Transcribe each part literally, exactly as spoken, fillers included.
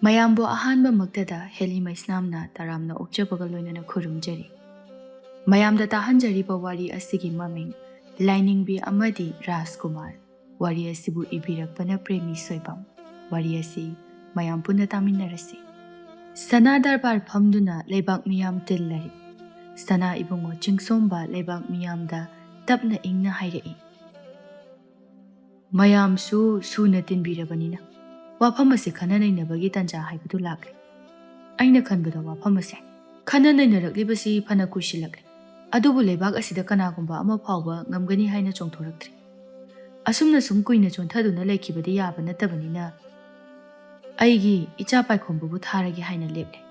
ꯃꯌꯥꯝꯕꯨ ꯑꯍꯥꯟꯕꯃꯛꯇꯗ ꯍꯦꯂꯤ ꯃꯩꯁꯅꯥꯝꯅ ꯇꯔꯥꯝꯅ ꯑꯣꯛꯆꯕꯒ ꯂꯣꯏꯅꯅ ꯈꯨꯔꯨꯝꯖꯔꯤ꯫ ꯃꯌꯥꯝꯗ ꯇꯥꯍꯟꯖꯔꯤꯕ ꯋꯥꯔꯤ ꯑꯁꯤꯒꯤ ꯃꯃꯤꯡ ꯂꯥꯏꯅꯤꯡꯕꯤ ꯑꯃꯗꯤ ꯔꯥꯖꯀꯨꯃꯥꯔ꯫ ꯋꯥꯔꯤ ꯑꯁꯤꯕꯨ ꯏꯕꯤꯔꯛꯄꯅ ꯄ꯭ꯔꯦꯃꯤ ꯁꯣꯏꯕꯝ꯫ ꯋꯥꯔꯤ ꯑꯁꯤ ꯃꯌꯥꯝ ꯄꯨꯟꯅ ꯇꯥꯃꯤꯟꯅꯔꯁꯤ꯫ ꯁꯅꯥ ꯗꯔꯕꯥꯔ ꯐꯝꯗꯨꯅ ꯂꯩꯕꯥꯛ ꯃꯤꯌꯥꯝ ꯇꯤꯜꯂꯔꯤ꯫ ꯁꯅꯥ ꯏꯕꯨꯡꯉꯣ ꯆꯤꯡꯁꯣꯝꯕ ꯂꯩꯕꯥꯛ ꯃꯤꯌꯥꯝꯗ ꯇꯞꯅ ꯏꯪꯅ ꯍꯥꯏꯔꯛꯏ, "ꯃꯌꯥꯝꯁꯨ ꯁꯨꯅ ꯇꯤꯟꯕꯤꯔꯕꯅꯤꯅ ꯋꯥꯐꯝ ꯑꯁꯤ ꯈꯟꯅ ꯅꯩꯅꯕꯒꯤ ꯇꯥꯟꯖꯥ ꯍꯥꯏꯕꯗꯨ ꯂꯥꯛꯂꯦ꯫ ꯑꯩꯅ ꯈꯟꯕꯗ ꯋꯥꯐꯝ ꯑꯁꯦ ꯈꯟꯅ ꯅꯩꯅꯔꯛꯂꯤꯕꯁꯤ ꯐꯅ ꯀꯨꯏꯁꯤꯜꯂꯛꯂꯦ, ꯑꯗꯨꯕꯨ ꯂꯩꯕꯥꯛ ꯑꯁꯤꯗ ꯀꯅꯥꯒꯨꯝꯕ ꯑꯃ ꯐꯥꯎꯕ ꯉꯝꯒꯅꯤ ꯍꯥꯏꯅ ꯆꯣꯡꯊꯣꯔꯛꯇ꯭ꯔꯤ꯫ ꯑꯁꯨꯝꯅ ꯁꯨꯝ ꯀꯨꯏꯅ ꯆꯣꯟꯊꯗꯨꯅ ꯂꯩꯈꯤꯕꯗꯤ ꯌꯥꯕ ꯅꯠꯇꯕꯅꯤꯅ ꯑꯩꯒꯤ ꯏꯆꯥ ꯄꯥꯏꯈꯣꯝꯕꯕꯨ ꯊꯥꯔꯒꯦ ꯍꯥꯏꯅ ꯂꯦꯞꯂꯦ꯫"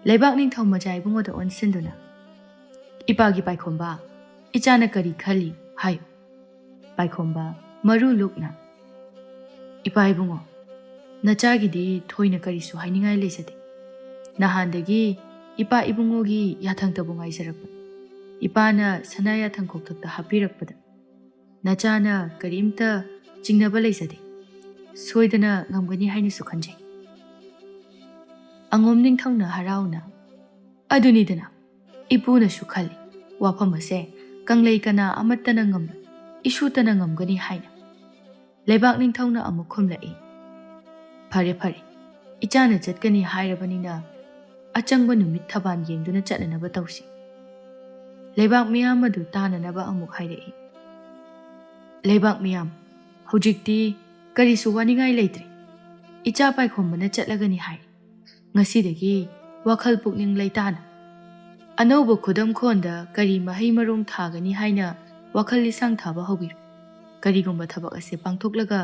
ꯂꯩꯕꯥꯛ ꯅꯤꯡꯊꯧ ꯃꯆꯥ ꯏꯕꯨꯡꯉꯣꯗ ꯑꯣꯟꯁꯤꯟꯗꯨꯅ, "ꯏꯄꯥꯒꯤ ꯄꯥꯏꯈꯣꯝꯕ, ꯏꯆꯥꯅ ꯀꯔꯤ ꯈꯜꯂꯤ ꯍꯥꯏꯌꯨ꯫" ꯄꯥꯏꯈꯣꯝꯕ ꯃꯔꯨ ꯂꯨꯛꯅ, "ꯏꯄꯥ ꯏꯕꯨꯡꯉꯣ, ꯅꯆꯥꯒꯤꯗꯤ ꯊꯣꯏꯅ ꯀꯔꯤꯁꯨ ꯍꯥꯏꯅꯤꯡꯉꯥꯏ ꯂꯩꯖꯗꯦ꯫ ꯅꯍꯥꯟꯗꯒꯤ ꯏꯄꯥ ꯏꯕꯨꯡꯉꯣꯒꯤ ꯌꯥꯊꯪꯇꯕꯨ ꯉꯥꯏꯖꯔꯛꯄ꯫ ꯏꯄꯥꯅ ꯁꯅꯥ ꯌꯥꯊꯪ ꯈꯣꯛꯊꯛꯇ ꯍꯥꯞꯄꯤꯔꯛꯄꯗ ꯅꯆꯥꯅ ꯀꯔꯤꯝꯇ ꯆꯤꯡꯅꯕ ꯂꯩꯖꯗꯦ꯫ ꯁꯣꯏꯗꯅ ꯉꯝꯒꯅꯤ ꯍꯥꯏꯅꯁꯨ ꯈꯟꯖꯩ꯫" ꯑꯉꯣꯝ ꯅꯤꯡꯊꯧꯅ ꯍꯔꯥꯎꯅ, "ꯑꯗꯨꯅꯤꯗꯅ, ꯏꯄꯨꯅꯁꯨ ꯈꯜꯂꯤ, ꯋꯥꯐꯝ ꯑꯁꯦ ꯀꯪꯂꯩ ꯀꯅꯥ ꯑꯃꯠꯇꯅ ꯉꯝꯂꯣꯏ, ꯏꯁꯨꯇꯅ ꯉꯝꯒꯅꯤ ꯍꯥꯏꯅ꯫" ꯂꯩꯕꯥꯛ ꯅꯤꯡꯊꯧꯅ ꯑꯃꯨꯛ ꯈꯨꯝꯂꯛꯏ, "ꯐꯔꯦ ꯐꯔꯦ, ꯏꯆꯥꯅ ꯆꯠꯀꯅꯤ ꯍꯥꯏꯔꯕꯅꯤꯅ ꯑꯆꯪꯕ ꯅꯨꯃꯤꯠ ꯊꯕꯥꯟ ꯌꯦꯡꯗꯨꯅ ꯆꯠꯅꯅꯕ ꯇꯧꯁꯤ꯫" ꯂꯩꯕꯥꯛ ꯃꯤꯌꯥꯝ ꯑꯗꯨ ꯇꯥꯅꯅꯕ ꯑꯃꯨꯛ ꯍꯥꯏꯔꯛꯏ, "ꯂꯩꯕꯥꯛ ꯃꯤꯌꯥꯝ, ꯍꯧꯖꯤꯛꯇꯤ ꯀꯔꯤꯁꯨ ꯋꯥꯅꯤꯡꯉꯥꯏ ꯂꯩꯇ꯭ꯔꯦ꯫ ꯏꯆꯥ ꯄꯥꯏꯈꯣꯝꯕꯅ ꯆꯠꯂꯒꯅꯤ ꯍꯥꯏ꯫ ꯉꯁꯤꯗꯒꯤ ꯋꯥꯈꯜ ꯄꯨꯛꯅꯤꯡ ꯂꯩꯇꯥꯅ ꯑꯅꯧꯕ ꯈꯨꯗꯝꯈꯣꯟꯗ ꯀꯔꯤ ꯃꯍꯩ ꯃꯔꯣꯡ ꯊꯥꯒꯅꯤ ꯍꯥꯏꯅ ꯋꯥꯈꯜ ꯂꯤꯁꯥꯡ ꯊꯥꯕ ꯍꯧꯕꯤꯔꯣ꯫ ꯀꯔꯤꯒꯨꯝꯕ ꯊꯕꯛ ꯑꯁꯤ ꯄꯥꯡꯊꯣꯛꯂꯒ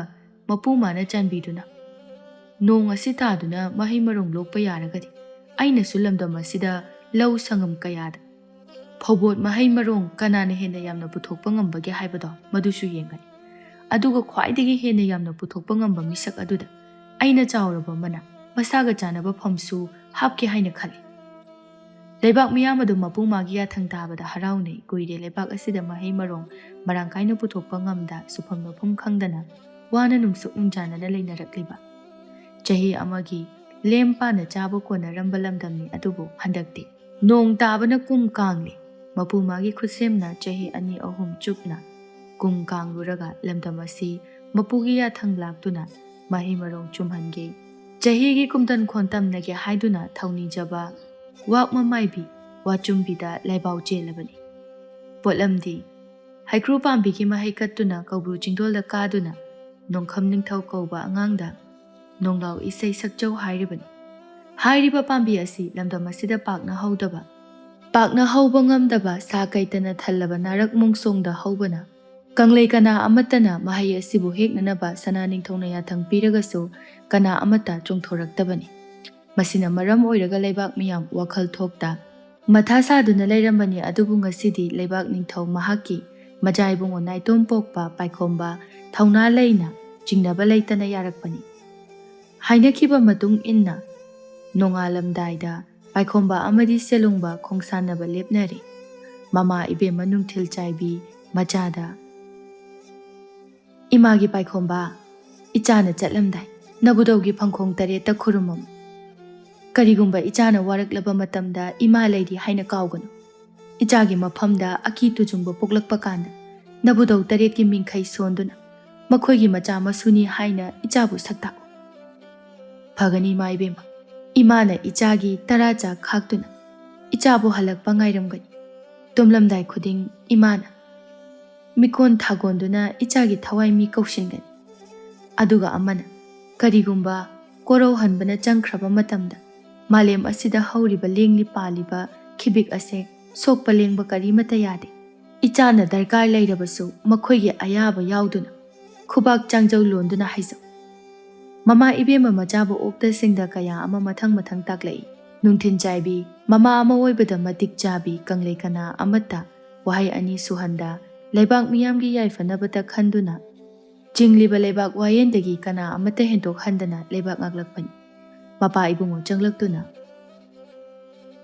ꯃꯄꯨ ꯃꯥꯅ ꯆꯥꯟꯕꯤꯗꯨꯅ ꯅꯣꯡ ꯑꯁꯤ ꯇꯥꯗꯨꯅ ꯃꯍꯩ ꯃꯔꯣꯡ ꯂꯣꯛꯄ ꯌꯥꯔꯒꯗꯤ ꯑꯩꯅꯁꯨ ꯂꯝꯗꯝ ꯑꯁꯤꯗ ꯂꯧ ꯁꯪꯉꯝ ꯀꯌꯥꯗ ꯐꯧꯕꯣꯠ ꯃꯍꯩ ꯃꯔꯣꯡ ꯀꯅꯥꯅ ꯍꯦꯟꯅ ꯌꯥꯝꯅ ꯄꯨꯊꯣꯛꯄ ꯉꯝꯕꯒꯦ ꯍꯥꯏꯕꯗꯣ ꯃꯗꯨꯁꯨ ꯌꯦꯡꯒꯅꯤ꯫ ꯑꯗꯨꯒ ꯈ꯭ꯋꯥꯏꯗꯒꯤ ꯍꯦꯟꯅ ꯌꯥꯝꯅ ꯄꯨꯊꯣꯛꯄ ꯉꯝꯕ ꯃꯤꯁꯛ ꯑꯗꯨꯗ ꯑꯩꯅ ꯆꯥꯎꯔꯕ ꯑꯃꯅ ꯃꯁꯥꯒ ꯆꯥꯟꯅꯕ ꯐꯝꯁꯨ ꯍꯥꯞꯀꯦ ꯍꯥꯏꯅ ꯈꯜꯂꯤ꯫" ꯂꯩꯕꯥꯛ ꯃꯤꯌꯥꯝ ꯑꯗꯨ ꯃꯄꯨ ꯃꯥꯒꯤ ꯌꯥꯊꯪ ꯇꯥꯕꯗ ꯍꯔꯥꯎꯅꯩ꯫ ꯀꯨꯏꯔꯦ ꯂꯩꯕꯥꯛ ꯑꯁꯤꯗ ꯃꯍꯩ ꯃꯔꯣꯡ ꯃꯔꯥꯡ ꯀꯥꯏꯅ ꯄꯨꯊꯣꯛꯄ ꯉꯝꯗ ꯁꯨꯐꯝ ꯅꯣꯐꯝ ꯈꯪꯗꯅ ꯋꯥꯅ ꯅꯨꯡꯁꯨꯛ ꯅꯨꯡꯖꯥꯅꯅ ꯂꯩꯅꯔꯛꯂꯤꯕ꯫ ꯆꯍꯤ ꯑꯃꯒꯤ ꯂꯦꯝ ꯄꯥꯅ ꯆꯥꯕ ꯀꯣꯟꯅꯔꯝꯕ ꯂꯝꯗꯝꯅꯤ꯫ ꯑꯗꯨꯕꯨ ꯍꯟꯗꯛꯇꯤ ꯅꯣꯡ ꯇꯥꯕꯅ ꯀꯨꯝ ꯀꯥꯡꯂꯦ꯫ ꯃꯄꯨ ꯃꯥꯒꯤ ꯈꯨꯠꯁꯦꯝꯅ ꯆꯍꯤ ꯑꯅꯤ ꯑꯍꯨꯝ ꯆꯨꯞꯅ ꯀꯨꯝ ꯀꯥꯡꯂꯨꯔꯒ ꯂꯝꯗꯝ ꯑꯁꯤ ꯃꯄꯨꯒꯤ ꯌꯥꯊꯪ ꯂꯥꯛꯇꯨꯅ ꯃꯍꯩ ꯃꯔꯣꯡ ꯆꯨꯝꯍꯟꯒꯦ, ꯆꯍꯤꯒꯤ ꯀꯨꯝꯗꯟ ꯈꯣꯟꯇꯝꯅꯒꯦ ꯍꯥꯏꯗꯨꯅ ꯊꯧꯅꯤꯖꯕ ꯋꯥꯛ ꯃꯃꯥꯏꯕꯤ ꯋꯥꯆꯨꯝꯕꯤꯗ ꯂꯩꯕꯥꯎ ꯆꯦꯜꯂꯕꯅꯤ꯫ ꯄꯣꯠꯂꯝꯗꯤ ꯍꯩꯀ꯭ꯔꯨ ꯄꯥꯝꯕꯤꯒꯤ ꯃꯍꯩ ꯀꯠꯇꯨꯅ ꯀꯧꯕ꯭ꯔꯨ ꯆꯤꯡꯗꯣꯜꯗ ꯀꯥꯗꯨꯅ ꯅꯣꯡꯈꯝ ꯅꯤꯡꯊꯧ ꯀꯧꯕ ꯑꯉꯥꯡꯗ ꯅꯣꯡꯂꯥꯎ ꯏꯁꯩ ꯁꯛꯆꯧ ꯍꯥꯏꯔꯤꯕꯅꯤ꯫ ꯍꯥꯏꯔꯤꯕ ꯄꯥꯝꯕꯤ ꯑꯁꯤ ꯂꯝꯗꯝ ꯑꯁꯤꯗ ꯄꯥꯛꯅ ꯍꯧꯗꯕ, ꯄꯥꯛꯅ ꯍꯧꯕ ꯉꯝꯗꯕ ꯁꯥ ꯀꯩꯇꯅ ꯊꯜꯂꯕ ꯅꯥꯔꯛ ꯃꯣꯡꯁꯣꯡꯗ ꯍꯧꯕꯅ ꯀꯪꯂꯩ ꯀꯅꯥ ꯑꯃꯠꯇꯅ ꯃꯍꯩ ꯑꯁꯤꯕꯨ ꯍꯦꯛꯅꯅꯕ ꯁꯅꯥ ꯅꯤꯡꯊꯧꯅ ꯌꯥꯊꯪ ꯄꯤꯔꯒꯁꯨ ꯀꯅꯥ ꯑꯃꯠꯇ ꯆꯣꯡꯊꯣꯔꯛꯇꯕꯅꯤ꯫ ꯃꯁꯤꯅ ꯃꯔꯝ ꯑꯣꯏꯔꯒ ꯂꯩꯕꯥꯛ ꯃꯤꯌꯥꯝ ꯋꯥꯈꯜ ꯊꯣꯛꯇ ꯃꯊꯥ ꯁꯥꯗꯨꯅ ꯂꯩꯔꯝꯕꯅꯤ꯫ ꯑꯗꯨꯕꯨ ꯉꯁꯤꯗꯤ ꯂꯩꯕꯥꯛ ꯅꯤꯡꯊꯧ ꯃꯍꯥꯛꯀꯤ ꯃꯆꯥ ꯏꯕꯨꯡꯉꯣ ꯅꯥꯏꯇꯣꯝ ꯄꯣꯛꯄ ꯄꯥꯏꯈꯣꯝꯕ ꯊꯧꯅꯥ ꯂꯩꯅ ꯆꯤꯡꯅꯕ ꯂꯩꯇꯅ ꯌꯥꯔꯛꯄꯅꯤ꯫ ꯍꯥꯏꯅꯈꯤꯕ ꯃꯇꯨꯡ ꯏꯟꯅ ꯅꯣꯡꯉꯥꯜꯂꯝꯗꯥꯏꯗ ꯄꯥꯏꯈꯣꯝꯕ ꯑꯃꯗꯤ ꯁꯦꯂꯨꯡꯕ ꯈꯣꯡꯁꯥꯟꯅꯕ ꯂꯦꯞꯅꯔꯦ꯫ ꯃꯃꯥ ꯏꯕꯦꯝꯃ ꯅꯨꯡꯊꯤꯜ ꯆꯥꯏꯕꯤ ꯃꯆꯥꯗ, "ꯏꯃꯥꯒꯤ ꯄꯥꯏꯈꯣꯝꯕ, ꯏꯆꯥꯅ ꯆꯠꯂꯝꯗꯥꯏ ꯅꯕꯨꯗꯧꯒꯤ ꯐꯪꯈꯣꯡ ꯇꯔꯦꯠꯇ ꯈꯨꯔꯨꯝꯃꯝꯃꯨ꯫ ꯀꯔꯤꯒꯨꯝꯕ ꯏꯆꯥꯅ ꯋꯥꯔꯛꯂꯕ ꯃꯇꯝꯗ ꯏꯃꯥ ꯂꯩꯔꯤ ꯍꯥꯏꯅ ꯀꯥꯎꯒꯅꯨ꯫ ꯏꯆꯥꯒꯤ ꯃꯐꯝꯗ ꯑꯀꯤ ꯇꯨꯖꯨꯡꯕ ꯄꯣꯛꯂꯛꯄ ꯀꯥꯟꯗ ꯅꯕꯨꯗꯧ ꯇꯔꯦꯠꯀꯤ ꯃꯤꯡꯈꯩ ꯁꯣꯟꯗꯨꯅ ꯃꯈꯣꯏꯒꯤ ꯃꯆꯥ ꯃꯁꯨꯅꯤ ꯍꯥꯏꯅ ꯏꯆꯥꯕꯨ ꯁꯛꯇꯥꯛꯎ꯫ ꯐꯒꯅꯤ ꯏꯃꯥ ꯏꯕꯦꯝꯃ, ꯏꯃꯥꯅ ꯏꯆꯥꯒꯤ ꯇꯔꯥ ꯆꯥꯛ ꯈꯥꯛꯇꯨꯅ ꯏꯆꯥꯕꯨ ꯍꯜꯂꯛꯄ ꯉꯥꯏꯔꯝꯒꯅꯤ꯫ ꯇꯨꯝꯂꯝꯗꯥꯏ ꯈꯨꯗꯤꯡ ꯏꯃꯥꯅ ꯃꯤꯀꯣꯟ ꯊꯥꯒꯣꯟꯗꯨꯅ ꯏꯆꯥꯒꯤ ꯊꯋꯥꯏ ꯃꯤ ꯀꯧꯁꯤꯟꯒꯅꯤ꯫ ꯑꯗꯨꯒ ꯑꯃꯅ ꯀꯔꯤꯒꯨꯝꯕ ꯀꯣꯔꯧꯍꯟꯕꯅ ꯆꯪꯈ꯭ꯔꯕ ꯃꯇꯝꯗ ꯃꯥꯂꯦꯝ ꯑꯁꯤꯗ ꯍꯧꯔꯤꯕ ꯂꯦꯡꯂꯤ ꯄꯥꯜꯂꯤꯕ ꯈꯤꯕꯤꯛ ꯑꯁꯦ ꯁꯣꯛꯄ ꯂꯦꯡꯕ ꯀꯔꯤꯃꯠꯇ ꯌꯥꯗꯦ꯫ ꯏꯆꯥꯅ ꯗꯔꯀꯥꯔ ꯂꯩꯔꯕꯁꯨ ꯃꯈꯣꯏꯒꯤ ꯑꯌꯥꯕ ꯌꯥꯎꯗꯨꯅ ꯈꯨꯕꯥꯛ ꯆꯥꯡꯖꯧ ꯂꯣꯟꯗꯨꯅ ꯍꯥꯏꯖꯧ꯫ ꯃꯃꯥ ꯏꯕꯦꯝꯃ ꯃꯆꯥꯕꯨ ꯑꯣꯛꯇꯁꯤꯡꯗ ꯀꯌꯥ ꯑꯃ ꯃꯊꯪ ꯃꯊꯪ ꯇꯥꯛꯂꯛꯏ꯫ ꯅꯨꯡꯊꯤꯟ ꯆꯥꯏꯕꯤ, ꯃꯃꯥ ꯑꯃ ꯑꯣꯏꯕꯗ ꯃꯇꯤꯛ ꯆꯥꯕꯤ ꯀꯪꯂꯩ ꯀꯅꯥ ꯑꯃꯠꯇ ꯋꯥꯍꯩ ꯑꯅꯤ ꯁꯨꯍꯟꯗ ꯂꯩꯕꯥꯛ ꯃꯤꯌꯥꯝꯒꯤ ꯌꯥꯏꯐꯅꯕꯇ ꯈꯟꯗꯨꯅ ꯆꯤꯡꯂꯤꯕ ꯂꯩꯕꯥꯛ ꯋꯥꯌꯦꯟꯗꯒꯤ ꯀꯅꯥ ꯑꯃꯠꯇ ꯍꯦꯟꯗꯣꯛꯍꯟꯗꯅ ꯂꯩꯕꯥꯛ ꯉꯥꯛꯂꯛꯄꯅꯤ꯫ ꯃꯄꯥ ꯏꯕꯨꯡꯉꯣ ꯆꯪꯂꯛꯇꯨꯅ,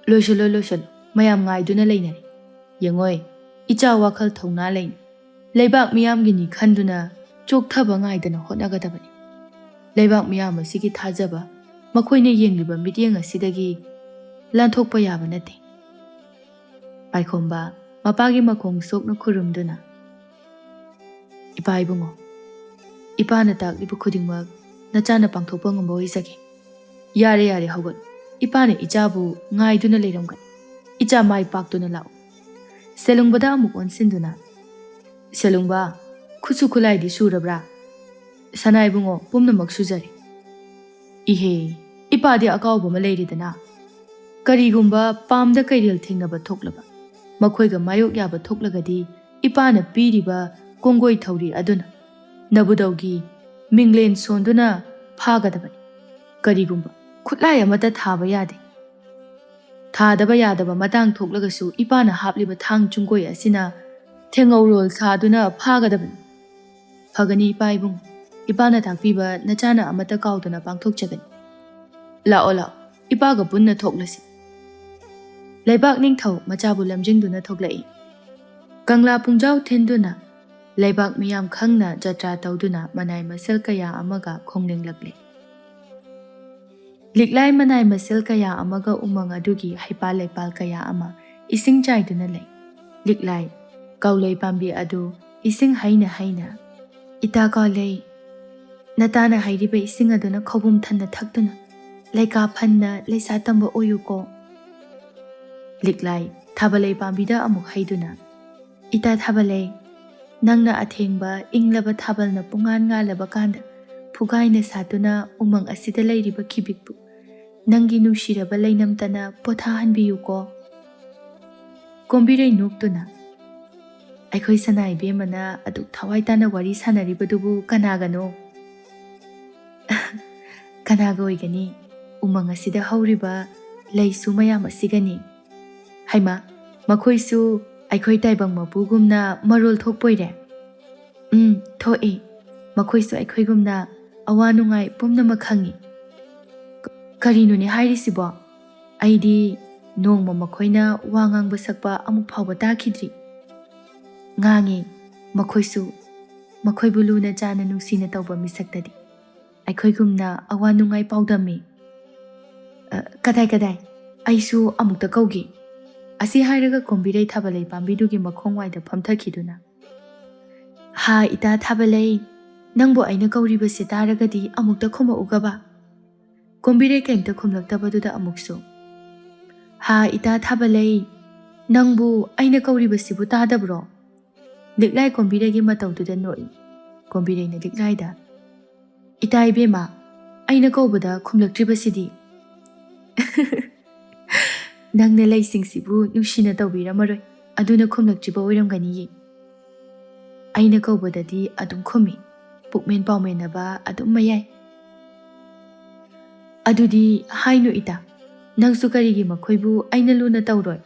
"ꯂꯣꯏꯁꯤꯜꯂꯣ, ꯂꯣꯏꯁꯤꯜꯂꯣ, ꯃꯌꯥꯝ ꯉꯥꯏꯗꯨꯅ ꯂꯩꯅꯔꯤ꯫ ꯌꯦꯡꯉꯣꯏ, ꯏꯆꯥ ꯋꯥꯈꯜ ꯊꯧꯅꯥ ꯂꯩꯅ ꯂꯩꯕꯥꯛ ꯃꯤꯌꯥꯝꯒꯤꯅꯤ ꯈꯟꯗꯨꯅ ꯆꯣꯛꯊꯕ ꯉꯥꯏꯗꯅ ꯍꯣꯠꯅꯒꯗꯕꯅꯤ"꯫ ꯂꯩꯕꯥꯛ ꯃꯤꯌꯥꯝ ꯑꯁꯤꯒꯤ ꯊꯥꯖꯕ ꯃꯈꯣꯏꯅ ꯌꯦꯡꯂꯤꯕ ꯃꯤꯠꯌꯦꯡ ꯑꯁꯤꯗꯒꯤ ꯂꯥꯟꯊꯣꯛꯄ ꯌꯥꯕ ꯅꯠꯇꯦ꯫ ꯄꯥꯏꯈꯣꯝꯕ ꯃꯄꯥꯒꯤ ꯃꯈꯣꯡ ꯁꯣꯛꯅ ꯈꯨꯔꯨꯝꯗꯨꯅ, "ꯏꯄꯥ ꯏꯕꯨꯡꯉꯣ, ꯏꯄꯥꯅ ꯇꯥꯛꯂꯤꯕ ꯈꯨꯗꯤꯡꯃꯛ ꯅꯆꯥꯅ ꯄꯥꯡꯊꯣꯛꯄ ꯉꯝꯕ ꯑꯣꯏꯖꯒꯦ꯫ ꯌꯥꯔꯦ, ꯌꯥꯔꯦ, ꯍꯧꯒꯠꯂꯨ꯫ ꯏꯄꯥꯅ ꯏꯆꯥꯕꯨ ꯉꯥꯏꯗꯨꯅ ꯂꯩꯔꯝꯒꯅꯤ꯫ ꯏꯆꯥ ꯃꯥꯏ ꯄꯥꯛꯇꯨꯅ ꯂꯥꯛꯎ꯫" ꯁꯦꯂꯨꯡꯕꯗ ꯑꯃꯨꯛ ꯑꯣꯟꯁꯤꯟꯗꯨꯅ, "ꯁꯦꯂꯨꯡꯕ, ꯈꯨꯠꯁꯨ ꯈꯨꯠꯂꯥꯏꯗꯤ ꯁꯨꯔꯕ꯭ꯔꯥ?" "ꯁꯅꯥ ꯏꯕꯨꯡꯉꯣ, ꯄꯨꯝꯅꯃꯛ ꯁꯨꯖꯔꯦ꯫" "ꯏꯍꯦ, ꯏꯄꯥꯗꯤ ꯑꯀꯥꯎꯕ ꯑꯃ ꯂꯩꯔꯦꯗꯅ꯫ ꯀꯔꯤꯒꯨꯝꯕ ꯄꯥꯝꯗ ꯀꯩꯔꯦꯜ ꯊꯦꯡꯅꯕ ꯊꯣꯛꯂꯕ, ꯃꯈꯣꯏꯒ ꯃꯥꯌꯣꯛ ꯌꯥꯕ ꯊꯣꯛꯂꯒꯗꯤ, ꯏꯄꯥꯅ ꯄꯤꯔꯤꯕ ꯀꯣꯡꯒꯣꯏ ꯊꯧꯔꯤ ꯑꯗꯨꯅ ꯅꯕꯨꯗꯧꯒꯤ ꯃꯤꯡꯂꯦꯟ ꯁꯣꯟꯗꯨꯅ ꯐꯥꯒꯗꯕꯅꯤ꯫ ꯀꯔꯤꯒꯨꯝꯕ ꯈꯨꯠꯂꯥꯏ ꯑꯃꯠꯇ ꯊꯥꯕ ꯌꯥꯗꯦ꯫ ꯊꯥꯗꯕ ꯌꯥꯗꯕ ꯃꯇꯥꯡ ꯊꯣꯛꯂꯒꯁꯨ ꯏꯄꯥꯅ ꯍꯥꯞꯂꯤꯕ ꯊꯥꯡ ꯆꯨꯡꯒꯣꯏ ꯑꯁꯤꯅ ꯊꯦꯡꯉꯧꯔꯣꯜ ꯁꯥꯗꯨꯅ ꯐꯥꯒꯗꯕꯅꯤ꯫" "ꯐꯒꯅꯤ ꯏꯄꯥ ꯏꯕꯨꯡ, ꯏꯄꯥꯅ ꯇꯥꯛꯄꯤꯕ ꯅꯆꯥꯅ ꯑꯃꯠꯇ ꯀꯥꯎꯗꯅ ꯄꯥꯡꯊꯣꯛꯆꯒꯅꯤ꯫ ꯂꯥꯛꯑꯣ, ꯂꯥꯛꯑꯣ, ꯏꯄꯥꯒ ꯄꯨꯟꯅ ꯊꯣꯛꯂꯁꯤ꯫" ꯂꯩꯕꯥꯛ ꯅꯤꯡꯊꯧ ꯃꯆꯥꯕꯨ ꯂꯝꯖꯤꯡꯗꯨꯅ ꯊꯣꯛꯂꯛꯏ꯫ ꯀꯪꯂꯥ ꯄꯨꯡꯖꯥꯎ ꯊꯤꯟꯗꯨꯅ, ꯂꯩꯕꯥꯛ ꯃꯤꯌꯥꯝ ꯈꯪꯅ ꯖꯇ꯭ꯔꯥ ꯇꯧꯗꯨꯅ ꯃꯅꯥꯏ ꯃꯁꯤꯜ ꯀꯌꯥ ꯑꯃꯒ ꯈꯣꯡꯅꯤꯡꯂꯛꯂꯤ꯫ ꯂꯤꯛꯂꯥꯏ ꯃꯅꯥꯏ ꯃꯁꯤꯜ ꯀꯌꯥ ꯑꯃꯒ ꯎꯃꯪ ꯑꯗꯨꯒꯤ ꯍꯩꯄꯥꯜ ꯂꯩꯄꯥꯜ ꯀꯌꯥ ꯑꯃ ꯏꯁꯤꯡ ꯆꯥꯏꯗꯨꯅ ꯂꯩ꯫ ꯂꯤꯛꯂꯥꯏ ꯀꯥꯎꯂꯩ ꯄꯥꯝꯕꯤ ꯑꯗꯨ ꯏꯁꯤꯡ ꯍꯩꯅ ꯍꯩꯅ, "ꯏꯇꯥ ꯀꯥꯎꯂꯩ, ꯅꯇꯥꯅ ꯍꯩꯔꯤꯕ ꯏꯁꯤꯡ ꯑꯗꯨꯅ ꯈꯧꯕꯨꯝ ꯊꯟꯅ ꯊꯛꯇꯨꯅ ꯂꯩꯀꯥ ꯐꯟꯅ ꯂꯩꯁꯥ ꯇꯝꯕ ꯑꯣꯏꯌꯨꯀꯣ꯫" ꯂꯤꯛꯂꯥꯏ ꯊꯥꯕꯂꯩ ꯄꯥꯝꯕꯤꯗ ꯑꯃꯨꯛ ꯍꯩꯗꯨꯅ, "ꯏꯇꯥ ꯊꯥꯕꯂꯩ, ꯅꯪꯅ ꯑꯊꯦꯡꯕ ꯏꯪꯂꯕ ꯊꯥꯕꯜꯅ ꯄꯨꯡꯉꯥꯟ ꯉꯥꯜꯂꯕ ꯀꯥꯟꯗ ꯐꯨꯒꯥꯏꯅ ꯁꯥꯠꯇꯨꯅ ꯎꯃꯪ ꯑꯁꯤꯗ ꯂꯩꯔꯤꯕ ꯈꯤꯕꯤꯛꯄꯨ ꯅꯪꯒꯤ ꯅꯨꯡꯁꯤꯔꯕ ꯂꯩꯅꯝꯇꯅ ꯄꯣꯊꯥꯍꯟꯕꯤꯌꯨꯀꯣ꯫" ꯀꯣꯝꯕꯤꯔꯩ ꯅꯣꯛꯇꯨꯅ, "ꯑꯩꯈꯣꯏ ꯁꯅꯥ ꯏꯕꯦꯝꯃꯅ ꯑꯗꯨꯛ ꯊꯋꯥꯏ ꯇꯥꯅ ꯋꯥꯔꯤ ꯁꯥꯟꯅꯔꯤꯕꯗꯨꯕꯨ ꯀꯅꯥꯒꯅꯣ?" "ꯀꯅꯥꯒ ꯑꯣꯏꯒꯅꯤ? ꯎꯃꯪ ꯑꯁꯤꯗ ꯍꯧꯔꯤꯕ ꯂꯩꯁꯨ ꯃꯌꯥꯝ ꯑꯁꯤꯒꯅꯤ꯫ ꯍꯩꯃꯥ, ꯃꯈꯣꯏꯁꯨ ꯑꯩꯈꯣꯏ ꯇꯥꯏꯕꯪ ꯃꯄꯨꯒꯨꯝꯅ ꯃꯔꯣꯜ ꯊꯣꯛꯄꯣꯏꯔꯦ?" "ꯎꯝ, ꯊꯣꯛꯏ꯫ ꯃꯈꯣꯏꯁꯨ ꯑꯩꯈꯣꯏꯒꯨꯝꯅ ꯑꯋꯥ ꯅꯨꯡꯉꯥꯏ ꯄꯨꯝꯅꯃꯛ ꯈꯪꯏ꯫" "ꯀ-, ꯀꯔꯤꯅꯣꯅꯦ ꯍꯥꯏꯔꯤꯁꯤꯕꯣ? ꯑꯩꯗꯤ ꯅꯣꯡꯃ ꯃꯈꯣꯏꯅ ꯋꯥ ꯉꯥꯡꯕ ꯁꯛꯄ ꯑꯃꯨꯛ ꯐꯥꯎꯕ ꯇꯥꯈꯤꯗ꯭ꯔꯤ꯫" "ꯉꯥꯡꯉꯤ, ꯃꯈꯣꯏꯁꯨ, ꯃꯈꯣꯏꯕꯨ ꯂꯨꯅ ꯆꯥꯟꯅ ꯅꯨꯡꯁꯤꯅ ꯇꯧꯕ ꯃꯤꯁꯛꯇꯗꯤ꯫ ꯑꯩꯈꯣꯏꯒꯨꯝꯅ ꯑꯋꯥ ꯅꯨꯡꯉꯥꯏ ꯄꯥꯎꯗꯝꯃꯤ꯫ "ꯑ, ꯀꯗꯥꯏ, ꯀꯗꯥꯏ? ꯑꯩꯁꯨ ꯑꯃꯨꯛꯇ ꯀꯧꯒꯦ꯫" ꯑꯁꯤ ꯍꯥꯏꯔꯒ ꯀꯣꯝꯕꯤꯔꯩ ꯊꯥꯕꯜꯂꯩ ꯄꯥꯝꯕꯤꯗꯨꯒꯤ ꯃꯈꯣꯡ ꯋꯥꯏꯗ ꯐꯝꯊꯈꯤꯗꯨꯅ, "ꯍꯥ, ꯏꯇꯥ ꯊꯥꯕꯜꯂꯩ, ꯅꯪꯕꯨ ꯑꯩꯅ ꯀꯧꯔꯤꯕꯁꯤ ꯇꯥꯔꯒꯗꯤ ꯑꯃꯨꯛꯇ ꯈꯨꯝꯃꯛꯎꯒꯕ?" ꯀꯣꯝꯕꯤꯔꯩ ꯀꯩꯝꯇ ꯈꯨꯝꯂꯛꯇꯕꯗꯨꯗ ꯑꯃꯨꯛꯁꯨ, "ꯍꯥ, ꯏꯇꯥ ꯊꯥꯕꯜꯂꯩ, ꯅꯪꯕꯨ ꯑꯩꯅ ꯀꯧꯔꯤꯕꯁꯤꯕꯨ ꯇꯥꯗꯕ꯭ꯔꯣ?" ꯂꯤꯛꯂꯥꯏ ꯀꯣꯝꯕꯤꯔꯩꯒꯤ ꯃꯇꯧꯗꯨꯗ ꯅꯣꯛꯏ꯫ ꯀꯣꯝꯕꯤꯔꯩꯅ ꯂꯤꯛꯂꯥꯏꯗ, "ꯏꯇꯥ ꯏꯕꯦꯝꯃ, ꯑꯩꯅ ꯀꯧꯕꯗ ꯈꯨꯝꯂꯛꯇ꯭ꯔꯤꯕꯁꯤꯗꯤ?" "ꯅꯪꯅ ꯂꯩꯁꯤꯡꯁꯤꯕꯨ ꯅꯨꯡꯁꯤꯅ ꯇꯧꯕꯤꯔꯝꯃꯔꯣꯏ, ꯑꯗꯨꯅ ꯈꯨꯝꯂꯛꯇ꯭ꯔꯤꯕ ꯑꯣꯏꯔꯝꯒꯅꯤꯌꯦ꯫ ꯑꯩꯅ ꯀꯧꯕꯗꯗꯤ ꯑꯗꯨꯝ ꯈꯨꯝꯃꯤ, ꯄꯨꯛꯃꯦꯟ ꯄꯥꯎꯃꯦꯟꯅꯕ ꯑꯗꯨꯝ ꯃꯌꯥꯏ꯫" "ꯑꯗꯨꯗꯤ ꯍꯥꯏꯅꯨ ꯏꯇꯥ, ꯅꯪꯁꯨ ꯀꯔꯤꯒꯤ ꯃꯈꯣꯏꯕꯨ ꯑꯩꯅ ꯂꯨꯅ ꯇꯧꯔꯣꯏ?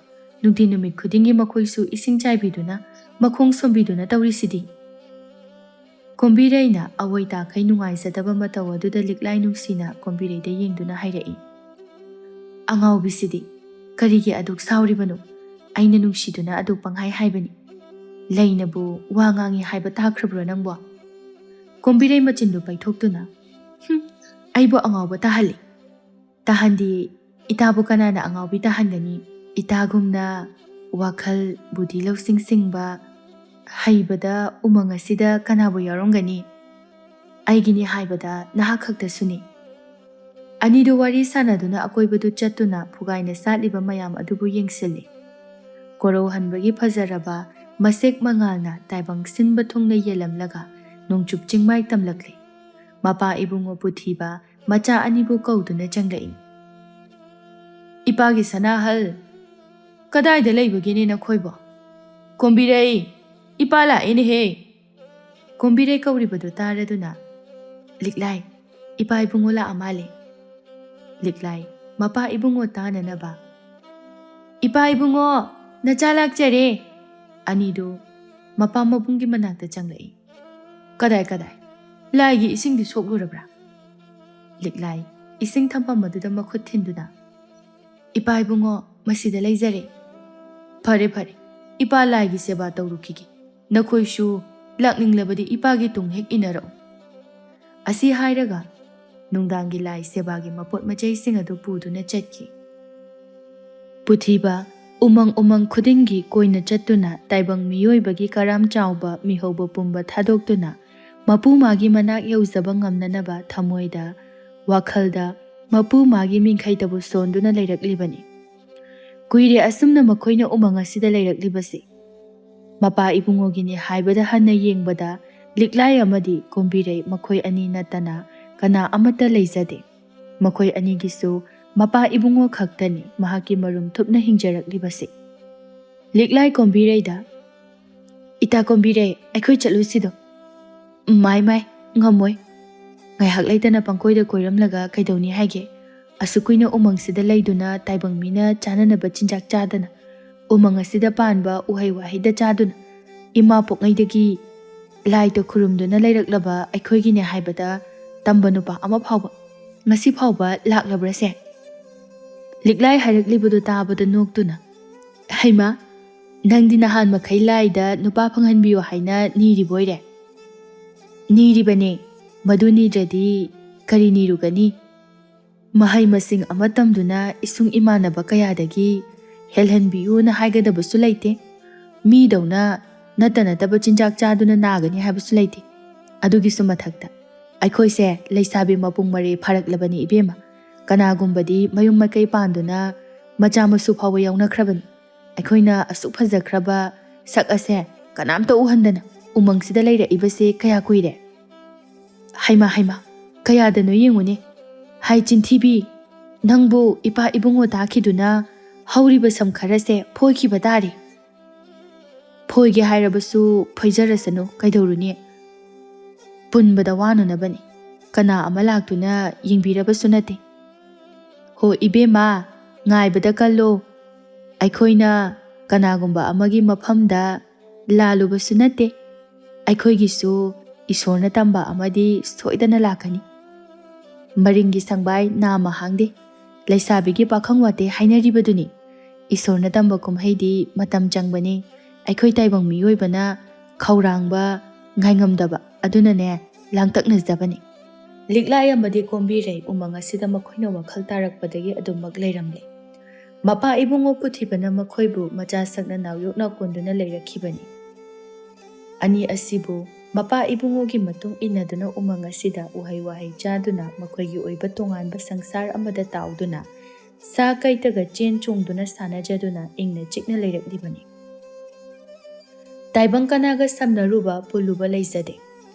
ꯅꯨꯡꯇꯤ ꯅꯨꯃꯤꯠ ꯈꯨꯗꯤꯡꯒꯤ ꯃꯈꯣꯏꯁꯨ ꯏꯁꯤꯡ ꯆꯥꯏꯕꯤꯗꯨꯅ, ꯃꯈꯣꯡ ꯁꯣꯝꯕꯤꯗꯨꯅ ꯇꯧꯔꯤꯁꯤꯗꯤ?" ꯀꯣꯝꯕꯤꯔꯩꯅ ꯑꯋꯣꯏ ꯇꯥꯈꯩ ꯅꯨꯡꯉꯥꯏꯖꯗꯕ ꯃꯇꯧ ꯑꯗꯨꯗ ꯂꯤꯛꯂꯥꯏ ꯅꯨꯡꯁꯤꯅ ꯀꯣꯝꯕꯤꯔꯩꯗ ꯌꯦꯡꯗꯨꯅ ꯍꯥꯏꯔꯛꯏ, "ꯑꯉꯥꯎꯕꯤꯁꯤꯗꯤ, ꯀꯔꯤꯒꯤ ꯑꯗꯨꯛ ꯁꯥꯎꯔꯤꯕꯅꯣ? ꯑꯩꯅ ꯅꯨꯡꯁꯤꯗꯨꯅ ꯑꯗꯨꯛ ꯄꯪꯍꯥꯏ ꯍꯥꯏꯕꯅꯤ꯫ ꯂꯩꯅꯕꯨ ꯋꯥ ꯉꯥꯡꯉꯤ ꯍꯥꯏꯕ ꯇꯥꯈ꯭ꯔꯕ꯭ꯔꯣ ꯅꯪꯕꯣ?" ꯀꯣꯝꯕꯤꯔꯩ ꯃꯆꯤꯟꯗꯨ ꯄꯩꯊꯣꯛꯇꯨꯅ, "ꯍꯨꯝ, ꯑꯩꯕꯨ ꯑꯉꯥꯎꯕ ꯇꯥꯍꯜꯂꯤ꯫ ꯇꯥꯍꯟꯗꯤ, ꯏꯇꯥꯕꯨ ꯀꯅꯥꯅ ꯑꯉꯥꯎꯕꯤ ꯇꯥꯍꯟꯒꯅꯤ? ꯏꯇꯥꯒꯨꯝꯅ ꯋꯥꯈꯜ, ꯕꯨꯙꯤ ꯂꯧꯁꯤꯡ ꯁꯤꯡꯕ, ꯍꯩꯕꯗ ꯎꯃꯪ ꯑꯁꯤꯗ ꯀꯅꯥꯕꯨ ꯌꯥꯎꯔꯝꯒꯅꯤ? ꯑꯩꯒꯤꯅꯤ ꯍꯥꯏꯕꯗ ꯅꯍꯥꯛ ꯈꯛꯇꯁꯨꯅꯤ꯫" ꯑꯅꯤꯗꯨ ꯋꯥꯔꯤ ꯁꯥꯟꯅꯗꯨꯅ ꯑꯀꯣꯏꯕꯗꯨ ꯆꯠꯇꯨꯅ ꯐꯨꯒꯥꯏꯅ ꯁꯥꯠꯂꯤꯕ ꯃꯌꯥꯝ ꯑꯗꯨꯕꯨ ꯌꯦꯡꯁꯤꯜꯂꯤ꯫ ꯀꯣꯔꯧꯍꯟꯕꯒꯤ ꯐꯖꯔꯕ ꯃꯁꯦꯛ ꯃꯉꯥꯜꯅ ꯇꯥꯏꯕꯪ ꯁꯤꯟꯕ ꯊꯨꯡꯅ ꯌꯦꯜꯂꯝꯂꯒ ꯅꯣꯡꯆꯨꯞ ꯆꯤꯡꯃꯥꯏ ꯇꯝꯂꯛꯂꯤ꯫ ꯃꯄꯥ ꯏꯕꯨꯡꯉꯣ ꯄꯨꯊꯤꯕ ꯃꯆꯥ ꯑꯅꯤꯕꯨ ꯀꯧꯗꯨꯅ ꯆꯪꯂꯛꯏ꯫ "ꯏꯄꯥꯒꯤ ꯁꯅꯥꯍꯜ, ꯀꯗꯥꯏꯗ ꯂꯩꯕꯒꯦꯅꯦ ꯅꯈꯣꯏꯕꯣ? ꯀꯣꯝꯕꯤꯔꯩ, ꯏꯄꯥ ꯂꯥꯛꯑꯦꯅꯦꯍꯦ!" ꯀꯣꯝꯕꯤꯔꯩ ꯀꯧꯔꯤꯕꯗꯨ ꯇꯥꯔꯗꯨꯅ, "ꯂꯤꯛꯂꯥꯏ, ꯏꯄꯥ ꯏꯕꯨꯡꯉꯣ ꯂꯥꯛꯑ ꯃꯥꯜꯂꯦ꯫" ꯂꯤꯛꯂꯥꯏ, ꯃꯄꯥ ꯏꯕꯨꯡꯉꯣ ꯇꯥꯅꯅꯕ, "ꯏꯄꯥ ꯏꯕꯨꯡꯉꯣ, ꯅꯆꯥ ꯂꯥꯛꯆꯔꯦ!" ꯑꯅꯤꯗꯨ ꯃꯄꯥ ꯃꯕꯨꯡꯒꯤ ꯃꯅꯥꯛꯇ ꯆꯪꯂꯛꯏ꯫ "ꯀꯗꯥꯏ, ꯀꯗꯥꯏ? ꯂꯥꯏꯒꯤ ꯏꯁꯤꯡꯗꯤ ꯁꯣꯛꯂꯨꯔꯕ꯭ꯔꯥ?" ꯂꯤꯛꯂꯥꯏ, ꯏꯁꯤꯡ ꯊꯝꯐꯝ ꯑꯗꯨꯗ ꯃꯈꯨꯠ ꯊꯤꯟꯗꯨꯅ, "ꯏꯄꯥ ꯏꯕꯨꯡꯉꯣ, ꯃꯁꯤꯗ ꯂꯩꯖꯔꯦ꯫" "ꯐꯔꯦ, ꯐꯔꯦ, ꯏꯄꯥ ꯂꯥꯏꯒꯤ ꯁꯦꯕꯥ ꯇꯧꯔꯨꯈꯤꯒꯦ꯫ ꯅꯈꯣꯏꯁꯨ ꯂꯥꯛꯅꯤꯡꯂꯕꯗꯤ ꯏꯄꯥꯒꯤ ꯇꯨꯡ ꯍꯦꯛ ꯏꯟꯅꯔꯛꯎ꯫" ꯑꯁꯤ ꯍꯥꯏꯔꯒ ꯅꯨꯡꯗꯥꯡꯒꯤ ꯂꯥꯏ ꯁꯦꯕꯥꯒꯤ ꯃꯄꯣꯠ ꯃꯆꯩꯁꯤꯡ ꯑꯗꯨ ꯄꯨꯗꯨꯅ ꯆꯠꯈꯤ꯫ ꯄꯨꯊꯤꯕ ꯎꯃꯪ ꯎꯃꯪ ꯈꯨꯗꯤꯡꯒꯤ ꯀꯣꯏꯅ ꯆꯠꯇꯨꯅ ꯇꯥꯏꯕꯪ ꯃꯤꯑꯣꯏꯕꯒꯤ ꯀꯔꯥꯝ ꯆꯥꯎꯕ ꯃꯤꯍꯧꯕ ꯄꯨꯝꯕ ꯊꯥꯗꯣꯛꯇꯨꯅ ꯃꯄꯨ ꯃꯥꯒꯤ ꯃꯅꯥꯛ ꯌꯧꯖꯕ ꯉꯝꯅꯅꯕ ꯊꯃꯣꯏꯗ, ꯋꯥꯈꯜꯗ ꯃꯄꯨ ꯃꯥꯒꯤ ꯃꯤꯡꯈꯩꯗꯕꯨ ꯁꯣꯟꯗꯨꯅ ꯂꯩꯔꯛꯂꯤꯕꯅꯤ꯫ ꯀꯨꯏꯔꯦ ꯑꯁꯨꯝꯅ ꯃꯈꯣꯏꯅ ꯎꯃꯪ ꯑꯁꯤꯗ ꯂꯩꯔꯛꯂꯤꯕꯁꯤ꯫ ꯃꯄꯥ ꯏꯕꯨꯡꯉꯣꯒꯤꯅꯤ ꯍꯥꯏꯕꯗ ꯍꯟꯅ ꯌꯦꯡꯕꯗ ꯂꯤꯛꯂꯥꯏ ꯑꯃꯗꯤ ꯀꯣꯝꯕꯤꯔꯩ ꯃꯈꯣꯏ ꯑꯅꯤ ꯅꯠꯇꯅ ꯀꯅꯥ ꯑꯃꯠꯇ ꯂꯩꯖꯗꯦ꯫ ꯃꯈꯣꯏ ꯑꯅꯤꯒꯤꯁꯨ ꯃꯄꯥ ꯏꯕꯨꯡꯉꯣ ꯈꯛꯇꯅꯤ ꯃꯍꯥꯛꯀꯤ ꯃꯔꯨꯝ ꯊꯨꯞꯅ ꯍꯤꯡꯖꯔꯛꯂꯤꯕꯁꯤ꯫ ꯂꯤꯛꯂꯥꯏ ꯀꯣꯝꯕꯤꯔꯩꯗ, "ꯏꯇꯥ ꯀꯣꯝꯕꯤꯔꯩ, ꯑꯩꯈꯣꯏ ꯆꯠꯂꯨꯁꯤꯗꯣ꯫" "ꯃꯥꯏ ꯃꯥꯏ, ꯉꯝꯃꯣꯏ꯫ ꯉꯥꯏꯍꯥꯛ ꯂꯩꯇꯅ ꯄꯪꯀꯣꯏꯗ ꯀꯣꯏꯔꯝꯂꯒ ꯀꯩꯗꯧꯅꯤ ꯍꯥꯏꯒꯦ? ꯑꯁꯨꯛ ꯀꯨꯏꯅ ꯎꯃꯪꯁꯤꯗ ꯂꯩꯗꯨꯅ ꯇꯥꯏꯕꯪ ꯃꯤꯅ ꯆꯥꯅꯅꯕ ꯆꯤꯟꯖꯥꯛ ꯆꯥꯗꯅ, ꯎꯃꯪ ꯑꯁꯤꯗ ꯄꯥꯟꯕ ꯎꯍꯩ ꯋꯥꯍꯩꯗ ꯆꯥꯗꯨꯅ, ꯏꯃꯥ ꯄꯣꯛꯉꯩꯗꯒꯤ ꯂꯥꯏꯇ ꯈꯨꯔꯨꯝꯗꯨꯅ ꯂꯩꯔꯛꯂꯕ ꯑꯩꯈꯣꯏꯒꯤꯅꯦ ꯍꯥꯏꯕꯗ ꯇꯝꯕ ꯅꯨꯄꯥ ꯑꯃ ꯐꯥꯎꯕ ꯉꯁꯤ ꯐꯥꯎꯕ ꯂꯥꯛꯂꯕ꯭ꯔꯁꯦ?" ꯂꯤꯛꯂꯥꯏ ꯍꯥꯏꯔꯛꯂꯤꯕꯗꯨ ꯇꯥꯕꯗ ꯅꯣꯛꯇꯨꯅ, "ꯍꯩꯃꯥ, ꯅꯪꯗꯤ ꯅꯍꯥꯟ ꯃꯈꯩ ꯂꯥꯏꯗ ꯅꯨꯄꯥ ꯐꯪꯍꯟꯕꯤꯌꯨ ꯍꯥꯏꯅ ꯅꯤꯔꯤꯕꯣꯏꯔꯦ?" "ꯅꯤꯔꯤꯕꯅꯦ꯫ ꯃꯗꯨ ꯅꯤꯗ꯭ꯔꯗꯤ ꯀꯔꯤ ꯅꯤꯔꯨꯒꯅꯤ? ꯃꯍꯩ ꯃꯁꯤꯡ ꯑꯃ ꯇꯝꯗꯨꯅ ꯏꯁꯨꯡ ꯏꯃꯥꯟꯅꯕ ꯀꯌꯥꯗꯒꯤ ꯍꯦꯜꯍꯟꯕꯤꯌꯨꯅ ꯍꯥꯏꯒꯗꯕꯁꯨ ꯂꯩꯇꯦ꯫ ꯃꯤꯗꯧꯅ ꯅꯠꯇ ꯅꯠꯇꯕ ꯆꯤꯟꯖꯥꯛ ꯆꯥꯗꯨꯅ ꯅꯥꯒꯅꯤ ꯍꯥꯏꯕꯁꯨ ꯂꯩꯇꯦ꯫ ꯑꯗꯨꯒꯤꯁꯨ ꯃꯊꯛꯇ ꯑꯩꯈꯣꯏꯁꯦ ꯂꯩꯁꯥꯕꯤ ꯃꯄꯨꯡ ꯃꯔꯩ ꯐꯥꯔꯛꯂꯕꯅꯤ ꯏꯕꯦꯝꯃ꯫ ꯀꯅꯥꯒꯨꯝꯕꯗꯤ ꯃꯌꯨꯝ ꯃꯀꯩ ꯄꯥꯟꯗꯨꯅ ꯃꯆꯥ ꯃꯁꯨ ꯐꯥꯎꯕ ꯌꯥꯎꯅꯈ꯭ꯔꯕꯅꯤ꯫ ꯑꯩꯈꯣꯏꯅ ꯑꯁꯨꯛ ꯐꯖꯈ꯭ꯔꯕ ꯁꯛ ꯑꯁꯦ ꯀꯅꯥꯝꯇ ꯎꯍꯟꯗꯅ ꯎꯃꯪꯁꯤꯗ ꯂꯩꯔꯛꯏꯕꯁꯦ ꯀꯌꯥ ꯀꯨꯏꯔꯦ?" "ꯍꯩꯃꯥ, ꯍꯩꯃꯥ, ꯀꯌꯥꯗꯅꯣ ꯌꯦꯡꯉꯨꯅꯦ꯫ ꯍꯥꯏ ꯆꯤꯟꯊꯤꯕꯤ, ꯅꯪꯕꯨ ꯏꯄꯥ ꯏꯕꯨꯡꯉꯣ ꯇꯥꯈꯤꯗꯨꯅ ꯍꯧꯔꯤꯕ ꯁꯝ ꯈꯔꯁꯦ ꯐꯣꯏꯈꯤꯕ ꯇꯥꯔꯦ꯫" "ꯐꯣꯏꯒꯦ ꯍꯥꯏꯔꯕꯁꯨ ꯐꯣꯏꯖꯔꯁꯅꯨ, ꯀꯩꯗꯧꯔꯨꯅꯤ? ꯄꯨꯟꯕꯗ ꯋꯥꯅꯅꯕꯅꯤ꯫ ꯀꯅꯥ ꯑꯃ ꯂꯥꯛꯇꯨꯅ ꯌꯦꯡꯕꯤꯔꯕꯁꯨ ꯅꯠꯇꯦ꯫ ꯍꯣ ꯏꯕꯦꯝꯃ, ꯉꯥꯏꯕꯗ ꯀꯜꯂꯣ꯫ ꯑꯩꯈꯣꯏꯅ ꯀꯅꯥꯒꯨꯝꯕ ꯑꯃꯒꯤ ꯃꯐꯝꯗ ꯂꯥꯜꯂꯨꯕꯁꯨ ꯅꯠꯇꯦ꯫ ꯑꯩꯈꯣꯏꯒꯤꯁꯨ ꯏꯁꯣꯔꯅ ꯇꯝꯕ ꯑꯃꯗꯤ ꯁꯣꯏꯗꯅ ꯂꯥꯛꯀꯅꯤ꯫ ꯃꯔꯤꯡꯒꯤ ꯁꯪꯕꯥꯏ ꯅꯥꯝꯃ ꯍꯥꯡꯗꯦ꯫ ꯂꯩꯁꯥꯕꯤꯒꯤ ꯄꯥꯈꯪ ꯋꯥꯇꯦ ꯍꯥꯏꯅꯔꯤꯕꯗꯨꯅꯤ꯫ ꯏꯁꯣꯔꯅ ꯇꯝꯕ ꯀꯨꯝꯍꯩꯗꯤ ꯃꯇꯝ ꯆꯪꯕꯅꯤ꯫ ꯑꯩꯈꯣꯏ ꯇꯥꯏꯕꯪ ꯃꯤꯑꯣꯏꯕꯅ ꯈꯧꯔꯥꯡꯕ, ꯉꯥꯏꯉꯝꯗꯕ ꯑꯗꯨꯅꯅꯦ ꯂꯥꯡꯇꯛꯅꯖꯕꯅꯤ꯫ ꯂꯤꯛꯂꯥꯏ ꯑꯃꯗꯤ ꯀꯣꯝꯕꯤꯔꯩ ꯎꯃꯪ ꯑꯁꯤꯗ ꯃꯈꯣꯏꯅ ꯋꯥꯈꯜ ꯇꯥꯔꯛꯄꯗꯒꯤ ꯑꯗꯨꯃꯛ ꯂꯩꯔꯝꯂꯦ꯫ ꯃꯄꯥ ꯏꯕꯨꯡꯉꯣ ꯄꯨꯊꯤꯕꯅ ꯃꯈꯣꯏꯕꯨ ꯃꯆꯥ ꯁꯛꯅ ꯅꯥꯎꯌꯣꯛꯅ ꯀꯣꯟꯗꯨꯅ ꯂꯩꯔꯛꯈꯤꯕꯅꯤ꯫ ꯑꯅꯤ ꯑꯁꯤꯕꯨ ꯃꯄꯥ ꯏꯕꯨꯡꯉꯣꯒꯤ ꯃꯇꯨꯡ ꯏꯟꯅꯗꯨꯅ ꯎꯃꯪ ꯑꯁꯤꯗ ꯎꯍꯩ ꯋꯥꯍꯩ ꯆꯥꯗꯨꯅ ꯃꯈꯣꯏꯒꯤ ꯑꯣꯏꯕ ꯇꯣꯉꯥꯟꯕ ꯁꯪꯁꯥꯔ ꯑꯃꯗ ꯇꯥꯎꯗꯨꯅ ꯁꯥ ꯀꯩꯇꯒ ꯆꯦꯟ ꯆꯣꯡꯗꯨꯅ ꯁꯥꯟꯅꯖꯗꯨꯅ ꯏꯪꯅ ꯆꯤꯛꯅ ꯂꯩꯔꯛꯂꯤꯕꯅꯤ꯫ ꯇꯥꯏꯕꯪ ꯀꯅꯥꯒ ꯁꯝꯅꯔꯨꯕ ꯄꯨꯜꯂꯨꯕ ꯂꯩꯖꯗꯦ꯫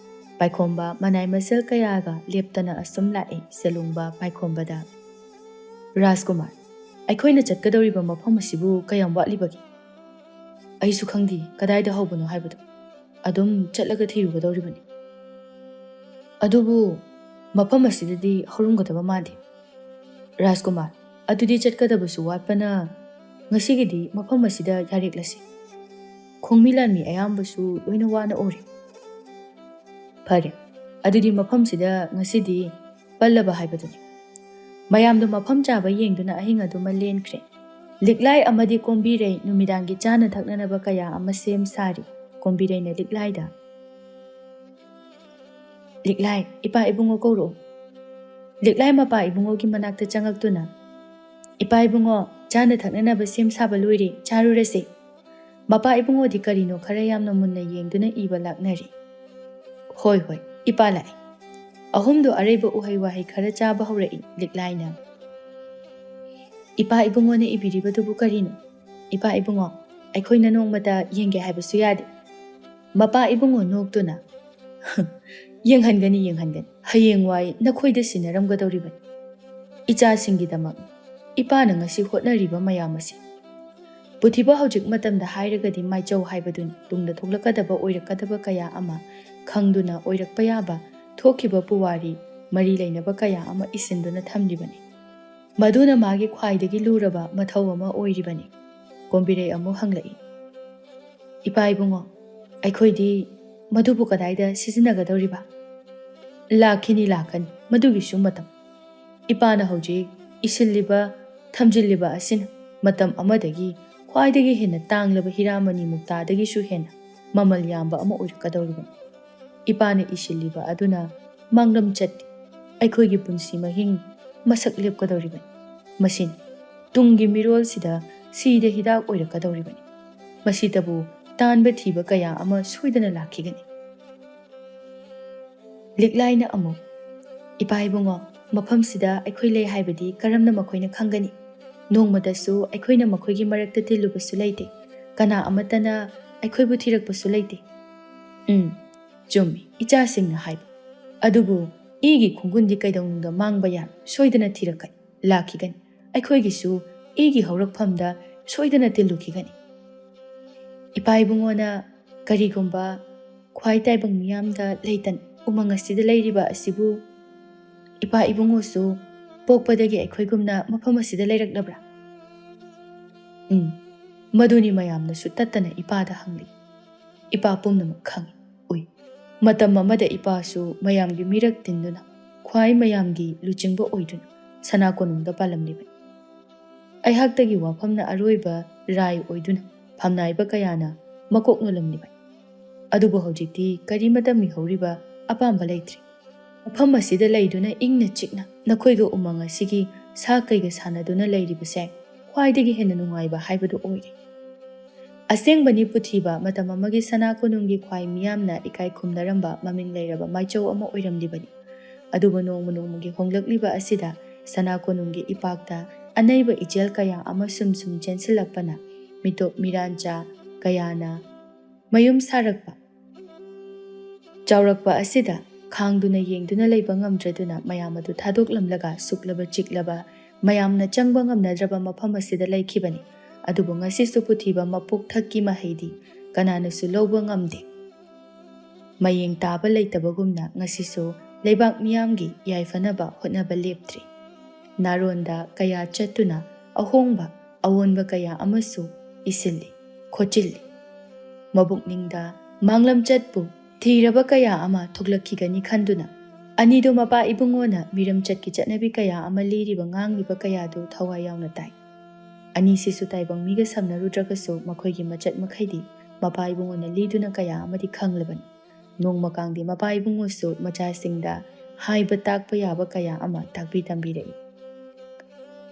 ꯄꯥꯏꯈꯣꯝꯕ ꯃꯅꯥꯏ ꯃꯁꯤꯜ ꯀꯌꯥꯒ ꯂꯦꯞꯇꯅ ꯑꯁꯨꯝ ꯂꯥꯛꯏ꯫ ꯁꯦꯂꯨꯡꯕ ꯄꯥꯏꯈꯣꯝꯕꯗ, "ꯔꯥꯖꯀꯨꯃꯥꯔ, ꯑꯩꯈꯣꯏꯅ ꯆꯠꯀꯗꯧꯔꯤꯕ ꯃꯐꯝ ꯑꯁꯤꯕꯨ ꯀꯌꯥꯝ ꯋꯥꯠꯂꯤꯕꯒꯦ?" "ꯑꯩꯁꯨ ꯈꯪꯗꯦ ꯀꯗꯥꯏꯗ ꯍꯧꯕꯅꯣ ꯍꯥꯏꯕꯗꯣ꯫ ꯑꯗꯨꯝ ꯆꯠꯂꯒ ꯊꯤꯔꯨꯒꯗꯧꯔꯤꯕꯅꯤ꯫ ꯑꯗꯨꯕꯨ ꯃꯐꯝ ꯑꯁꯤꯗꯗꯤ ꯍꯧꯔꯝꯒꯗꯕ ꯃꯥꯟꯗꯦ꯫" "ꯔꯥꯖꯀꯨꯃꯥꯔ, ꯑꯗꯨꯗꯤ ꯆꯠꯀꯗꯕꯁꯨ ꯋꯥꯠꯄꯅ ꯉꯁꯤꯒꯤꯗꯤ ꯃꯐꯝ ꯑꯁꯤꯗ ꯌꯥꯔꯦꯛꯂꯁꯤ꯫ ꯈꯣꯡꯃꯤ ꯂꯥꯟꯃꯤ ꯑꯌꯥꯝꯕꯁꯨ ꯂꯣꯏꯅ ꯋꯥꯅ ꯎꯔꯦ꯫ ꯐꯔꯦ, ꯑꯗꯨꯗꯤ ꯃꯐꯝꯁꯤꯗ ꯉꯁꯤꯗꯤ ꯄꯜꯂꯕ ꯍꯥꯏꯕꯗꯨꯅꯤ꯫" ꯃꯌꯥꯝꯗꯨ ꯃꯐꯝ ꯆꯥꯕ ꯌꯦꯡꯗꯨꯅ ꯑꯍꯤꯡ ꯑꯗꯨꯃ ꯂꯦꯟꯈ꯭ꯔꯦ꯫ ꯂꯤꯛꯂꯥꯏ ꯑꯃꯗꯤ ꯀꯣꯝꯕꯤꯔꯩ ꯅꯨꯃꯤꯗꯥꯡꯒꯤ ꯆꯥꯅ ꯊꯛꯅꯅꯕ ꯀꯌꯥ ꯑꯃ ꯁꯦꯝ ꯁꯥꯔꯤ꯫ ꯀꯣꯝꯕꯤꯔꯩꯅ ꯂꯤꯛꯂꯥꯏꯗ, "ꯂꯤꯛꯂꯥꯏ, ꯏꯄꯥ ꯏꯕꯨꯡꯉꯣ ꯀꯧꯔꯛꯑꯣ꯫" ꯂꯤꯛꯂꯥꯏ ꯃꯄꯥ ꯏꯕꯨꯡꯉꯣꯒꯤ ꯃꯅꯥꯛꯇ ꯆꯪꯉꯛꯇꯨꯅ, "ꯏꯄꯥ ꯏꯕꯨꯡꯉꯣ, ꯆꯥꯅ ꯊꯛꯅꯅꯕ ꯁꯦꯝ ꯁꯥꯕ ꯂꯣꯏꯔꯦ, ꯆꯥꯔꯨꯔꯁꯦ꯫" ꯃꯄꯥ ꯏꯕꯨꯡꯉꯣꯗꯤ ꯀꯔꯤꯅꯣ ꯈꯔ ꯌꯥꯝꯅ ꯃꯨꯟꯅ ꯌꯦꯡꯗꯨꯅ ꯏꯕ ꯂꯥꯛꯅꯔꯤ꯫ "ꯍꯣꯏ, ꯍꯣꯏ, ꯏꯄꯥ ꯂꯥꯛꯑꯦ꯫" ꯑꯍꯨꯝꯗꯣ ꯑꯔꯩꯕ ꯎꯍꯩ ꯋꯥꯍꯩ ꯈꯔ ꯆꯥꯕ ꯍꯧꯔꯛꯏ꯫ ꯂꯤꯛꯂꯥꯏꯅ, "ꯏꯄꯥ ꯏꯕꯨꯡꯉꯣꯅ ꯏꯕꯤꯔꯤꯕꯗꯨꯕꯨ ꯀꯔꯤꯅꯣ? ꯏꯄꯥ ꯏꯕꯨꯡꯉꯣ, ꯑꯩꯈꯣꯏꯅ ꯅꯣꯡꯃꯇ ꯌꯦꯡꯒꯦ ꯍꯥꯏꯕꯁꯨ ꯌꯥꯗꯦ꯫" ꯃꯄꯥ ꯏꯕꯨꯡꯉꯣ ꯅꯣꯛꯇꯨꯅ, "ꯌꯦꯡꯍꯟꯒꯅꯤ, ꯌꯦꯡꯍꯟꯒꯅꯤ꯫ ꯍꯌꯦꯡꯋꯥꯏ ꯅꯈꯣꯏꯗ ꯁꯤꯟꯅꯔꯝꯒꯗꯧꯔꯤꯕꯅꯤ꯫ ꯏꯆꯥꯁꯤꯡꯒꯤꯗꯃꯛ ꯏꯄꯥꯅ ꯉꯁꯤ ꯍꯣꯠꯅꯔꯤꯕ ꯃꯌꯥꯝ ꯑꯁꯤ꯫" ꯄꯨꯊꯤꯕ ꯍꯧꯖꯤꯛ ꯃꯇꯝꯗ ꯍꯥꯏꯔꯒꯗꯤ ꯃꯥꯏꯆꯧ ꯍꯥꯏꯕꯗꯨꯅꯤ꯫ ꯇꯨꯡꯗ ꯊꯣꯛꯂꯛꯀꯗꯕ ꯑꯣꯏꯔꯛꯀꯗꯕ ꯀꯌꯥ ꯑꯃ ꯈꯪꯗꯨꯅ ꯑꯣꯏꯔꯛꯄ ꯌꯥꯕ ꯊꯣꯛꯈꯤꯕ ꯄꯨꯋꯥꯔꯤ ꯃꯔꯤ ꯂꯩꯅꯕ ꯀꯌꯥ ꯑꯃ ꯏꯁꯤꯟꯗꯨꯅ ꯊꯝꯂꯤꯕꯅꯤ꯫ ꯃꯗꯨꯅ ꯃꯥꯒꯤ ꯈ꯭ꯋꯥꯏꯗꯒꯤ ꯂꯨꯔꯕ ꯃꯊꯧ ꯑꯃ ꯑꯣꯏꯔꯤꯕꯅꯤ꯫ ꯀꯣꯝꯕꯤꯔꯩ ꯑꯃꯨꯛ ꯍꯪꯂꯛꯏ, "ꯏꯄꯥ ꯏꯕꯨꯡꯉꯣ, ꯑꯩꯈꯣꯏꯗꯤ ꯃꯗꯨꯕꯨ ꯀꯗꯥꯏꯗ ꯁꯤꯖꯤꯟꯅꯒꯗꯧꯔꯤꯕ?" "ꯂꯥꯛꯈꯤꯅꯤ, ꯂꯥꯛꯀꯅꯤ, ꯃꯗꯨꯒꯤꯁꯨ ꯃꯇꯝ꯫ ꯏꯄꯥꯅ ꯍꯧꯖꯤꯛ ꯏꯁꯤꯜꯂꯤꯕ, ꯊꯝꯖꯤꯜꯂꯤꯕ ꯑꯁꯤꯅ ꯃꯇꯝ ꯑꯃꯗꯒꯤ ꯈ꯭ꯋꯥꯏꯗꯒꯤ ꯍꯦꯟꯅ ꯇꯥꯡꯂꯕ ꯍꯤꯔꯥꯃꯅꯤ ꯃꯨꯛꯇꯥꯗꯒꯤꯁꯨ ꯍꯦꯟꯅ ꯃꯃꯜ ꯌꯥꯝꯕ ꯑꯃ ꯑꯣꯏꯔꯛꯀꯗꯧꯔꯤꯕꯅꯤ꯫ ꯏꯄꯥꯅ ꯏꯁꯤꯜꯂꯤꯕ ꯑꯗꯨꯅ ꯃꯥꯡꯂꯝ ꯆꯠꯇꯦ꯫ ꯑꯩꯈꯣꯏꯒꯤ ꯄꯨꯟꯁꯤ ꯃꯍꯤꯡ ꯃꯁꯛ ꯂꯦꯞꯀꯗꯧꯔꯤꯕꯅꯤ꯫ ꯃꯁꯤꯅ ꯇꯨꯡꯒꯤ ꯃꯤꯔꯣꯜꯁꯤꯗ ꯁꯤꯗ ꯍꯤꯗꯥꯛ ꯑꯣꯏꯔꯛꯀꯗꯧꯔꯤꯕꯅꯤ꯫ ꯃꯁꯤꯗꯕꯨ ꯇꯥꯟꯕ ꯊꯤꯕ ꯀꯌꯥ ꯑꯃ ꯁꯣꯏꯗꯅ ꯂꯥꯛꯈꯤꯒꯅꯤ꯫ ꯂꯤꯛꯂꯥꯏꯅ ꯑꯃꯨꯛ, "ꯏꯄꯥ ꯏꯕꯨꯡꯉꯣ, ꯃꯐꯝꯁꯤꯗ ꯑꯩꯈꯣꯏ ꯂꯩ ꯍꯥꯏꯕꯗꯤ ꯀꯔꯝꯅ ꯃꯈꯣꯏꯅ ꯈꯪꯒꯅꯤ? ꯅꯣꯡꯃꯗꯁꯨ ꯑꯩꯈꯣꯏꯅ ꯃꯈꯣꯏꯒꯤ ꯃꯔꯛꯇ ꯇꯤꯜꯂꯨꯕꯁꯨ ꯂꯩꯇꯦ꯫ ꯀꯅꯥ ꯑꯃꯠꯇꯅ ꯑꯩꯈꯣꯏꯕꯨ ꯊꯤꯔꯛꯄꯁꯨ ꯂꯩꯇꯦ꯫" "ꯎꯝ, ꯆꯨꯝꯃꯤ, ꯏꯆꯥꯁꯤꯡꯅ ꯍꯥꯏꯕ꯫ ꯑꯗꯨꯕꯨ ꯏꯒꯤ ꯈꯣꯡꯒꯨꯟꯗꯤ ꯀꯩꯗꯧꯅꯨꯡꯗ ꯃꯥꯡꯕ ꯌꯥꯔꯣꯏ, ꯁꯣꯏꯗꯅ ꯊꯤꯔꯛꯀꯅꯤ, ꯂꯥꯛꯈꯤꯒꯅꯤ꯫ ꯑꯩꯈꯣꯏꯒꯤꯁꯨ ꯏꯒꯤ ꯍꯧꯔꯛꯐꯝꯗ ꯁꯣꯏꯗꯅ ꯇꯤꯜꯂꯨꯈꯤꯒꯅꯤ꯫" ꯏꯄꯥ ꯏꯕꯨꯡꯉꯣꯅ ꯀꯔꯤꯒꯨꯝꯕ ꯈ꯭ꯋꯥꯏ ꯇꯥꯏꯕꯪ ꯃꯤꯌꯥꯝꯗ ꯂꯩꯇꯅ ꯎꯃꯪ ꯑꯁꯤꯗ ꯂꯩꯔꯤꯕ ꯑꯁꯤꯕꯨ ꯏꯄꯥ ꯏꯕꯨꯡꯉꯣꯁꯨ ꯄꯣꯛꯄꯗꯒꯤ ꯑꯩꯈꯣꯏꯒꯨꯝꯅ ꯃꯐꯝ ꯑꯁꯤꯗ ꯂꯩꯔꯛꯂꯕ꯭ꯔꯥ? ꯎꯝ, ꯃꯗꯨꯅꯤ ꯃꯌꯥꯝꯅꯁꯨ ꯇꯠꯇꯅ ꯏꯄꯥꯗ ꯍꯪꯂꯤ꯫ ꯏꯄꯥ ꯄꯨꯝꯅꯃꯛ ꯈꯪꯏ, ꯎꯏ꯫ ꯃꯇꯝ ꯑꯃꯗ ꯏꯄꯥꯁꯨ ꯃꯌꯥꯝꯒꯤ ꯃꯤꯔꯛ ꯇꯤꯟꯗꯨꯅ ꯈ꯭ꯋꯥꯏ ꯃꯌꯥꯝꯒꯤ ꯂꯨꯆꯤꯡꯕ ꯑꯣꯏꯗꯨꯅ ꯁꯅꯥ ꯀꯣꯅꯨꯡꯗ ꯄꯥꯜꯂꯝꯂꯤꯕꯅꯤ꯫ ꯑꯩꯍꯥꯛꯇꯒꯤ ꯋꯥꯐꯝꯅ ꯑꯔꯣꯏꯕ ꯔꯥꯏ ꯑꯣꯏꯗꯨꯅ ꯐꯝꯅꯥꯏꯕ ꯀꯌꯥꯅ ꯃꯀꯣꯛ ꯅꯣꯜꯂꯝꯂꯤꯕꯅꯤ꯫ ꯑꯗꯨꯕꯨ ꯍꯧꯖꯤꯛꯇꯤ ꯀꯔꯤꯃꯠꯇ ꯃꯤꯍꯧꯔꯤꯕ ꯑꯄꯥꯝꯕ ꯂꯩꯇ꯭ꯔꯦ꯫ ꯃꯐꯝ ꯑꯁꯤꯗ ꯂꯩꯗꯨꯅ ꯏꯪꯅ ꯆꯤꯛꯅ ꯅꯈꯣꯏꯒ ꯎꯃꯪ ꯑꯁꯤꯒꯤ ꯁꯥ ꯀꯩꯒ ꯁꯥꯟꯅꯗꯨꯅ ꯂꯩꯔꯤꯕꯁꯦ ꯈ꯭ꯋꯥꯏꯗꯒꯤ ꯍꯦꯟꯅ ꯅꯨꯡꯉꯥꯏꯕ ꯍꯥꯏꯕꯗꯨ ꯑꯣꯏꯔꯦ꯫ ꯑꯁꯦꯡꯕꯅꯤ, ꯄꯨꯊꯤꯕ ꯃꯇꯝ ꯑꯃꯒꯤ ꯁꯅꯥ ꯀꯣꯅꯨꯡꯒꯤ ꯈ꯭ꯋꯥꯏ ꯃꯤꯌꯥꯝꯅ ꯏꯀꯥꯏ ꯈꯨꯝꯅꯔꯝꯕ ꯃꯃꯤꯡ ꯂꯩꯔꯕ ꯃꯥꯏꯆꯧ ꯑꯃ ꯑꯣꯏꯔꯝꯂꯤꯕꯅꯤ꯫ ꯑꯗꯨꯕꯨ ꯅꯣꯡꯃ ꯅꯣꯡꯃꯒꯤ ꯍꯣꯡꯂꯛꯂꯤꯕ ꯑꯁꯤꯗ ꯁꯅꯥ ꯀꯣꯅꯨꯡꯒꯤ ꯏꯄꯥꯛꯇ ꯑꯅꯩꯕ ꯏꯆꯦꯜ ꯀꯌꯥ ꯑꯃ ꯁꯨꯝ ꯁꯨꯝ ꯆꯦꯟꯁꯤꯜꯂꯛꯄꯅ ꯃꯤꯇꯣꯞ ꯃꯤꯔꯥꯟꯆꯥ ꯀꯌꯥꯅ ꯃꯌꯨꯝ ꯁꯥꯔꯛꯄ ꯆꯥꯎꯔꯛꯄ ꯑꯁꯤꯗ ꯈꯥꯡꯗꯨꯅ ꯌꯦꯡꯗꯨꯅ ꯂꯩꯕ ꯉꯝꯗ꯭ꯔꯗꯨꯅ ꯃꯌꯥꯝ ꯑꯗꯨ ꯊꯥꯗꯣꯛꯂꯝꯂꯒ ꯁꯨꯛꯂꯕ ꯆꯤꯛꯂꯕ ꯃꯌꯥꯝꯅ ꯆꯪꯕ ꯉꯝꯅꯗ꯭ꯔꯕ ꯃꯐꯝ ꯑꯁꯤꯗ ꯂꯩꯈꯤꯕꯅꯤ꯫ ꯑꯗꯨꯕꯨ ꯉꯁꯤꯁꯨ ꯄꯨꯊꯤꯕ ꯃꯄꯣꯛ ꯊꯛꯀꯤ ꯃꯍꯩꯗꯤ ꯀꯅꯥꯅꯁꯨ ꯂꯧꯕ ꯉꯝꯗꯦ꯫ ꯃꯌꯦꯡ ꯇꯥꯕ ꯂꯩꯇꯕꯒꯨꯝꯅ ꯉꯁꯤꯁꯨ ꯂꯩꯕꯥꯛ ꯃꯤꯌꯥꯝꯒꯤ ꯌꯥꯏꯐꯅꯕ ꯍꯣꯠꯅꯕ ꯂꯦꯞꯇ꯭ꯔꯤ꯫ ꯅꯥꯔꯣꯟꯗ ꯀꯌꯥ ꯆꯠꯇꯨꯅ ꯑꯍꯣꯡꯕ ꯑꯑꯣꯟꯕ ꯀꯌꯥ ꯑꯃꯁꯨ ꯏꯁꯤꯜꯂꯤ, ꯈꯣꯠꯆꯤꯜꯂꯤ꯫ ꯃꯕꯨꯛꯅꯤꯡꯗ ꯃꯥꯡꯂꯝꯆꯠꯄꯨ ꯊꯤꯔꯕ ꯀꯌꯥ ꯑꯃ ꯊꯣꯛꯂꯛꯈꯤꯒꯅꯤ ꯈꯟꯗꯨꯅ ꯑꯅꯤꯗꯣ ꯃꯄꯥ ꯏꯕꯨꯡꯉꯣꯅ ꯃꯤꯔꯝꯆꯠꯀꯤ ꯆꯠꯅꯕꯤ ꯀꯌꯥ ꯑꯃ ꯂꯤꯔꯤꯕ ꯉꯥꯡꯂꯤꯕ ꯀꯌꯥꯗꯨ ꯊꯋꯥꯏ ꯌꯥꯎꯅ ꯇꯥꯏ꯫ ꯑꯅꯤꯁꯤꯁꯨ ꯇꯥꯏꯕꯪ ꯃꯤꯒ ꯁꯝꯅꯔꯨꯗ꯭ꯔꯒꯁꯨ ꯃꯈꯣꯏꯒꯤ ꯃꯆꯠ ꯃꯈꯩꯗꯤ ꯃꯄꯥ ꯏꯕꯨꯡꯉꯣꯅ ꯂꯤꯗꯨꯅ ꯀꯌꯥ ꯑꯃꯗꯤ ꯈꯪꯂꯕꯅꯤ꯫ ꯅꯣꯡꯃ ꯀꯥꯡꯗꯤ ꯃꯄꯥ ꯏꯕꯨꯡꯉꯣꯁꯨ ꯃꯆꯥꯁꯤꯡꯗ ꯍꯥꯏꯕ ꯇꯥꯛꯄ ꯌꯥꯕ ꯀꯌꯥ ꯑꯃ ꯇꯥꯛꯄꯤ ꯇꯝꯕꯤꯔꯛꯏ꯫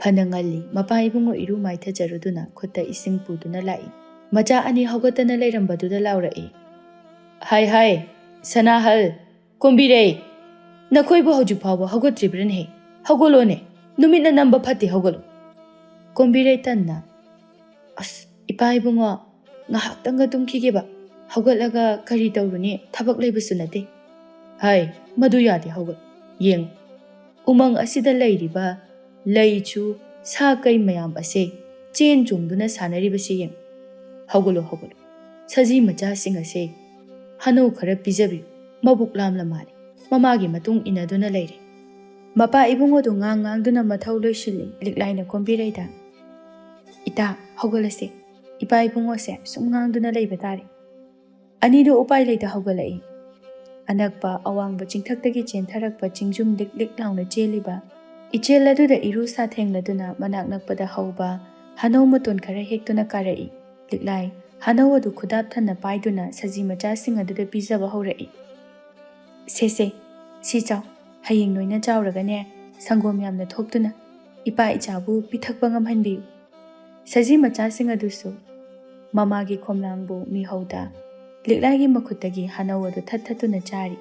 ꯐꯅ ꯉꯜꯂꯤ, ꯃꯄꯥ ꯏꯕꯨꯡꯉꯣ ꯏꯔꯨ ꯃꯥꯏꯊꯖꯔꯨꯗꯨꯅ ꯈꯨꯠꯇ ꯏꯁꯤꯡ ꯄꯨꯗꯨꯅ ꯂꯥꯛꯏ꯫ ꯃꯆꯥ ꯑꯅꯤ ꯍꯧꯒꯠꯇꯅ ꯂꯩꯔꯝꯕꯗꯨꯗ ꯂꯥꯎꯔꯛꯏ, "ꯍꯥꯏ ꯍꯥꯏ, ꯁꯅꯥꯍꯜ, ꯀꯣꯝꯕꯤꯔꯩ, ꯅꯈꯣꯏꯕꯨ ꯍꯧꯖꯤꯛ ꯐꯥꯎꯕ ꯍꯧꯒꯠꯇ꯭ꯔꯤꯕ꯭ꯔꯅꯦꯍꯦ? ꯍꯧꯒꯠꯂꯣꯅꯦ, ꯅꯨꯃꯤꯠꯅ ꯅꯝꯕ ꯐꯠꯇꯦ, ꯍꯧꯒꯠꯂꯣ!" ꯀꯣꯝꯕꯤꯔꯩ ꯇꯟꯅ, "ꯑꯁ, ꯏꯄꯥ ꯏꯕꯨꯡꯉꯣ, ꯉꯥꯏꯍꯥꯛꯇꯪꯒ ꯇꯨꯝꯈꯤꯒꯦꯕ, ꯍꯧꯒꯠꯂꯒ ꯀꯔꯤ ꯇꯧꯔꯨꯅꯤ, ꯊꯕꯛ ꯂꯩꯕꯁꯨ ꯅꯠꯇꯦ꯫ ꯍꯥꯏ, ꯃꯗꯨ ꯌꯥꯗꯦ, ꯍꯧꯒꯠ, ꯌꯦꯡꯉꯨ, ꯎꯃꯪ ꯑꯁꯤꯗ ꯂꯩꯔꯤꯕ ꯂꯩꯁꯨ ꯁꯥ ꯀꯩ ꯃꯌꯥꯝ ꯑꯁꯦ ꯆꯦꯟ ꯆꯣꯡꯗꯨꯅ ꯁꯥꯟꯅꯔꯤꯕꯁꯤ ꯌꯦꯡꯉꯨ꯫ ꯍꯧꯒꯠꯂꯣ, ꯍꯧꯒꯠꯂꯣ, ꯁꯖꯤ ꯃꯆꯥꯁꯤꯡ ꯑꯁꯦ ꯍꯅꯧ ꯈꯔ ꯄꯤꯖꯕꯤꯌꯨ, ꯃꯕꯨꯛ ꯂꯥꯝꯂ ꯃꯥꯜꯂꯦ, ꯃꯃꯥꯒꯤ ꯃꯇꯨꯡ ꯏꯟꯅꯗꯨꯅ ꯂꯩꯔꯦ꯫" ꯃꯄꯥ ꯏꯕꯨꯡꯉꯣꯗꯨ ꯉꯥꯡ ꯉꯥꯡꯗꯨꯅ ꯃꯊꯧ ꯂꯣꯏꯁꯤꯜꯂꯤ꯫ ꯂꯤꯛꯂꯥꯏꯅ ꯀꯣꯝꯕꯤꯔꯩꯗ, "ꯏꯇꯥ, ꯍꯧꯒꯠꯂꯁꯦ, ꯏꯄꯥ ꯏꯕꯨꯡꯉꯣꯁꯦ ꯁꯨꯝ ꯉꯥꯡꯗꯨꯅ ꯂꯩꯕ ꯇꯥꯔꯦ꯫" ꯑꯅꯤꯗꯨ ꯎꯄꯥꯏ ꯂꯩꯇ ꯍꯧꯒꯠꯂꯛꯏ꯫ ꯑꯅꯛꯄ ꯑꯋꯥꯡꯕ ꯆꯤꯡꯊꯛꯇꯒꯤ ꯆꯦꯟꯊꯔꯛꯄ ꯆꯤꯡꯖꯨꯝ ꯂꯤꯛ ꯂꯤꯛ ꯂꯥꯎꯅ ꯆꯦꯜꯂꯤꯕ ꯏꯆꯦꯜ ꯑꯗꯨꯗ ꯏꯔꯨ ꯁꯥꯊꯦꯡꯂꯗꯨꯅ ꯃꯅꯥꯛ ꯅꯛꯄꯗ ꯍꯧꯕ ꯍꯅꯧ ꯃꯇꯣꯟ ꯈꯔ ꯍꯦꯛꯇꯨꯅ ꯀꯥꯔꯛꯏ꯫ ꯂꯤꯛꯂꯥꯏ ꯍꯅꯧ ꯑꯗꯨ ꯈꯨꯗꯥꯞ ꯊꯟꯅ ꯄꯥꯏꯗꯨꯅ ꯁꯖꯤ ꯃꯆꯥꯁꯤꯡ ꯑꯗꯨꯗ ꯄꯤꯖꯕ ꯍꯧꯔꯛꯏ꯫ "ꯁꯦ ꯁꯦ, ꯁꯤ ꯆꯥꯎ, ꯍꯌꯦꯡ ꯅꯣꯏꯅ ꯆꯥꯎꯔꯒꯅꯦ, ꯁꯪꯒꯣꯝ ꯌꯥꯝꯅ ꯊꯣꯛꯇꯨꯅ ꯏꯄꯥ ꯏꯆꯥꯕꯨ ꯄꯤꯊꯛꯄ ꯉꯝꯍꯟꯕꯤꯌꯨ꯫" ꯁꯖꯤ ꯃꯆꯥꯁꯤꯡ ꯑꯗꯨꯁꯨ ꯃꯃꯥꯒꯤ ꯈꯣꯝꯂꯥꯡꯕꯨ ꯃꯤꯍꯧꯗ ꯂꯤꯛꯂꯥꯏꯒꯤ ꯃꯈꯨꯠꯇꯒꯤ ꯍꯅꯧ ꯑꯗꯨ ꯊꯠ ꯊꯠꯇꯨꯅ ꯆꯥꯔꯤ꯫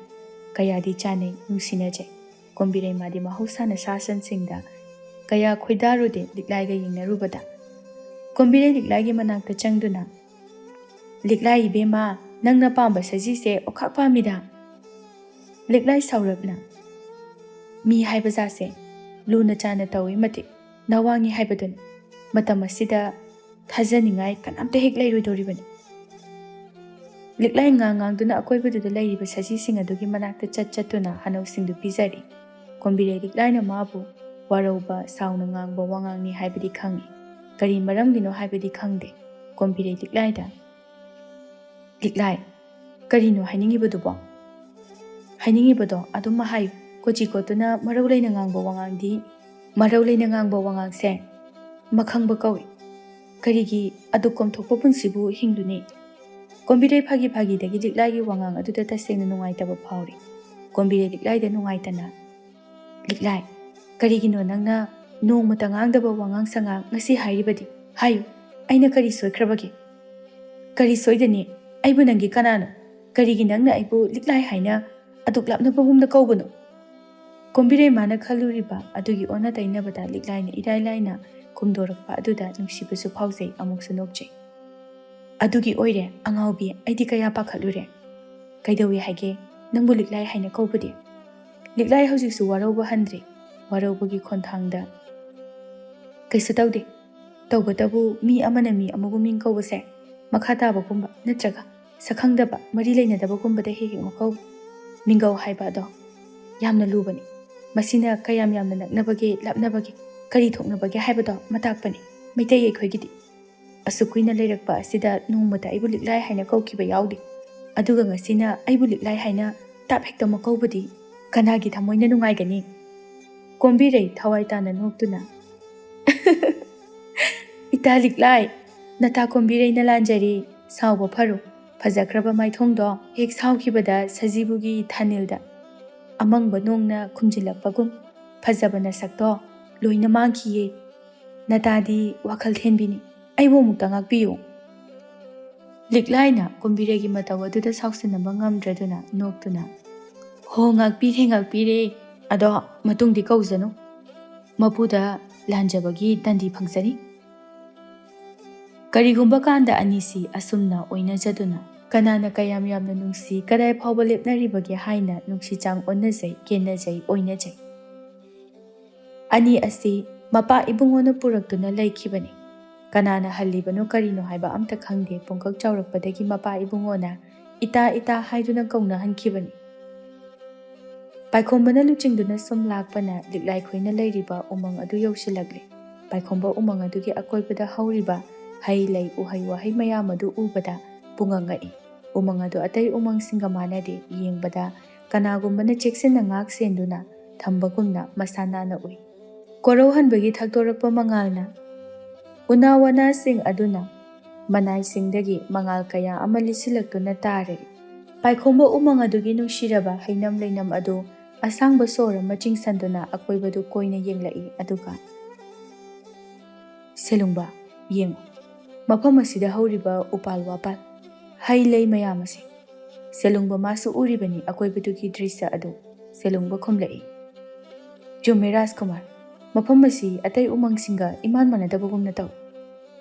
ꯀꯌꯥꯗꯤ ꯆꯥꯅꯩ, ꯅꯨꯡꯁꯤꯅꯖꯩ꯫ ꯀꯣꯝꯕꯤꯔꯩ ꯃꯥꯗꯤ ꯃꯍꯧꯁꯥꯅ ꯁꯥ ꯁꯟꯁꯤꯡꯗ ꯀꯌꯥ ꯈꯣꯏꯗꯥꯔꯨꯗꯦ꯫ ꯂꯤꯛꯂꯥꯏꯒ ꯌꯦꯡꯅꯔꯨꯕꯗ ꯀꯣꯝꯕꯤꯔꯩ ꯂꯤꯛꯂꯥꯏꯒꯤ ꯃꯅꯥꯛꯇ ꯆꯪꯗꯨꯅ, "ꯂꯤꯛꯂꯥꯏ ꯏꯕꯦꯝꯃ, ꯅꯪꯅ ꯄꯥꯝꯕ ꯁꯖꯤꯁꯦ ꯑꯣꯈꯥꯛ ꯄꯥꯝꯃꯤꯗ꯫" ꯂꯤꯛꯂꯥꯏ ꯁꯥꯎꯔꯞꯅ, "ꯃꯤ ꯍꯥꯏꯕ ꯖꯥꯠꯁꯦ ꯂꯨꯅ ꯆꯥꯅ ꯇꯧꯏ ꯃꯇꯤꯛ ꯅꯋꯥꯡꯉꯤ ꯍꯥꯏꯕꯗꯨꯅꯤ꯫ ꯃꯇꯝ ꯑꯁꯤꯗ ꯊꯥꯖꯅꯤꯡꯉꯥꯏ ꯀꯅꯥꯝꯇ ꯍꯦꯛ ꯂꯩꯔꯣꯏꯗꯧꯔꯤꯕꯅꯤ꯫" ꯂꯤꯛꯂꯥꯏ ꯉꯥꯡ ꯉꯥꯡꯗꯨꯅ ꯑꯀꯣꯏꯕꯗꯨꯗ ꯂꯩꯔꯤꯕ ꯁꯖꯤꯁꯤꯡ ꯑꯗꯨꯒꯤ ꯃꯅꯥꯛꯇ ꯆꯠ ꯆꯠꯇꯨꯅ ꯍꯅꯧꯁꯤꯡꯗꯨ ꯄꯤꯖꯔꯤ꯫ ꯀꯣꯝꯕꯤꯔꯩ ꯂꯤꯛꯂꯥꯏꯅ ꯃꯥꯕꯨ ꯋꯥꯔꯧꯕ, ꯁꯥꯎꯅ ꯉꯥꯡꯕ ꯋꯥꯉꯥꯡꯅꯤ ꯍꯥꯏꯕꯗꯤ ꯈꯪꯏ꯫ ꯀꯔꯤ ꯃꯔꯝꯒꯤꯅꯣ ꯍꯥꯏꯕꯗꯤ ꯈꯪꯗꯦ꯫ ꯀꯣꯝꯕꯤꯔꯩ ꯂꯤꯛꯂꯥꯏꯗ, "ꯂꯤꯛꯂꯥꯏ, ꯀꯔꯤꯅꯣ ꯍꯥꯏꯅꯤꯡꯉꯤꯕꯗꯨꯕꯣ?" "ꯍꯥꯏꯅꯤꯡꯉꯤꯕꯗꯣ ꯑꯗꯨꯝ ꯍꯥꯏꯌꯨ꯫ ꯀꯣꯆꯤ ꯀꯣꯠꯇꯨꯅ ꯃꯔꯧ ꯂꯩꯅ ꯉꯥꯡꯕ ꯋꯥꯉꯥꯡꯗꯤ, ꯃꯔꯧ ꯂꯩꯅ ꯉꯥꯡꯕ ꯋꯥꯉꯥꯡꯁꯦ ꯃꯈꯪꯕ ꯀꯧꯏ꯫ ꯀꯔꯤꯒꯤ ꯑꯗꯨꯛ ꯀꯣꯝꯊꯣꯛꯄ ꯄꯨꯟꯁꯤꯕꯨ ꯍꯤꯡꯂꯨꯅꯤ?" ꯀꯣꯝꯕꯤꯔꯩ ꯐꯥꯒꯤ ꯐꯥꯒꯤꯗꯒꯤ ꯂꯤꯛꯂꯥꯏꯒꯤ ꯋꯥꯉꯥꯡ ꯑꯗꯨꯗ ꯇꯁꯦꯡꯅ ꯅꯨꯡꯉꯥꯏꯇꯕ ꯐꯥꯎꯔꯤ꯫ ꯀꯣꯝꯕꯤꯔꯩ ꯂꯤꯛꯂꯥꯏꯗ ꯅꯨꯡꯉꯥꯏꯇꯅ, "ꯂꯤꯛꯂꯥꯏ, ꯀꯔꯤꯒꯤꯅꯣ ꯅꯪꯅ ꯅꯣꯡꯃꯇ ꯉꯥꯡꯗꯕ ꯋꯥꯉꯥꯡ ꯁꯉꯥꯡ ꯉꯁꯤ ꯍꯥꯏꯔꯤꯕꯗꯤ? ꯍꯥꯏꯌꯨ, ꯑꯩꯅ ꯀꯔꯤ ꯁꯣꯏꯈ꯭ꯔꯕꯒꯦ? ꯀꯔꯤ ꯁꯣꯏꯗꯅꯤ? ꯑꯩꯕꯨ ꯅꯪꯒꯤ ꯀꯅꯥꯅꯣ? ꯀꯔꯤꯒꯤ ꯅꯪꯅ ꯑꯩꯕꯨ ꯂꯤꯛꯂꯥꯏ ꯍꯥꯏꯅ ꯑꯗꯨꯛ ꯂꯥꯞꯅꯕꯒꯨꯝꯅ ꯀꯧꯕꯅꯣ?" ꯀꯣꯝꯕꯤꯔꯩ ꯃꯥꯅ ꯈꯜꯂꯨꯔꯤꯕ ꯑꯗꯨꯒꯤ ꯑꯣꯟꯅ ꯇꯩꯅꯕꯗ ꯂꯤꯛꯂꯥꯏꯅ ꯏꯔꯥꯏ ꯂꯥꯏꯅ ꯈꯨꯝꯗꯣꯔꯛꯄ ꯑꯗꯨꯗ ꯅꯨꯡꯁꯤꯕꯁꯨ ꯐꯥꯎꯖꯩ, ꯑꯃꯨꯛꯁꯨ ꯅꯣꯛꯆꯩ꯫ "ꯑꯗꯨꯒꯤ ꯑꯣꯏꯔꯦ, ꯑꯉꯥꯎꯕꯤ, ꯑꯩꯗꯤ ꯀꯌꯥ ꯄꯥꯈꯠꯂꯨꯔꯦ꯫ ꯀꯩꯗꯧꯏ ꯍꯥꯏꯒꯦ? ꯅꯪꯕꯨ ꯂꯤꯛꯂꯥꯏ ꯍꯥꯏꯅ ꯀꯧꯕꯗꯤ?" ꯂꯤꯛꯂꯥꯏ ꯍꯧꯖꯤꯛꯁꯨ ꯋꯥꯔꯧꯕ ꯍꯟꯗ꯭ꯔꯤ꯫ ꯋꯥꯔꯧꯕꯒꯤ ꯈꯣꯟꯊꯥꯡꯗ, "ꯀꯩꯁꯨ ꯇꯧꯗꯦ꯫ ꯇꯧꯕꯇꯕꯨ ꯃꯤ ꯑꯃꯅ ꯃꯤ ꯑꯃꯕꯨ ꯃꯤꯡ ꯀꯧꯕꯁꯦ ꯃꯈꯥ ꯇꯥꯕꯒꯨꯝꯕ ꯅꯠꯇ꯭ꯔꯒ ꯁꯛꯈꯪꯗꯕ, ꯃꯔꯤ ꯂꯩꯅꯗꯕꯒꯨꯝꯕꯗ ꯍꯦꯛ ꯍꯦꯛ ꯃꯀꯧꯏ꯫ ꯃꯤꯡꯒꯧ ꯍꯥꯏꯕ ꯑꯗꯣ ꯌꯥꯝꯅ ꯂꯨꯕꯅꯤ꯫ ꯃꯁꯤꯅ ꯀꯌꯥꯝ ꯌꯥꯝꯅ ꯅꯛꯅꯕꯒꯦ, ꯂꯥꯞꯅꯕꯒꯦ, ꯀꯔꯤ ꯊꯣꯛꯅꯕꯒꯦ ꯍꯥꯏꯕꯗꯣ ꯃꯇꯥꯛꯄꯅꯤ ꯃꯩꯇꯩ ꯑꯩꯈꯣꯏꯒꯤꯗꯤ꯫ ꯑꯁꯨꯛ ꯀꯨꯏꯅ ꯂꯩꯔꯛꯄ ꯑꯁꯤꯗ ꯅꯣꯡꯃꯇ ꯑꯩꯕꯨ ꯂꯤꯛꯂꯥꯏ ꯍꯥꯏꯅ ꯀꯧꯈꯤꯕ ꯌꯥꯎꯗꯦ꯫ ꯑꯗꯨꯒ ꯉꯁꯤꯅ ꯑꯩꯕꯨ ꯂꯤꯛꯂꯥꯏ ꯍꯥꯏꯅ ꯇꯥꯞ ꯍꯦꯛꯇ ꯃꯀꯧꯕꯗꯤ ꯀꯅꯥꯒꯤ ꯊꯃꯣꯏꯅ ꯅꯨꯡꯉꯥꯏꯒꯅꯤ?" ꯀꯣꯝꯕꯤꯔꯩ ꯊꯋꯥꯏ ꯇꯥꯅ ꯅꯣꯛꯇꯨꯅ, "ꯏꯇꯥ ꯂꯤꯛꯂꯥꯏ, ꯅꯇꯥ ꯀꯣꯝꯕꯤꯔꯩꯅ ꯂꯥꯟꯖꯔꯦ꯫ ꯁꯥꯎꯕ ꯐꯔꯣ꯫ ꯐꯖꯈ꯭ꯔꯕ ꯃꯥꯏꯊꯣꯡꯗꯣ ꯍꯦꯛ ꯁꯥꯎꯈꯤꯕꯗ ꯁꯖꯤꯕꯨꯒꯤ ꯊꯥꯅꯤꯜꯗ ꯑꯃꯪꯕ ꯅꯣꯡꯅ ꯈꯨꯝꯖꯤꯜꯂꯛꯄꯒꯨꯝ ꯐꯖꯕ ꯅꯁꯛꯇꯣ ꯂꯣꯏꯅ ꯃꯥꯡꯈꯤꯌꯦ꯫ ꯅꯇꯥꯗꯤ ꯋꯥꯈꯜ ꯊꯦꯟꯕꯤꯅꯤ꯫ ꯑꯩꯕꯨ ꯑꯃꯨꯛꯇ ꯉꯥꯛꯄꯤꯌꯨ꯫" ꯂꯤꯛꯂꯥꯏꯅ ꯀꯨꯝꯕꯤꯔꯩꯒꯤ ꯃꯇꯧ ꯑꯗꯨꯗ ꯁꯥꯎꯁꯤꯟꯅꯕ ꯉꯝꯗ꯭ꯔꯗꯨꯅ ꯅꯣꯛꯇꯨꯅ, "ꯍꯣ, ꯉꯥꯛꯄꯤꯔꯦ, ꯉꯥꯛꯄꯤꯔꯦ꯫ ꯑꯗꯣ ꯃꯇꯨꯡꯗꯤ ꯀꯧꯖꯅꯨ꯫ ꯃꯄꯨꯗ ꯂꯥꯟꯖꯕꯒꯤ ꯗꯟꯗꯤ ꯐꯪꯖꯅꯤ꯫" ꯀꯔꯤꯒꯨꯝꯕ ꯀꯥꯟꯗ ꯑꯅꯤꯁꯤ ꯑꯁꯨꯝꯅ ꯑꯣꯏꯅꯖꯗꯨꯅ ꯀꯅꯥꯅ ꯀꯌꯥꯝ ꯌꯥꯝꯅ ꯅꯨꯡꯁꯤ, ꯀꯗꯥꯏ ꯐꯥꯎꯕ ꯂꯦꯞꯅꯔꯤꯕꯒꯦ ꯍꯥꯏꯅ ꯅꯨꯡꯁꯤ ꯆꯥꯡ ꯑꯣꯟꯅꯖꯩ, ꯀꯦꯟꯅꯖꯩ, ꯑꯣꯏꯅꯖꯩ꯫ ꯑꯅꯤ ꯑꯁꯤ ꯃꯄꯥ ꯏꯕꯨꯡꯉꯣꯅ ꯄꯨꯔꯛꯇꯨꯅ ꯂꯩꯈꯤꯕꯅꯤ꯫ ꯀꯅꯥꯅ ꯍꯜꯂꯤꯕꯅꯣ ꯀꯔꯤꯅꯣ ꯍꯥꯏꯕ ꯑꯝꯇ ꯈꯪꯗꯦ꯫ ꯄꯨꯡꯀꯛ ꯆꯥꯎꯔꯛꯄꯗꯒꯤ ꯃꯄꯥ ꯏꯕꯨꯡꯉꯣꯅ "ꯏꯇꯥ, ꯏꯇꯥ" ꯍꯥꯏꯗꯨꯅ ꯀꯧꯅꯍꯟꯈꯤꯕꯅꯤ꯫ ꯄꯥꯏꯈꯣꯝꯕꯅ ꯂꯨꯆꯤꯡꯗꯨꯅ ꯁꯨꯝ ꯂꯥꯛꯄꯅ ꯂꯤꯛꯂꯥꯏꯈꯣꯏꯅ ꯂꯩꯔꯤꯕ ꯎꯃꯪ ꯑꯗꯨ ꯌꯧꯁꯤꯜꯂꯛꯂꯦ꯫ ꯄꯥꯏꯈꯣꯝꯕ ꯎꯃꯪ ꯑꯗꯨꯒꯤ ꯑꯀꯣꯏꯕꯗ ꯍꯧꯔꯤꯕ ꯍꯩ ꯂꯩ, ꯎꯍꯩ ꯋꯥꯍꯩ ꯃꯌꯥꯝ ꯑꯗꯨ ꯎꯕꯗ ꯄꯨꯡꯉꯛ ꯉꯛꯏ꯫ ꯎꯃꯪ ꯑꯗꯨ ꯑꯇꯩ ꯎꯃꯪꯁꯤꯡꯒ ꯃꯥꯟꯅꯗꯦ꯫ ꯌꯦꯡꯕꯗ ꯀꯅꯥꯒꯨꯝꯕꯅ ꯆꯦꯛꯁꯤꯟꯅ ꯉꯥꯛ ꯁꯦꯟꯗꯨꯅ ꯊꯝꯕꯒꯨꯝꯅ ꯃꯁꯥ ꯅꯥꯟꯅ ꯎꯏ꯫ ꯀꯣꯔꯧꯍꯟꯕꯒꯤ ꯊꯛꯇꯣꯔꯛꯄ ꯃꯉꯥꯜꯅ ꯎꯅꯥ ꯋꯥꯅꯥꯁꯤꯡ ꯑꯗꯨꯅ ꯃꯅꯥꯏꯁꯤꯡꯗꯒꯤ ꯃꯉꯥꯜ ꯀꯌꯥ ꯑꯃ ꯂꯤꯠꯁꯤꯜꯂꯛꯇꯨꯅ ꯇꯥꯔꯦ꯫ ꯄꯥꯏꯈꯣꯝꯕ ꯎꯃꯪ ꯑꯗꯨꯒꯤ ꯅꯨꯡꯁꯤꯔꯕ ꯍꯩꯅꯝ ꯂꯩꯅꯝ ꯑꯗꯨ ꯑꯁꯥꯡꯕ ꯁꯣꯔ ꯑꯃ ꯆꯤꯡꯁꯟꯗꯨꯅ ꯑꯀꯣꯏꯕꯗꯨ ꯀꯣꯏꯅ ꯌꯦꯡꯂꯛꯏ, ꯑꯗꯨꯒ, "ꯁꯦꯂꯨꯡꯕ, ꯌꯦꯡꯉꯨ, ꯃꯐꯝ ꯑꯁꯤꯗ ꯍꯧꯔꯤꯕ ꯎꯄꯥꯜ ꯋꯥꯄꯥꯜ, ꯍꯩ ꯂꯩ ꯃꯌꯥꯝ ꯑꯁꯦ꯫ ꯁꯦꯂꯨꯡꯕ ꯃꯥꯁꯨ ꯎꯔꯤꯕꯅꯤ ꯑꯀꯣꯏꯕꯗꯨꯒꯤ ꯗ꯭ꯔꯤꯁ꯭ꯌ ꯑꯗꯨ", ꯁꯦꯂꯨꯡꯕ ꯈꯨꯝꯂꯛꯏ꯫ "ꯆꯨꯝꯃꯦ ꯔꯥꯖꯀꯨꯃꯥꯔ, ꯃꯐꯝ ꯑꯁꯤ ꯑꯇꯩ ꯎꯃꯪꯁꯤꯡꯒ ꯏꯃꯥꯟ ꯃꯥꯟꯅꯗꯕꯒꯨꯝꯅ ꯇꯧꯏ꯫"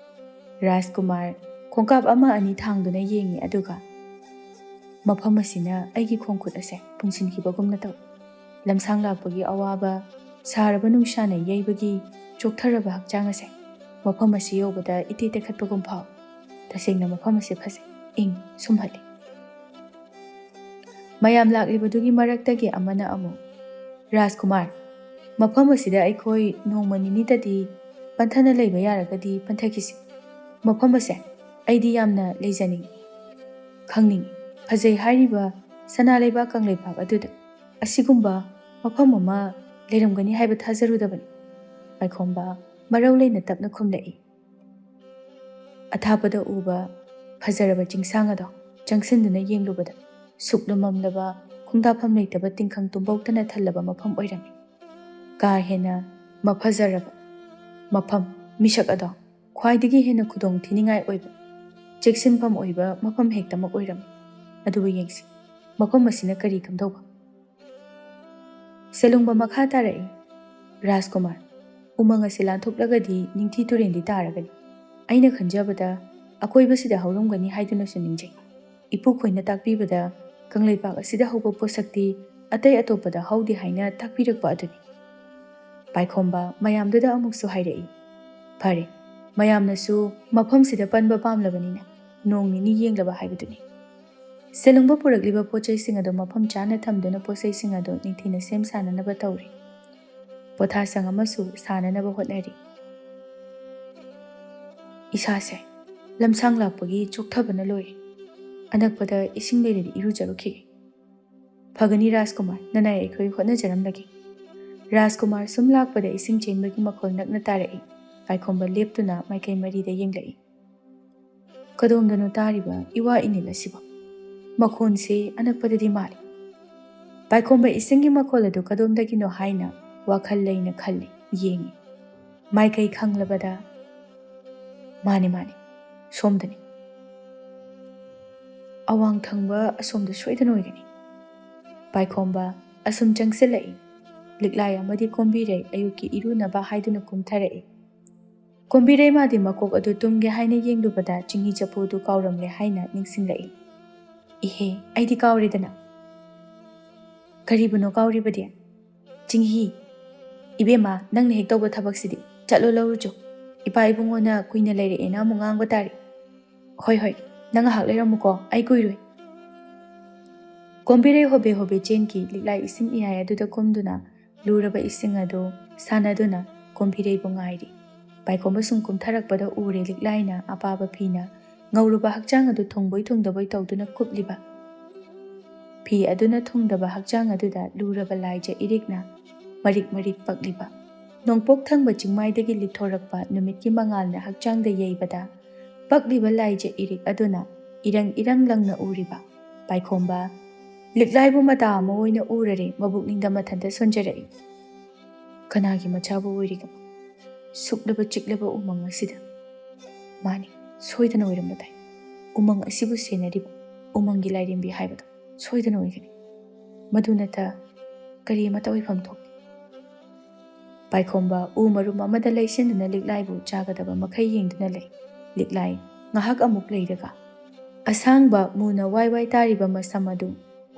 ꯔꯥꯖꯀꯨꯃꯥꯔ ꯈꯣꯡꯀꯥꯞ ꯑꯃ ꯑꯅꯤ ꯊꯥꯡꯗꯨꯅ ꯌꯦꯡꯉꯤ, ꯑꯗꯨꯒ, "ꯃꯐꯝ ꯑꯁꯤꯅ ꯑꯩꯒꯤ ꯈꯣꯡꯈꯨꯠ ꯑꯁꯦ ꯄꯨꯟꯁꯤꯟꯈꯤꯕꯒꯨꯝꯅ ꯇꯧꯏ꯫ ꯂꯝꯁꯥꯡ ꯂꯥꯛꯄꯒꯤ ꯑꯋꯥꯕ, ꯁꯥꯔꯕ ꯅꯨꯡꯁꯥꯅ ꯌꯩꯕꯒꯤ ꯆꯣꯛꯊꯔꯕ ꯍꯛꯆꯥꯡ ꯑꯁꯦ ꯃꯐꯝ ꯑꯁꯤ ꯌꯧꯕꯗ ꯏꯇꯦꯛ ꯇꯦꯛꯈꯠꯄꯒꯨꯝ ꯐꯥꯎꯏ꯫ ꯇꯁꯦꯡꯅ ꯃꯐꯝ ꯑꯁꯤ ꯐꯖꯩ, ꯏꯪ ꯁꯨꯝꯍꯠꯂꯤ꯫" ꯃꯌꯥꯝ ꯂꯥꯛꯂꯤꯕꯗꯨꯒꯤ ꯃꯔꯛꯇꯒꯤ ꯑꯃꯅ ꯑꯃꯨꯛ, "ꯔꯥꯖꯀꯨꯃꯥꯔ, ꯃꯐꯝ ꯑꯁꯤꯗ ꯑꯩꯈꯣꯏ ꯅꯣꯡꯃ ꯅꯤꯅꯤꯇꯗꯤ ꯄꯟꯊꯅ ꯂꯩꯕ ꯌꯥꯔꯒꯗꯤ ꯄꯟꯊꯈꯤꯁꯤ꯫ ꯃꯐꯝ ꯑꯁꯦ ꯑꯩꯗꯤ ꯌꯥꯝꯅ ꯂꯩꯖꯅꯤꯡꯏ, ꯈꯪꯅꯤꯡꯏ꯫ ꯐꯖꯩ ꯍꯥꯏꯔꯤꯕ ꯁꯅꯥ ꯂꯩꯕꯥꯛ ꯀꯪꯂꯩꯄꯥꯛ ꯑꯗꯨꯗ ꯑꯁꯤꯒꯨꯝꯕ ꯃꯐꯝ ꯑꯃ ꯂꯩꯔꯝꯒꯅꯤ ꯍꯥꯏꯕ ꯊꯥꯖꯔꯨꯗꯕꯅꯤ꯫" ꯄꯥꯏꯈꯣꯝꯕ ꯃꯔꯧ ꯂꯩꯅ ꯇꯞꯅ ꯈꯨꯝꯂꯛꯏ꯫ ꯑꯊꯥꯞꯄꯗ ꯎꯕ ꯐꯖꯔꯕ ꯆꯤꯡꯁꯥꯡ ꯑꯗꯣ ꯆꯪꯁꯤꯟꯗꯨꯅ ꯌꯦꯡꯂꯨꯕꯗ, ꯁꯨꯛꯂꯨꯝꯃꯝꯂꯕ, ꯈꯣꯡꯗꯥꯐꯝ ꯂꯩꯇꯕ ꯇꯤꯡꯈꯪ ꯇꯨꯝꯕꯧꯇꯅ ꯊꯜꯂꯕ ꯃꯐꯝ ꯑꯣꯏꯔꯝꯃꯤ꯫ ꯀꯥ ꯍꯦꯟꯅ ꯃꯐꯖꯔꯕ ꯃꯐꯝ, ꯃꯤꯁꯛ ꯑꯗꯣ ꯈ꯭ꯋꯥꯏꯗꯒꯤ ꯍꯦꯟꯅ ꯈꯨꯗꯣꯡ ꯊꯤꯅꯤꯡꯉꯥꯏ ꯑꯣꯏꯕ, ꯆꯦꯛꯁꯤꯟꯐꯝ ꯑꯣꯏꯕ ꯃꯐꯝ ꯍꯦꯛꯇꯃꯛ ꯑꯣꯏꯔꯝꯃꯤ꯫ ꯑꯗꯨꯕꯨ ꯌꯦꯡꯁꯤ, ꯃꯐꯝ ꯑꯁꯤꯅ ꯀꯔꯤ ꯀꯝꯗꯧꯕ? ꯁꯦꯂꯨꯡꯕ ꯃꯈꯥ ꯇꯥꯔꯛꯏ, "ꯔꯥꯖꯀꯨꯃꯥꯔ, ꯎꯃꯪ ꯑꯁꯤ ꯂꯥꯟꯊꯣꯛꯂꯒꯗꯤ ꯅꯤꯡꯊꯤ ꯇꯨꯔꯦꯟꯗꯤ ꯇꯥꯔꯒꯅꯤ꯫ ꯑꯩꯅ ꯈꯟꯖꯕꯗ ꯑꯀꯣꯏꯕꯁꯤꯗ ꯍꯧꯔꯝꯒꯅꯤ ꯍꯥꯏꯗꯨꯅꯁꯨ ꯅꯤꯡꯖꯩ꯫ ꯏꯄꯨ ꯈꯣꯏꯅ ꯇꯥꯛꯄꯤꯕꯗ ꯀꯪꯂꯩꯄꯥꯛ ꯑꯁꯤꯗ ꯍꯧꯕ ꯄꯣꯠꯁꯛꯇꯤ ꯑꯇꯩ ꯑꯇꯣꯞꯄꯗ ꯍꯧꯗꯦ ꯍꯥꯏꯅ ꯇꯥꯛꯄꯤꯔꯛꯄ ꯑꯗꯨꯅꯤ꯫" ꯄꯥꯏꯈꯣꯝꯕ ꯃꯌꯥꯝꯗꯨꯗ ꯑꯃꯨꯛꯁꯨ ꯍꯥꯏꯔꯛꯏ, "ꯐꯔꯦ, ꯃꯌꯥꯝꯅꯁꯨ ꯃꯐꯝꯁꯤꯗ ꯄꯟꯕ ꯄꯥꯝꯂꯕꯅꯤꯅ ꯅꯣꯡ ꯅꯤꯅꯤ ꯌꯦꯡꯂꯕ ꯍꯥꯏꯕꯗꯨꯅꯤ꯫" ꯁꯦꯂꯨꯡꯕ ꯄꯨꯔꯛꯂꯤꯕ ꯄꯣꯠ ꯆꯩꯁꯤꯡ ꯑꯗꯨ ꯃꯐꯝ ꯆꯥꯅ ꯊꯝꯗꯨꯅ ꯄꯣꯠ ꯆꯩꯁꯤꯡ ꯑꯗꯨ ꯅꯤꯡꯊꯤꯅ ꯁꯦꯝ ꯁꯥꯅꯅꯕ ꯇꯧꯔꯤ꯫ ꯄꯣꯊꯥꯁꯪ ꯑꯃꯁꯨ ꯁꯥꯅꯅꯕ ꯍꯣꯠꯅꯔꯤ꯫ "ꯏꯁꯥꯁꯦ ꯂꯝꯁꯥꯡ ꯂꯥꯛꯄꯒꯤ ꯆꯣꯛꯊꯕꯅ ꯂꯣꯏꯔꯦ꯫ ꯑꯅꯛꯄꯗ ꯏꯁꯤꯡ ꯂꯩꯔꯗꯤ ꯏꯔꯨꯖꯔꯨꯈꯤꯒꯦ꯫" "ꯐꯒꯅꯤ ꯔꯥꯖꯀꯨꯃꯥꯔ, ꯅꯅꯥꯏ ꯑꯩꯈꯣꯏ ꯍꯣꯠꯅꯖꯔꯝꯂꯒꯦ꯫" ꯔꯥꯖꯀꯨꯃꯥꯔ ꯁꯨꯝ ꯂꯥꯛꯄꯗ ꯏꯁꯤꯡ ꯆꯦꯟꯕꯒꯤ ꯃꯈꯣꯜ ꯅꯛꯅ ꯇꯥꯔꯛꯏ꯫ ꯄꯥꯏꯈꯣꯝꯕ ꯂꯦꯞꯇꯨꯅ ꯃꯥꯏꯀꯩ ꯃꯔꯤꯗ ꯌꯦꯡꯂꯛꯏ꯫ "ꯀꯗꯣꯝꯗꯅꯣ ꯇꯥꯔꯤꯕ ꯏꯋꯥ ꯏꯅꯤꯜ ꯑꯁꯤꯕꯣ? ꯃꯈꯣꯟꯁꯤ ꯑꯅꯛꯄꯗꯗꯤ ꯃꯥꯜꯂꯤ꯫ ꯄꯥꯏꯈꯣꯝꯕ ꯏꯁꯤꯡꯒꯤ ꯃꯈꯣꯜ ꯑꯗꯨ ꯀꯗꯣꯝꯗꯒꯤꯅꯣ ꯍꯥꯏꯅ ꯋꯥꯈꯜ ꯂꯩꯅ ꯈꯜꯂꯤ, ꯌꯦꯡꯉꯤ꯫ ꯃꯥꯏꯀꯩ ꯈꯪꯂꯕꯗ, "ꯃꯥꯅꯤ, ꯃꯥꯅꯤ, ꯁꯣꯝꯗꯅꯤ꯫ ꯑꯋꯥꯡ ꯊꯪꯕ ꯑꯁꯣꯝꯗ ꯁꯣꯏꯗꯅ ꯑꯣꯏꯒꯅꯤ꯫" ꯄꯥꯏꯈꯣꯝꯕ ꯑꯁꯨꯝ ꯆꯪꯁꯤꯜꯂꯛꯏ꯫ ꯂꯤꯛꯂꯥꯏ ꯑꯃꯗꯤ ꯀꯣꯝꯕꯤꯔꯩ ꯑꯌꯨꯛꯀꯤ ꯏꯔꯨꯅꯕ ꯍꯥꯏꯗꯨꯅ ꯀꯨꯝꯊꯔꯛꯏ꯫ ꯀꯣꯝꯕꯤꯔꯩ ꯃꯥꯗꯤ ꯃꯀꯣꯛ ꯑꯗꯨ ꯇꯨꯝꯒꯦ ꯍꯥꯏꯅ ꯌꯦꯡꯂꯨꯕꯗ ꯆꯤꯡꯍꯤ ꯆꯐꯨꯗꯨ ꯀꯥꯎꯔꯝꯂꯦ ꯍꯥꯏꯅ ꯅꯤꯡꯁꯤꯡꯂꯛꯏ꯫ "ꯏꯍꯦ, ꯑꯩꯗꯤ ꯀꯥꯎꯔꯦꯗꯅ꯫" "ꯀꯔꯤꯕꯨꯅꯣ ꯀꯥꯎꯔꯤꯕꯗꯤ?" "ꯆꯤꯡꯍꯤ꯫" "ꯏꯕꯦꯝꯃ, ꯅꯪꯅ ꯍꯦꯛ ꯇꯧꯕ ꯊꯕꯛꯁꯤꯗꯤ꯫ ꯆꯠꯂꯣ ꯂꯧꯔꯨꯆꯣ꯫ ꯏꯄꯥ ꯏꯕꯨꯡꯉꯣꯅ ꯀꯨꯏꯅ ꯂꯩꯔꯛꯑꯦꯅ ꯑꯃꯨꯛ ꯉꯥꯡꯕ ꯇꯥꯔꯦ꯫" "ꯍꯣꯏ, ꯍꯣꯏ, ꯅꯪ ꯉꯥꯏꯍꯥꯛ ꯂꯩꯔꯝꯃꯨꯀꯣ, ꯑꯩ ꯀꯨꯏꯔꯣꯏ꯫" ꯀꯣꯝꯕꯤꯔꯩ ꯍꯣꯕꯦ ꯍꯣꯕꯦ ꯆꯦꯟꯈꯤ꯫ ꯂꯤꯛꯂꯥꯏ ꯏꯁꯤꯡ ꯏꯌꯥꯏ ꯑꯗꯨꯗ ꯀꯨꯝꯗꯨꯅ ꯂꯨꯔꯕ ꯏꯁꯤꯡ ꯑꯗꯨ ꯁꯥꯟꯅꯗꯨꯅ ꯀꯣꯝꯕꯤꯔꯩꯕꯨ ꯉꯥꯏꯔꯤ꯫ ꯄꯥꯏꯈꯣꯝꯕ ꯁꯨꯝ ꯀꯨꯝꯊꯔꯛꯄꯗ ꯎꯔꯦ ꯂꯤꯛꯂꯥꯏꯅ ꯑꯄꯥꯕ ꯐꯤꯅ ꯉꯧꯔꯕ ꯍꯛꯆꯥꯡ ꯑꯗꯨ ꯊꯨꯡꯕꯣꯏ ꯊꯨꯡꯗꯕꯣꯏ ꯇꯧꯗꯨꯅ ꯀꯨꯞꯂꯤꯕ꯫ ꯐꯤ ꯑꯗꯨꯅ ꯊꯨꯡꯗꯕ ꯍꯛꯆꯥꯡ ꯑꯗꯨꯗ ꯂꯨꯔꯕ ꯂꯥꯏꯖ ꯏꯔꯤꯛꯅ ꯃꯔꯤꯛ ꯃꯔꯤꯛ ꯄꯛꯂꯤꯕ꯫ ꯅꯣꯡꯄꯣꯛ ꯊꯪꯕ ꯆꯤꯡꯃꯥꯏꯗꯒꯤ ꯂꯤꯠꯊꯣꯔꯛꯄ ꯅꯨꯃꯤꯠꯀꯤ ꯃꯉꯥꯜꯅ ꯍꯛꯆꯥꯡꯗ ꯌꯩꯕꯗ ꯄꯛꯂꯤꯕ ꯂꯥꯏꯖ ꯏꯔꯤꯛ ꯑꯗꯨꯅ ꯏꯔꯪ ꯏꯔꯪ ꯂꯪꯅ ꯎꯔꯤꯕ꯫ ꯄꯥꯏꯈꯣꯝꯕ ꯂꯤꯛꯂꯥꯏꯕꯨ ꯃꯇꯥ ꯑꯃ ꯑꯣꯏꯅ ꯎꯔꯔꯦ, ꯃꯕꯨꯛꯅꯤꯡꯗ ꯃꯊꯟꯇ ꯁꯣꯟꯖꯔꯛꯏ꯫ "ꯀꯅꯥꯒꯤ ꯃꯆꯥꯕꯨ ꯑꯣꯏꯔꯤꯒꯕ ꯁꯨꯛꯂꯕ ꯆꯤꯛꯂꯕ ꯎꯃꯪ ꯑꯁꯤꯗ?" "ꯃꯥꯅꯤ, ꯁꯣꯏꯗꯅ ꯑꯣꯏꯔꯝꯕ ꯇꯥꯏ꯫ ꯎꯃꯪ ꯑꯁꯤꯕꯨ ꯁꯦꯟꯅꯔꯤꯕ ꯎꯃꯪꯒꯤ ꯂꯥꯏꯔꯦꯝꯕꯤ ꯍꯥꯏꯕꯗꯣ ꯁꯣꯏꯗꯅ ꯑꯣꯏꯒꯅꯤ꯫ ꯃꯗꯨ ꯅꯠꯇ ꯀꯔꯤ ꯑꯃꯠꯇ ꯑꯣꯏꯐꯝ ꯊꯣꯛꯇꯦ꯫" ꯄꯥꯏꯈꯣꯝꯕ ꯎ ꯃꯔꯨꯝ ꯑꯃꯗ ꯂꯩꯁꯤꯟꯗꯨꯅ ꯂꯤꯛꯂꯥꯏꯕꯨ ꯆꯥꯒꯗꯕ ꯃꯈꯩ ꯌꯦꯡꯗꯨꯅ ꯂꯩ꯫ ꯂꯤꯛꯂꯥꯏ ꯉꯥꯏꯍꯥꯛ ꯑꯃꯨꯛ ꯂꯩꯔꯒ ꯑꯁꯥꯡꯕ ꯃꯨꯅ ꯋꯥꯏ ꯋꯥꯏ ꯇꯥꯔꯤꯕ ꯃꯁꯝ ꯑꯗꯨ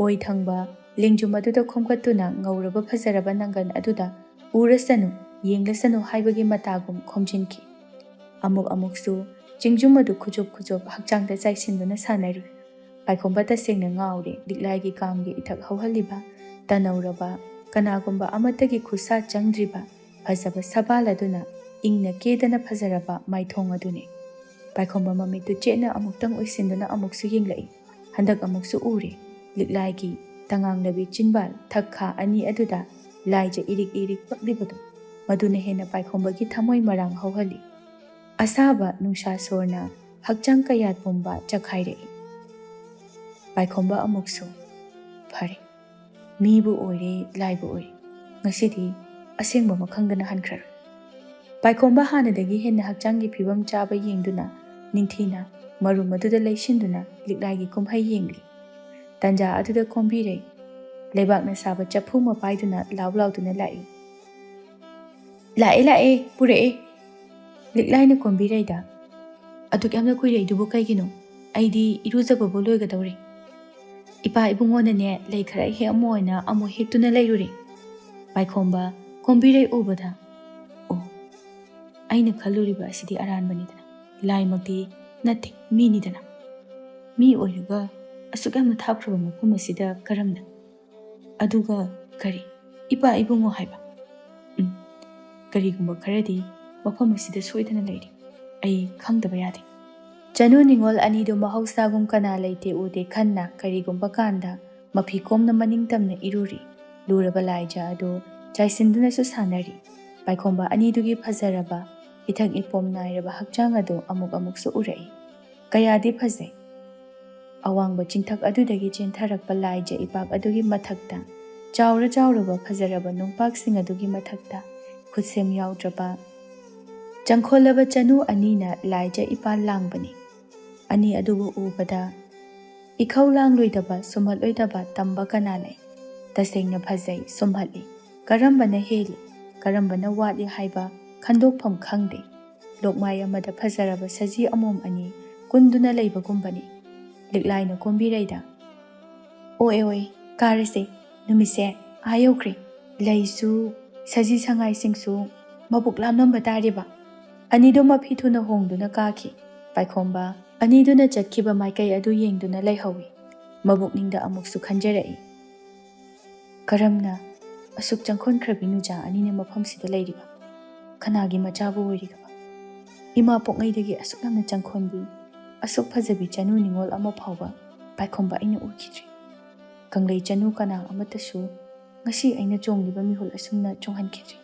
ꯑꯣꯏ ꯊꯪꯕ ꯂꯦꯡꯖꯨꯝ ꯑꯗꯨꯗ ꯈꯣꯝꯒꯠꯇꯨꯅ ꯉꯧꯔꯕ ꯐꯖꯔꯕ ꯅꯪꯒꯟ ꯑꯗꯨꯗ ꯎꯔꯁꯅꯨ, ꯌꯦꯡꯂꯁꯅꯨ ꯍꯥꯏꯕꯒꯤ ꯃꯇꯥꯒꯨꯝ ꯈꯣꯝꯖꯤꯟꯈꯤ꯫ ꯑꯃꯨꯛ ꯑꯃꯨꯛꯁꯨ ꯆꯤꯡꯖꯨꯝ ꯑꯗꯨ ꯈꯨꯖꯣꯞ ꯈꯨꯖꯣꯞ ꯍꯛꯆꯥꯡꯗ ꯆꯥꯏꯁꯤꯟꯗꯨꯅ ꯁꯥꯟꯅꯔꯤ꯫ ꯄꯥꯏꯈꯣꯝꯕ ꯇꯁꯦꯡꯅ ꯉꯥꯎꯔꯦ꯫ ꯂꯤꯛꯂꯥꯏꯒꯤ ꯀꯥꯝꯒꯤ ꯏꯊꯛ ꯍꯧꯍꯜꯂꯤꯕ, ꯇꯅꯧꯔꯕ, ꯀꯅꯥꯒꯨꯝꯕ ꯑꯃꯠꯇꯒꯤ ꯈꯨꯠꯁꯥ ꯆꯪꯗ꯭ꯔꯤꯕ ꯐꯖꯕ ꯁꯕꯥꯜ ꯑꯗꯨꯅ ꯏꯪꯅ ꯀꯦꯗꯅ ꯐꯖꯔꯕ ꯃꯥꯏꯊꯣꯡ ꯑꯗꯨꯅꯤ꯫ ꯄꯥꯏꯈꯣꯝꯕ ꯃꯃꯤꯠꯇꯨ ꯆꯦꯠꯅ ꯑꯃꯨꯛꯇꯪ ꯎꯏꯁꯤꯟꯗꯨꯅ ꯑꯃꯨꯛꯁꯨ ꯌꯦꯡꯂꯛꯏ꯫ ꯍꯟꯗꯛ ꯑꯃꯨꯛꯁꯨ ꯎꯔꯦ꯫ ꯂꯤꯛꯂꯥꯏꯒꯤ ꯇꯉꯥꯡꯂꯕꯤ ꯆꯤꯟꯕꯥꯜ ꯊꯛꯈꯥ ꯑꯅꯤ ꯑꯗꯨꯗ ꯂꯥꯏꯖ ꯏꯔꯤꯛ ꯏꯔꯤꯛ ꯄꯛꯂꯤꯕꯗꯨ, ꯃꯗꯨꯅ ꯍꯦꯟꯅ ꯄꯥꯏꯈꯣꯝꯕꯒꯤ ꯊꯃꯣꯏ ꯃꯔꯥꯡ ꯍꯧꯍꯜꯂꯤ꯫ ꯑꯁꯥꯕ ꯅꯨꯡꯁꯥ ꯁꯣꯔꯅ ꯍꯛꯆꯥꯡ ꯀꯌꯥꯠ ꯄꯨꯝꯕ ꯆꯈꯥꯏꯔꯛꯏ꯫ ꯄꯥꯏꯈꯣꯝꯕ ꯑꯃꯨꯛꯁꯨ, "ꯐꯔꯦ, ꯃꯤꯕꯨ ꯑꯣꯏꯔꯦ, ꯂꯥꯏꯕꯨ ꯑꯣꯏꯔꯦ, ꯉꯁꯤꯗꯤ ꯑꯁꯦꯡꯕ ꯃꯈꯪꯗꯅ ꯍꯟꯈ꯭ꯔꯔꯣꯏ꯫" ꯄꯥꯏꯈꯣꯝꯕ ꯍꯥꯟꯅꯗꯒꯤ ꯍꯦꯟꯅ ꯍꯛꯆꯥꯡꯒꯤ ꯐꯤꯕꯝ ꯆꯥꯕ ꯌꯦꯡꯗꯨꯅ ꯅꯤꯡꯊꯤꯅ ꯃꯔꯨꯝ ꯑꯗꯨꯗ ꯂꯩꯁꯤꯟꯗꯨꯅ ꯂꯤꯛꯂꯥꯏꯒꯤ ꯀꯨꯝꯍꯩ ꯌꯦꯡꯂꯤ꯫ ꯇꯟꯖꯥ ꯑꯗꯨꯗ ꯀꯣꯝꯕꯤꯔꯩ ꯂꯩꯕꯥꯛꯅ ꯁꯥꯕ ꯆꯐꯨ ꯑꯃ ꯄꯥꯏꯗꯨꯅ ꯂꯥꯎ ꯂꯥꯎꯗꯨꯅ ꯂꯥꯛꯏ꯫ "ꯂꯥꯛꯑꯦ, ꯂꯥꯛꯑꯦ, ꯄꯨꯔꯛꯑꯦ꯫" ꯂꯤꯛꯂꯥꯏꯅ ꯀꯣꯝꯕꯤꯔꯩꯗ, "ꯑꯗꯨꯛ ꯌꯥꯝꯅ ꯀꯨꯏꯔꯛꯏꯗꯨꯕꯨ ꯀꯩꯒꯤꯅꯣ? ꯑꯩꯗꯤ ꯏꯔꯨꯖꯕꯕꯨ ꯂꯣꯏꯒꯗꯧꯔꯦ꯫ ꯏꯄꯥ ꯏꯕꯨꯡꯉꯣꯅꯅꯦ ꯂꯩ ꯈꯔ ꯍꯦꯛꯑꯝꯃꯣꯅ ꯑꯃꯨꯛ ꯍꯦꯛꯇꯨꯅ ꯂꯩꯔꯨꯔꯦ꯫" ꯄꯥꯏꯈꯣꯝꯕ ꯀꯣꯝꯕꯤꯔꯩ ꯎꯕꯗ, "ꯑꯣ, ꯑꯩꯅ ꯈꯜꯂꯨꯔꯤꯕ ꯑꯁꯤꯗꯤ ꯑꯔꯥꯟꯕꯅꯤꯗꯅ꯫ ꯂꯥꯏꯃꯛꯇꯤ ꯅꯠꯇꯦ, ꯃꯤꯅꯤꯗꯅ꯫ ꯃꯤ ꯑꯣꯏꯔꯒ ꯑꯁꯨꯛ ꯌꯥꯝꯅ ꯊꯥꯞꯈ꯭ꯔꯕ ꯃꯐꯝ ꯑꯁꯤꯗ ꯀꯔꯝꯅ? ꯑꯗꯨꯒ ꯀꯔꯤ, ꯏꯄꯥ ꯏꯕꯨꯡꯉꯣ ꯍꯥꯏꯕ? ꯎꯝ, ꯀꯔꯤꯒꯨꯝꯕ ꯈꯔꯗꯤ ꯃꯐꯝ ꯑꯁꯤꯗ ꯁꯣꯏꯗꯅ ꯂꯩꯔꯤ꯫ ꯑꯩ ꯈꯪꯗꯕ ꯌꯥꯗꯦ꯫" ꯆꯅꯨ ꯅꯤꯉꯣꯜ ꯑꯅꯤꯗꯨ ꯃꯍꯧꯁꯥꯒꯨꯝ ꯀꯅꯥ ꯂꯩꯇꯦ ꯎꯗꯦ ꯈꯟꯅ ꯀꯔꯤꯒꯨꯝꯕ ꯀꯥꯟꯗ ꯃꯐꯤ ꯀꯣꯝꯅ ꯃꯅꯤꯡ ꯇꯝꯅ ꯏꯔꯨꯔꯤ꯫ ꯂꯨꯔꯕ ꯂꯥꯏꯖ ꯑꯗꯨ ꯆꯥꯏꯁꯤꯟꯗꯨꯅꯁꯨ ꯁꯥꯟꯅꯔꯤ꯫ ꯄꯥꯏꯈꯣꯝꯕ ꯑꯅꯤꯗꯨꯒꯤ ꯐꯖꯔꯕ, ꯏꯊꯛ ꯏꯄꯣꯝ ꯅꯥꯏꯔꯕ ꯍꯛꯆꯥꯡ ꯑꯗꯨ ꯑꯃꯨꯛ ꯑꯃꯨꯛꯁꯨ ꯎꯔꯛꯏ꯫ ꯀꯌꯥꯗꯤ ꯐꯖꯩ꯫ ꯑꯋꯥꯡꯕ ꯆꯤꯡꯊꯛ ꯑꯗꯨꯗꯒꯤ ꯆꯦꯟꯊꯔꯛꯄ ꯂꯥꯏꯖ ꯏꯄꯥꯛ ꯑꯗꯨꯒꯤ ꯃꯊꯛꯇ ꯆꯥꯎꯔ ꯆꯥꯎꯔꯕ ꯐꯖꯔꯕ ꯅꯨꯡꯄꯥꯛꯁꯤꯡ ꯑꯗꯨꯒꯤ ꯃꯊꯛꯇ ꯈꯨꯠꯁꯦꯝ ꯌꯥꯎꯗ꯭ꯔꯕ ꯆꯪꯈꯣꯜꯂꯕ ꯆꯅꯨ ꯑꯅꯤꯅ ꯂꯥꯏꯖ ꯏꯄꯥ ꯂꯥꯡꯕꯅꯤ꯫ ꯑꯅꯤ ꯑꯗꯨꯕꯨ ꯎꯕꯗ ꯏꯈꯧ ꯂꯥꯡꯂꯣꯏꯗꯕ, ꯁꯨꯝꯍꯠꯂꯣꯏꯗꯕ ꯇꯝꯕ ꯀꯅꯥ ꯂꯩ? ꯇꯁꯦꯡꯅ ꯐꯖꯩ, ꯁꯨꯝꯍꯠꯂꯤ꯫ ꯀꯔꯝꯕꯅ ꯍꯦꯜꯂꯤ, ꯀꯔꯝꯕꯅ ꯋꯥꯠꯂꯤ ꯍꯥꯏꯕ ꯈꯟꯗꯣꯛꯐꯝ ꯈꯪꯗꯦ꯫ ꯂꯣꯛꯃꯥꯏ ꯑꯃꯗ ꯐꯖꯔꯕ ꯁꯖꯤ ꯑꯃꯣꯝ ꯑꯅꯤ ꯀꯨꯟꯗꯨꯅ ꯂꯩꯕꯒꯨꯝꯕꯅꯤ꯫ ꯂꯤꯛꯂꯥꯏꯅ ꯀꯣꯝꯕꯤꯔꯩꯗ, "ꯑꯣꯏ, ꯑꯣꯏ, ꯀꯥꯔꯁꯦ, ꯅꯨꯃꯤꯠꯁꯦ ꯑꯥ ꯌꯧꯈ꯭ꯔꯦ꯫ ꯂꯩꯁꯨ, ꯁꯖꯤ ꯁꯉꯥꯏꯁꯤꯡꯁꯨ ꯃꯕꯨꯛ ꯂꯥꯝꯂꯝꯕ ꯇꯥꯔꯦꯕ꯫" ꯑꯅꯤꯗꯨ ꯃꯐꯤ ꯊꯨꯅ ꯍꯣꯡꯗꯨꯅ ꯀꯥꯈꯤ꯫ ꯄꯥꯏꯈꯣꯝꯕ ꯑꯅꯤꯗꯨꯅ ꯆꯠꯈꯤꯕ ꯃꯥꯏꯀꯩ ꯑꯗꯨ ꯌꯦꯡꯗꯨꯅ ꯂꯩꯍꯧꯏ꯫ ꯃꯕꯨꯛꯅꯤꯡꯗ ꯑꯃꯨꯛꯁꯨ ꯈꯟꯖꯔꯛꯏ, "ꯀꯔꯝꯅ ꯑꯁꯨꯛ ꯆꯪꯈꯣꯟꯈ꯭ꯔꯕꯤ ꯅꯨꯖꯥ ꯑꯅꯤꯅ ꯃꯐꯝꯁꯤꯗ ꯂꯩꯔꯤꯕ? ꯀꯅꯥꯒꯤ ꯃꯆꯥꯕꯨ ꯑꯣꯏꯔꯤꯒꯕ? ꯏꯃꯥ ꯄꯣꯛꯉꯩꯗꯒꯤ ꯑꯁꯨꯛ ꯌꯥꯝꯅ ꯆꯪꯈꯣꯟꯕꯤ, ꯑꯁꯨꯛ ꯐꯖꯕꯤ ꯆꯅꯨ ꯅꯤꯉꯣꯜ ꯑꯃ ꯐꯥꯎꯕ ꯄꯥꯏꯈꯣꯝꯕ ꯑꯩꯅ ꯎꯈꯤꯗ꯭ꯔꯤ꯫ ꯀꯪꯂꯩ ꯆꯅꯨ ꯀꯅꯥ ꯑꯃꯠꯇꯁꯨ ꯉꯁꯤ ꯑꯩꯅ ꯆꯣꯡꯂꯤꯕ ꯃꯤꯍꯨꯜ ꯑꯁꯨꯝꯅ ꯆꯣꯡꯍꯟꯈꯤꯗ꯭ꯔꯤ꯫"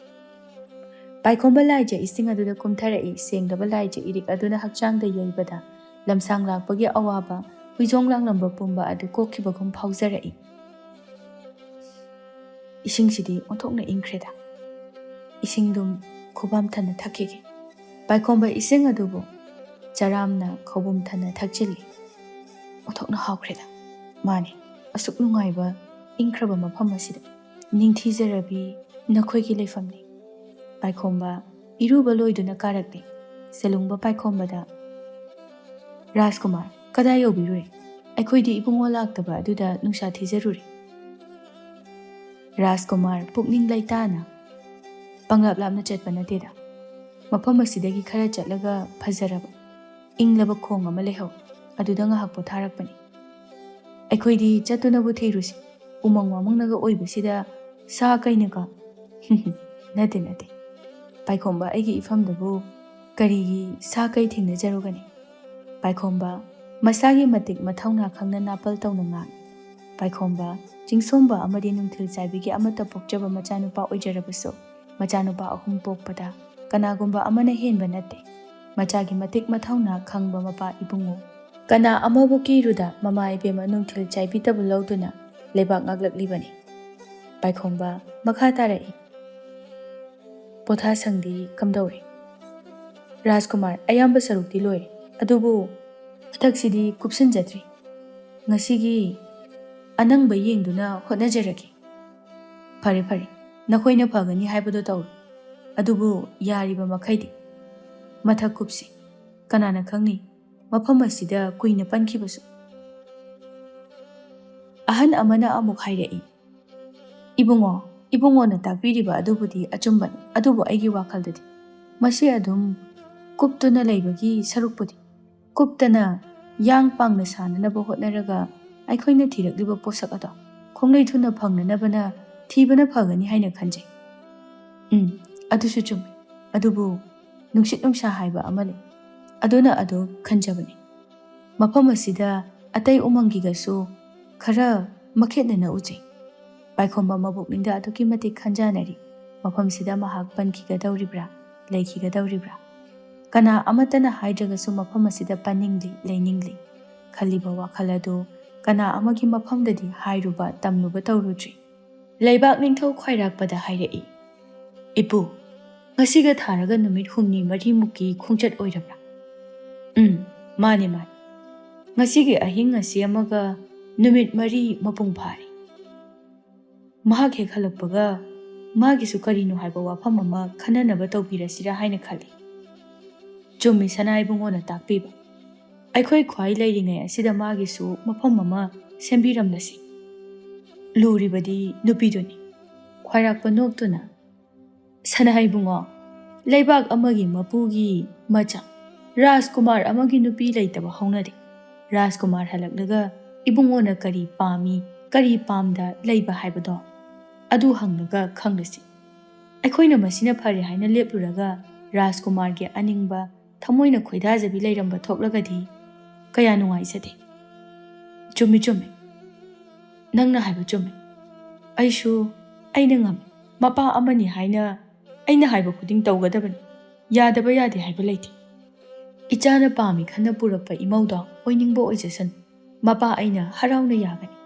ꯄꯥꯏꯈꯣꯝꯕ ꯂꯥꯏꯖ ꯏꯁꯤꯡ ꯑꯗꯨꯗ ꯀꯨꯝꯊꯔꯛꯏ꯫ ꯁꯦꯡꯂꯕ ꯂꯥꯏꯖ ꯏꯔꯤꯛ ꯑꯗꯨꯅ ꯍꯛꯆꯥꯡꯗ ꯌꯩꯕꯗ ꯂꯝꯁꯥꯡ ꯂꯥꯛꯄꯒꯤ ꯑꯋꯥꯕ ꯍꯨꯏꯖꯣꯡ ꯂꯥꯡꯂꯝꯕ ꯄꯨꯝꯕ ꯑꯗꯨ ꯀꯣꯛꯈꯤꯕꯒꯨꯝ ꯐꯥꯎꯖꯔꯛꯏ꯫ ꯏꯁꯤꯡꯁꯤꯗꯤ ꯑꯣꯟꯊꯣꯛꯅ ꯏꯪꯈ꯭ꯔꯦꯗ꯫ ꯏꯁꯤꯡꯗꯨꯝ ꯈꯨꯕꯥꯝ ꯊꯟꯅ ꯊꯛꯈꯤꯒꯦ꯫ ꯄꯥꯏꯈꯣꯝꯕ ꯏꯁꯤꯡ ꯑꯗꯨꯕꯨ ꯆꯔꯥꯝꯅ ꯈꯧꯕꯨꯝ ꯊꯟꯅ ꯊꯛꯆꯤꯜꯂꯤ꯫ ꯑꯣꯟꯊꯣꯛꯅ ꯍꯥꯎꯈ꯭ꯔꯦꯗ꯫ ꯃꯥꯅꯤ, ꯑꯁꯨꯛ ꯅꯨꯡꯉꯥꯏꯕ ꯏꯪꯈ꯭ꯔꯕ ꯃꯐꯝ ꯑꯁꯤꯗ꯫ ꯅꯤꯡꯊꯤꯖꯔꯕꯤ ꯅꯈꯣꯏꯒꯤ ꯂꯩꯐꯝꯅꯤ꯫ ꯄꯥꯏꯈꯣꯝꯕ ꯏꯔꯨꯕ ꯂꯣꯏꯗꯨꯅ ꯀꯥꯔꯛꯂꯤ꯫ ꯁꯦꯂꯨꯡꯕ ꯄꯥꯏꯈꯣꯝꯕꯗ, "ꯔꯥꯖꯀꯨꯃꯥꯔ, ꯀꯗꯥꯏ ꯌꯧꯕꯤꯔꯨꯔꯦ? ꯑꯩꯈꯣꯏꯗꯤ ꯏꯕꯨꯡꯉꯣ ꯂꯥꯛꯇꯕ ꯑꯗꯨꯗ ꯅꯨꯡꯁꯥ ꯊꯤꯖꯔꯨꯔꯦ꯫" ꯔꯥꯖꯀꯨꯃꯥꯔ ꯄꯨꯛꯅꯤꯡ ꯂꯩꯇꯥꯅ, "ꯄꯪꯂꯥꯞ ꯂꯥꯞꯅ ꯆꯠꯄ ꯅꯠꯇꯦꯗ꯫ ꯃꯐꯝ ꯑꯁꯤꯗꯒꯤ ꯈꯔ ꯆꯠꯂꯒ ꯐꯖꯔꯕ, ꯏꯪꯂꯕ ꯈꯣꯡ ꯑꯃ ꯂꯩꯍꯧ꯫ ꯑꯗꯨꯗ ꯉꯥꯏꯍꯥꯛ ꯄꯣꯊꯥꯔꯛꯄꯅꯤ꯫ ꯑꯩꯈꯣꯏꯗꯤ ꯆꯠꯇꯨꯅꯕꯨ ꯊꯤꯔꯨꯁꯤ꯫ ꯎꯃꯪ ꯋꯥꯃꯪꯅꯒ ꯑꯣꯏꯕꯁꯤꯗ ꯁꯥ ꯀꯩꯅꯒ?" "ꯅꯠꯇꯦ, ꯅꯠꯇꯦ꯫ ꯄꯥꯏꯈꯣꯝꯕ ꯑꯩꯒꯤ ꯏꯐꯝꯗꯕꯨ ꯀꯔꯤꯒꯤ ꯁꯥ ꯀꯩ ꯊꯦꯡꯅꯖꯔꯨꯒꯅꯤ?" ꯄꯥꯏꯈꯣꯝꯕ ꯃꯁꯥꯒꯤ ꯃꯇꯤꯛ ꯃꯊꯧꯅꯥ ꯈꯪꯅ ꯅꯥꯄꯜ ꯇꯧꯅ ꯉꯥꯡꯏ꯫ ꯄꯥꯏꯈꯣꯝꯕ ꯆꯤꯡꯁꯣꯝꯕ ꯑꯃꯗꯤ ꯅꯨꯡꯊꯤꯜ ꯆꯥꯏꯕꯤꯒꯤ ꯑꯃꯠꯇ ꯄꯣꯛꯆꯕ ꯃꯆꯥꯅꯨꯄꯥ ꯑꯣꯏꯖꯔꯕꯁꯨ, ꯃꯆꯥꯅꯨꯄꯥ ꯑꯍꯨꯝ ꯄꯣꯛꯄꯗ ꯀꯅꯥꯒꯨꯝꯕ ꯑꯃꯅ ꯍꯦꯟꯕ ꯅꯠꯇꯦ꯫ ꯃꯆꯥꯒꯤ ꯃꯇꯤꯛ ꯃꯊꯧꯅꯥ ꯈꯪꯕ ꯃꯄꯥ ꯏꯕꯨꯡꯉꯣ ꯀꯅꯥ ꯑꯃꯕꯨ ꯀꯤꯔꯨꯗ ꯃꯃꯥ ꯏꯕꯦꯝꯃ ꯅꯨꯡꯊꯤꯜ ꯆꯥꯏꯕꯤꯗꯕ ꯂꯧꯗꯨꯅ ꯂꯩꯕꯥꯛ ꯉꯥꯛꯂꯛꯂꯤꯕꯅꯤ꯫ ꯄꯥꯏꯈꯣꯝꯕ ꯃꯈꯥ ꯇꯥꯔꯛꯏ꯫ "ꯄꯣꯊꯥꯁꯪꯗꯤ ꯀꯝꯗꯧꯔꯦ?" "ꯔꯥꯖꯀꯨꯃꯥꯔ, ꯑꯌꯥꯝꯕ ꯁꯔꯨꯛꯇꯤ ꯂꯣꯏꯔꯦ, ꯑꯗꯨꯕꯨ ꯃꯊꯛꯁꯤꯗꯤ ꯀꯨꯞꯁꯤꯟꯖꯗ꯭ꯔꯤ꯫ ꯉꯁꯤꯒꯤ ꯑꯅꯪꯕ ꯌꯦꯡꯗꯨꯅ ꯍꯣꯠꯅꯖꯔꯒꯦ꯫" "ꯐꯔꯦ, ꯐꯔꯦ, ꯅꯈꯣꯏꯅ ꯐꯒꯅꯤ ꯍꯥꯏꯕꯗꯣ ꯇꯧꯔꯣ, ꯑꯗꯨꯕꯨ ꯌꯥꯔꯤꯕ ꯃꯈꯩꯗꯤ ꯃꯊꯛ ꯀꯨꯞꯁꯤ꯫ ꯀꯅꯥꯅ ꯈꯪꯅꯤ, ꯃꯐꯝ ꯑꯁꯤꯗ ꯀꯨꯏꯅ ꯄꯟꯈꯤꯕꯁꯨ꯫" ꯑꯍꯟ ꯑꯃꯅ ꯑꯃꯨꯛ ꯍꯥꯏꯔꯛꯏ, "ꯏꯕꯨꯡꯉꯣ, ꯏꯕꯨꯡꯉꯣꯅ ꯇꯥꯛꯄꯤꯔꯤꯕ ꯑꯗꯨꯕꯨꯗꯤ ꯑꯆꯨꯝꯕꯅꯤ, ꯑꯗꯨꯕꯨ ꯑꯩꯒꯤ ꯋꯥꯈꯜꯗꯗꯤ ꯃꯁꯤ ꯑꯗꯨꯝ ꯀꯨꯞꯇꯨꯅ ꯂꯩꯕꯒꯤ ꯁꯔꯨꯛꯄꯨꯗꯤ ꯀꯨꯞꯇꯅ ꯌꯥꯡ ꯄꯥꯡꯅ ꯁꯥꯅꯅꯕ ꯍꯣꯠꯅꯔꯒ ꯑꯩꯈꯣꯏꯅ ꯊꯤꯔꯛꯂꯤꯕ ꯄꯣꯠꯁꯛ ꯑꯗꯣ ꯈꯣꯡꯂꯩ ꯊꯨꯅ ꯐꯪꯅꯅꯕꯅ ꯊꯤꯕꯅ ꯐꯒꯅꯤ ꯍꯥꯏꯅ ꯈꯟꯖꯩ꯫" ꯎꯝ, ꯑꯗꯨꯁꯨ ꯆꯨꯝꯃꯤ꯫ ꯑꯗꯨꯕꯨ ꯅꯨꯡꯁꯤꯠ ꯅꯨꯡꯁꯥ ꯍꯥꯏꯕ ꯑꯃ ꯂꯩ꯫ ꯑꯗꯨꯅ ꯑꯗꯨ ꯈꯟꯖꯕꯅꯤ꯫ ꯃꯐꯝ ꯑꯁꯤꯗ ꯑꯇꯩ ꯎꯃꯪꯒꯤꯒꯁꯨ ꯈꯔ ꯃꯈꯦꯠꯅꯅ ꯎꯖꯩ꯫ ꯄꯥꯏꯈꯣꯝꯕ ꯃꯕꯨꯛꯅꯤꯡꯗ ꯑꯗꯨꯛꯀꯤ ꯃꯇꯤꯛ ꯈꯟꯖꯥꯅꯔꯤ꯫ ꯃꯐꯝꯁꯤꯗ ꯃꯍꯥꯛ ꯄꯟꯈꯤꯒꯗꯧꯔꯤꯕ꯭ꯔꯥ, ꯂꯩꯈꯤꯒꯗꯧꯔꯤꯕ꯭ꯔꯥ? ꯀꯅꯥ ꯑꯃꯠꯇꯅ ꯍꯥꯏꯗ꯭ꯔꯒꯁꯨ ꯃꯐꯝ ꯑꯁꯤꯗ ꯄꯟꯅꯤꯡꯂꯤ, ꯂꯩꯅꯤꯡꯂꯤ꯫ ꯈꯜꯂꯤꯕ ꯋꯥꯈꯜ ꯑꯗꯨ ꯀꯅꯥ ꯑꯃꯒꯤ ꯃꯐꯝꯗꯗꯤ ꯍꯥꯏꯔꯨꯕ ꯇꯝꯂꯨꯕ ꯇꯧꯔꯨꯗ꯭ꯔꯤ꯫ ꯂꯩꯕꯥꯛ ꯅꯤꯡꯊꯧ ꯈ꯭ꯋꯥꯏꯔꯥꯛꯄꯗ ꯍꯥꯏꯔꯛꯏ, "ꯏꯄꯨ, ꯉꯁꯤꯒ ꯊꯥꯔꯒ ꯅꯨꯃꯤꯠ ꯍꯨꯝꯅꯤ ꯃꯔꯤꯃꯨꯛꯀꯤ ꯈꯣꯡꯆꯠ ꯑꯣꯏꯔꯕ꯭ꯔꯥ?" "ꯎꯝ, ꯃꯥꯅꯦ, ꯃꯥꯅꯦ꯫ ꯉꯁꯤꯒꯤ ꯑꯍꯤꯡ ꯑꯁꯤ ꯑꯃꯒ ꯅꯨꯃꯤꯠ ꯃꯔꯤ ꯃꯄꯨꯡ ꯐꯥꯔꯦ꯫" ꯃꯍꯥꯛ ꯍꯦꯛ ꯍꯜꯂꯛꯄꯒ ꯃꯥꯒꯤꯁꯨ ꯀꯔꯤꯅꯣ ꯍꯥꯏꯕ ꯋꯥꯐꯝ ꯑꯃ ꯈꯟꯅꯅꯕ ꯇꯧꯕꯤꯔꯁꯤꯔꯥ ꯍꯥꯏꯅ ꯈꯜꯂꯤ꯫ ꯆꯨꯝꯃꯤ, ꯁꯅꯥ ꯏꯕꯨꯡꯉꯣꯅ ꯇꯥꯛꯄꯤꯕ꯫ ꯑꯩꯈꯣꯏ ꯈ꯭ꯋꯥꯏ ꯂꯩꯔꯤꯉꯩ ꯑꯁꯤꯗ ꯃꯥꯒꯤꯁꯨ ꯃꯐꯝ ꯑꯃ ꯁꯦꯝꯕꯤꯔꯝꯂꯁꯤ꯫ ꯂꯨꯔꯤꯕꯗꯤ ꯅꯨꯄꯤꯗꯨꯅꯤ꯫ ꯈ꯭ꯋꯥꯏꯔꯥꯛꯄ ꯅꯣꯛꯇꯨꯅ, "ꯁꯅꯥ ꯏꯕꯨꯡꯉꯣ, ꯂꯩꯕꯥꯛ ꯑꯃꯒꯤ ꯃꯄꯨꯒꯤ ꯃꯆꯥ ꯔꯥꯖꯀꯨꯃꯥꯔ ꯑꯃꯒꯤ ꯅꯨꯄꯤ ꯂꯩꯇꯕ ꯍꯧꯅꯗꯦ꯫ ꯔꯥꯖꯀꯨꯃꯥꯔ ꯍꯜꯂꯛꯂꯒ ꯏꯕꯨꯡꯉꯣꯅ ꯀꯔꯤ ꯄꯥꯝꯃꯤ, ꯀꯔꯤ ꯄꯥꯝꯗ ꯂꯩꯕ ꯍꯥꯏꯕꯗꯣ ꯑꯗꯨ ꯍꯪꯂꯒ ꯈꯪꯂꯁꯤ꯫ ꯑꯩꯈꯣꯏꯅ ꯃꯁꯤꯅ ꯐꯔꯦ ꯍꯥꯏꯅ ꯂꯦꯞꯂꯨꯔꯒ ꯔꯥꯖꯀꯨꯃꯥꯔꯒꯤ ꯑꯅꯤꯡꯕ ꯊꯃꯣꯏꯅ ꯈꯣꯏꯗꯥꯖꯕꯤ ꯂꯩꯔꯝꯕ ꯊꯣꯛꯂꯒꯗꯤ ꯀꯌꯥ ꯅꯨꯡꯉꯥꯏꯖꯗꯦ꯫" "ꯆꯨꯝꯃꯤ, ꯆꯨꯝꯃꯤ꯫ ꯅꯪꯅ ꯍꯥꯏꯕ ꯆꯨꯝꯃꯤ꯫ ꯑꯩꯁꯨ, ꯑꯩꯅ ꯉꯝꯃꯤ꯫ ꯃꯄꯥ ꯑꯃꯅꯤ ꯍꯥꯏꯅ ꯑꯩꯅ ꯍꯥꯏꯕ ꯈꯨꯗꯤꯡ ꯇꯧꯒꯗꯕꯅꯤ꯫ ꯌꯥꯗꯕ ꯌꯥꯗꯦ ꯍꯥꯏꯕ ꯂꯩꯇꯦ꯫ ꯏꯆꯥꯅ ꯄꯥꯝꯃꯤ ꯈꯟꯅ ꯄꯨꯔꯛꯄ ꯏꯃꯧꯗꯣ ꯑꯣꯏꯅꯤꯡꯕ ꯑꯣꯏꯖꯁꯅꯨ꯫ ꯃꯄꯥ ꯑꯩꯅ ꯍꯔꯥꯎꯅ ꯌꯥꯒꯅꯤ꯫"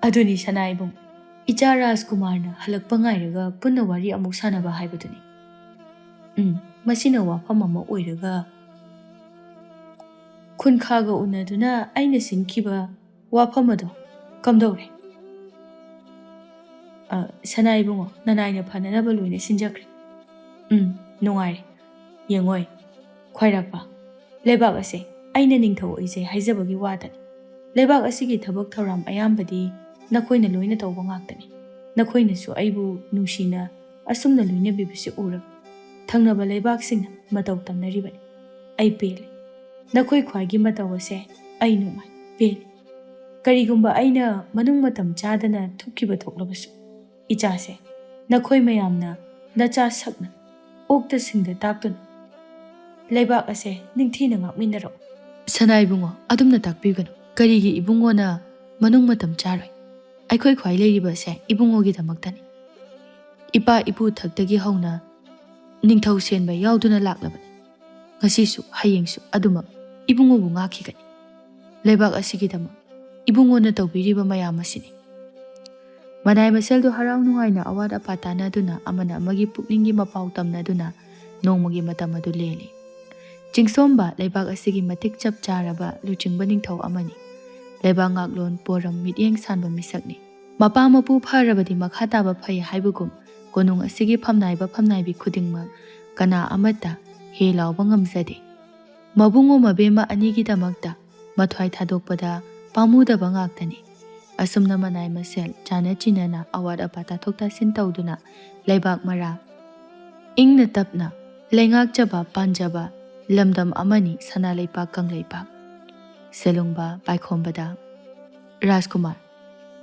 ꯑꯗꯨꯅꯤ ꯁꯅꯥ ꯏꯕꯨꯡ, ꯏꯆꯥ ꯔꯥꯖꯀꯨꯃꯥꯔꯅ ꯍꯜꯂꯛꯄ ꯉꯥꯏꯔꯒ ꯄꯨꯟꯅ ꯋꯥꯔꯤ ꯑꯃꯨꯛ ꯁꯥꯟꯅꯕ ꯍꯥꯏꯕꯗꯨꯅꯤ꯫ ꯎꯝ, ꯃꯁꯤꯅ ꯋꯥꯐꯝ ꯑꯃ ꯑꯣꯏꯔꯒ ꯈꯨꯟꯈꯥꯒ ꯎꯅꯗꯨꯅ ꯑꯩꯅ ꯁꯤꯟꯈꯤꯕ ꯋꯥꯐꯝ ꯑꯗꯣ ꯀꯝꯗꯧꯔꯦ? ꯑ, ꯁꯅꯥ ꯏꯕꯨꯡꯉꯣ, ꯅꯅꯥꯏꯅ ꯐꯅꯅꯕ ꯂꯣꯏꯅ ꯁꯤꯟꯖꯈ꯭ꯔꯦ꯫ ꯎꯝ, ꯅꯨꯡꯉꯥꯏꯔꯦ꯫ ꯌꯦꯡꯉꯣꯏ, ꯈ꯭ꯋꯥꯏꯔꯥꯛꯄ, ꯂꯩꯕꯥꯛ ꯑꯁꯦ ꯑꯩꯅ ꯅꯤꯡꯊꯧ ꯑꯣꯏꯖꯩ ꯍꯥꯏꯖꯕꯒꯤ ꯋꯥꯗꯅꯤ꯫ ꯂꯩꯕꯥꯛ ꯑꯁꯤꯒꯤ ꯊꯕꯛ ꯊꯧꯔꯝ ꯑꯌꯥꯝꯕꯗꯤ ꯅꯈꯣꯏꯅ ꯂꯣꯏꯅ ꯇꯧꯕ ꯉꯥꯛꯇꯅꯤ꯫ ꯅꯈꯣꯏꯅꯁꯨ ꯑꯩꯕꯨ ꯅꯨꯡꯁꯤꯅ ꯑꯁꯨꯝꯅ ꯂꯣꯏꯅꯕꯤꯕꯁꯤ ꯎꯔꯒ ꯊꯪꯅꯕ ꯂꯩꯕꯥꯛꯁꯤꯡꯅ ꯃꯇꯧ ꯇꯝꯅꯔꯤꯕꯅꯤ꯫ ꯑꯩ ꯄꯦꯜꯂꯦ꯫ ꯅꯈꯣꯏ ꯈ꯭ꯋꯥꯏꯒꯤ ꯃꯇꯧ ꯑꯁꯦ ꯑꯩ ꯅꯨꯡꯉꯥꯏ, ꯄꯦꯜꯂꯦ꯫ ꯀꯔꯤꯒꯨꯝꯕ ꯑꯩꯅ ꯃꯅꯨꯡ ꯃꯇꯝ ꯆꯥꯗꯅ ꯊꯣꯛꯈꯤꯕ ꯊꯣꯛꯂꯕꯁꯨ, ꯏꯆꯥꯁꯦ, ꯅꯈꯣꯏ ꯃꯌꯥꯝꯅ ꯅꯆꯥ ꯁꯛꯅ ꯑꯣꯛꯇ ꯁꯤꯡꯗ ꯇꯥꯛꯇꯨꯅ ꯂꯩꯕꯥꯛ ꯑꯁꯦ ꯅꯤꯡꯊꯤꯅ ꯉꯥꯛꯃꯤꯟꯅꯔꯛꯎ꯫ ꯁꯅꯥ ꯏꯕꯨꯡꯉꯣ, ꯑꯗꯨꯝꯅ ꯇꯥꯛꯄꯤꯒꯅꯨ꯫ ꯀꯔꯤꯒꯤ ꯏꯕꯨꯡꯉꯣꯅ ꯃꯅꯨꯡ ꯃꯇꯝ ꯆꯥꯔꯣꯏ? ꯑꯩꯈꯣꯏ ꯈ꯭ꯋꯥꯏ ꯂꯩꯔꯤꯕ ꯑꯁꯦ ꯏꯕꯨꯡꯉꯣꯒꯤꯗꯃꯛꯇꯅꯤ꯫ ꯏꯄꯥ ꯏꯄꯨ ꯊꯛꯇꯒꯤ ꯍꯧꯅ ꯅꯤꯡꯊꯧ ꯁꯦꯟꯕ ꯌꯥꯎꯗꯨꯅ ꯂꯥꯛꯂꯕꯅꯤ꯫ ꯉꯁꯤꯁꯨ ꯍꯌꯦꯡꯁꯨ ꯑꯗꯨꯃꯛ ꯏꯕꯨꯡꯉꯣꯕꯨ ꯉꯥꯛꯈꯤꯒꯅꯤ꯫ ꯂꯩꯕꯥꯛ ꯑꯁꯤꯒꯤꯗꯃꯛ ꯏꯕꯨꯡꯉꯣꯅ ꯇꯧꯕꯤꯔꯤꯕ ꯃꯌꯥꯝ ꯑꯁꯤꯅꯤ꯫ ꯃꯅꯥꯏ ꯃꯁꯦꯜꯗꯨ ꯍꯔꯥꯎ ꯅꯨꯡꯉꯥꯏꯅ ꯑꯋꯥꯠ ꯑꯄꯥ ꯇꯥꯟꯅꯗꯨꯅ, ꯑꯃꯅ ꯑꯃꯒꯤ ꯄꯨꯛꯅꯤꯡꯒꯤ ꯃꯄꯥꯎ ꯇꯝꯅꯗꯨꯅ ꯅꯣꯡꯃꯒꯤ ꯃꯇꯝ ꯑꯗꯨ ꯂꯦꯜꯂꯤ꯫ ꯆꯤꯡꯁꯣꯝꯕ ꯂꯩꯕꯥꯛ ꯑꯁꯤꯒꯤ ꯃꯇꯤꯛ ꯆꯞ ꯆꯥꯔꯕ ꯂꯨꯆꯤꯡꯕ ꯅꯤꯡꯊꯧ ꯑꯃꯅꯤ꯫ ꯂꯩꯕꯥꯛ ꯉꯥꯛꯂꯣꯟ ꯄꯣꯔꯝ ꯃꯤꯠꯌꯦꯡ ꯁꯥꯟꯕ ꯃꯤꯁꯛꯅꯤ꯫ ꯃꯄꯥ ꯃꯄꯨ ꯐꯔꯕꯗꯤ ꯃꯈꯥ ꯇꯥꯕ ꯐꯩ ꯍꯥꯏꯕꯒꯨꯝ, ꯀꯣꯅꯨꯡ ꯑꯁꯤꯒꯤ ꯐꯝꯅꯥꯏꯕ ꯐꯝꯅꯥꯏꯕꯤ ꯈꯨꯗꯤꯡꯃꯛ ꯀꯅꯥ ꯑꯃꯠꯇ ꯍꯦ ꯂꯥꯎꯕ ꯉꯝꯖꯗꯦ꯫ ꯃꯕꯨꯡꯉꯣ ꯃꯕꯦꯝꯃ ꯑꯅꯤꯒꯤꯗꯃꯛꯇ ꯃꯊ꯭ꯋꯥꯏ ꯊꯥꯗꯣꯛꯄꯗ ꯄꯥꯝꯃꯨꯗꯕ ꯉꯥꯛꯇꯅꯤ꯫ ꯑꯁꯨꯝꯅ ꯃꯅꯥꯏ ꯃꯁꯦꯜ ꯆꯥꯅ ꯆꯤꯟꯅꯅ ꯑꯋꯥꯠ ꯑꯄꯥ ꯇꯥꯊꯣꯛ ꯇꯥꯁꯤꯟ ꯇꯧꯗꯨꯅ ꯂꯩꯕꯥꯛ ꯃꯔꯥ ꯏꯪꯅ ꯇꯞꯅ ꯂꯩꯉꯥꯛꯆꯕ ꯄꯥꯟꯖꯕ ꯂꯝꯗꯝ ꯑꯃꯅꯤ ꯁꯅꯥ ꯂꯩꯄꯥꯛ ꯀꯪꯂꯩꯄꯥꯛ꯫ ꯁꯦꯂꯨꯡꯕ ꯄꯥꯏꯈꯣꯝꯕꯗ, "ꯔꯥꯖꯀꯨꯃꯥꯔ,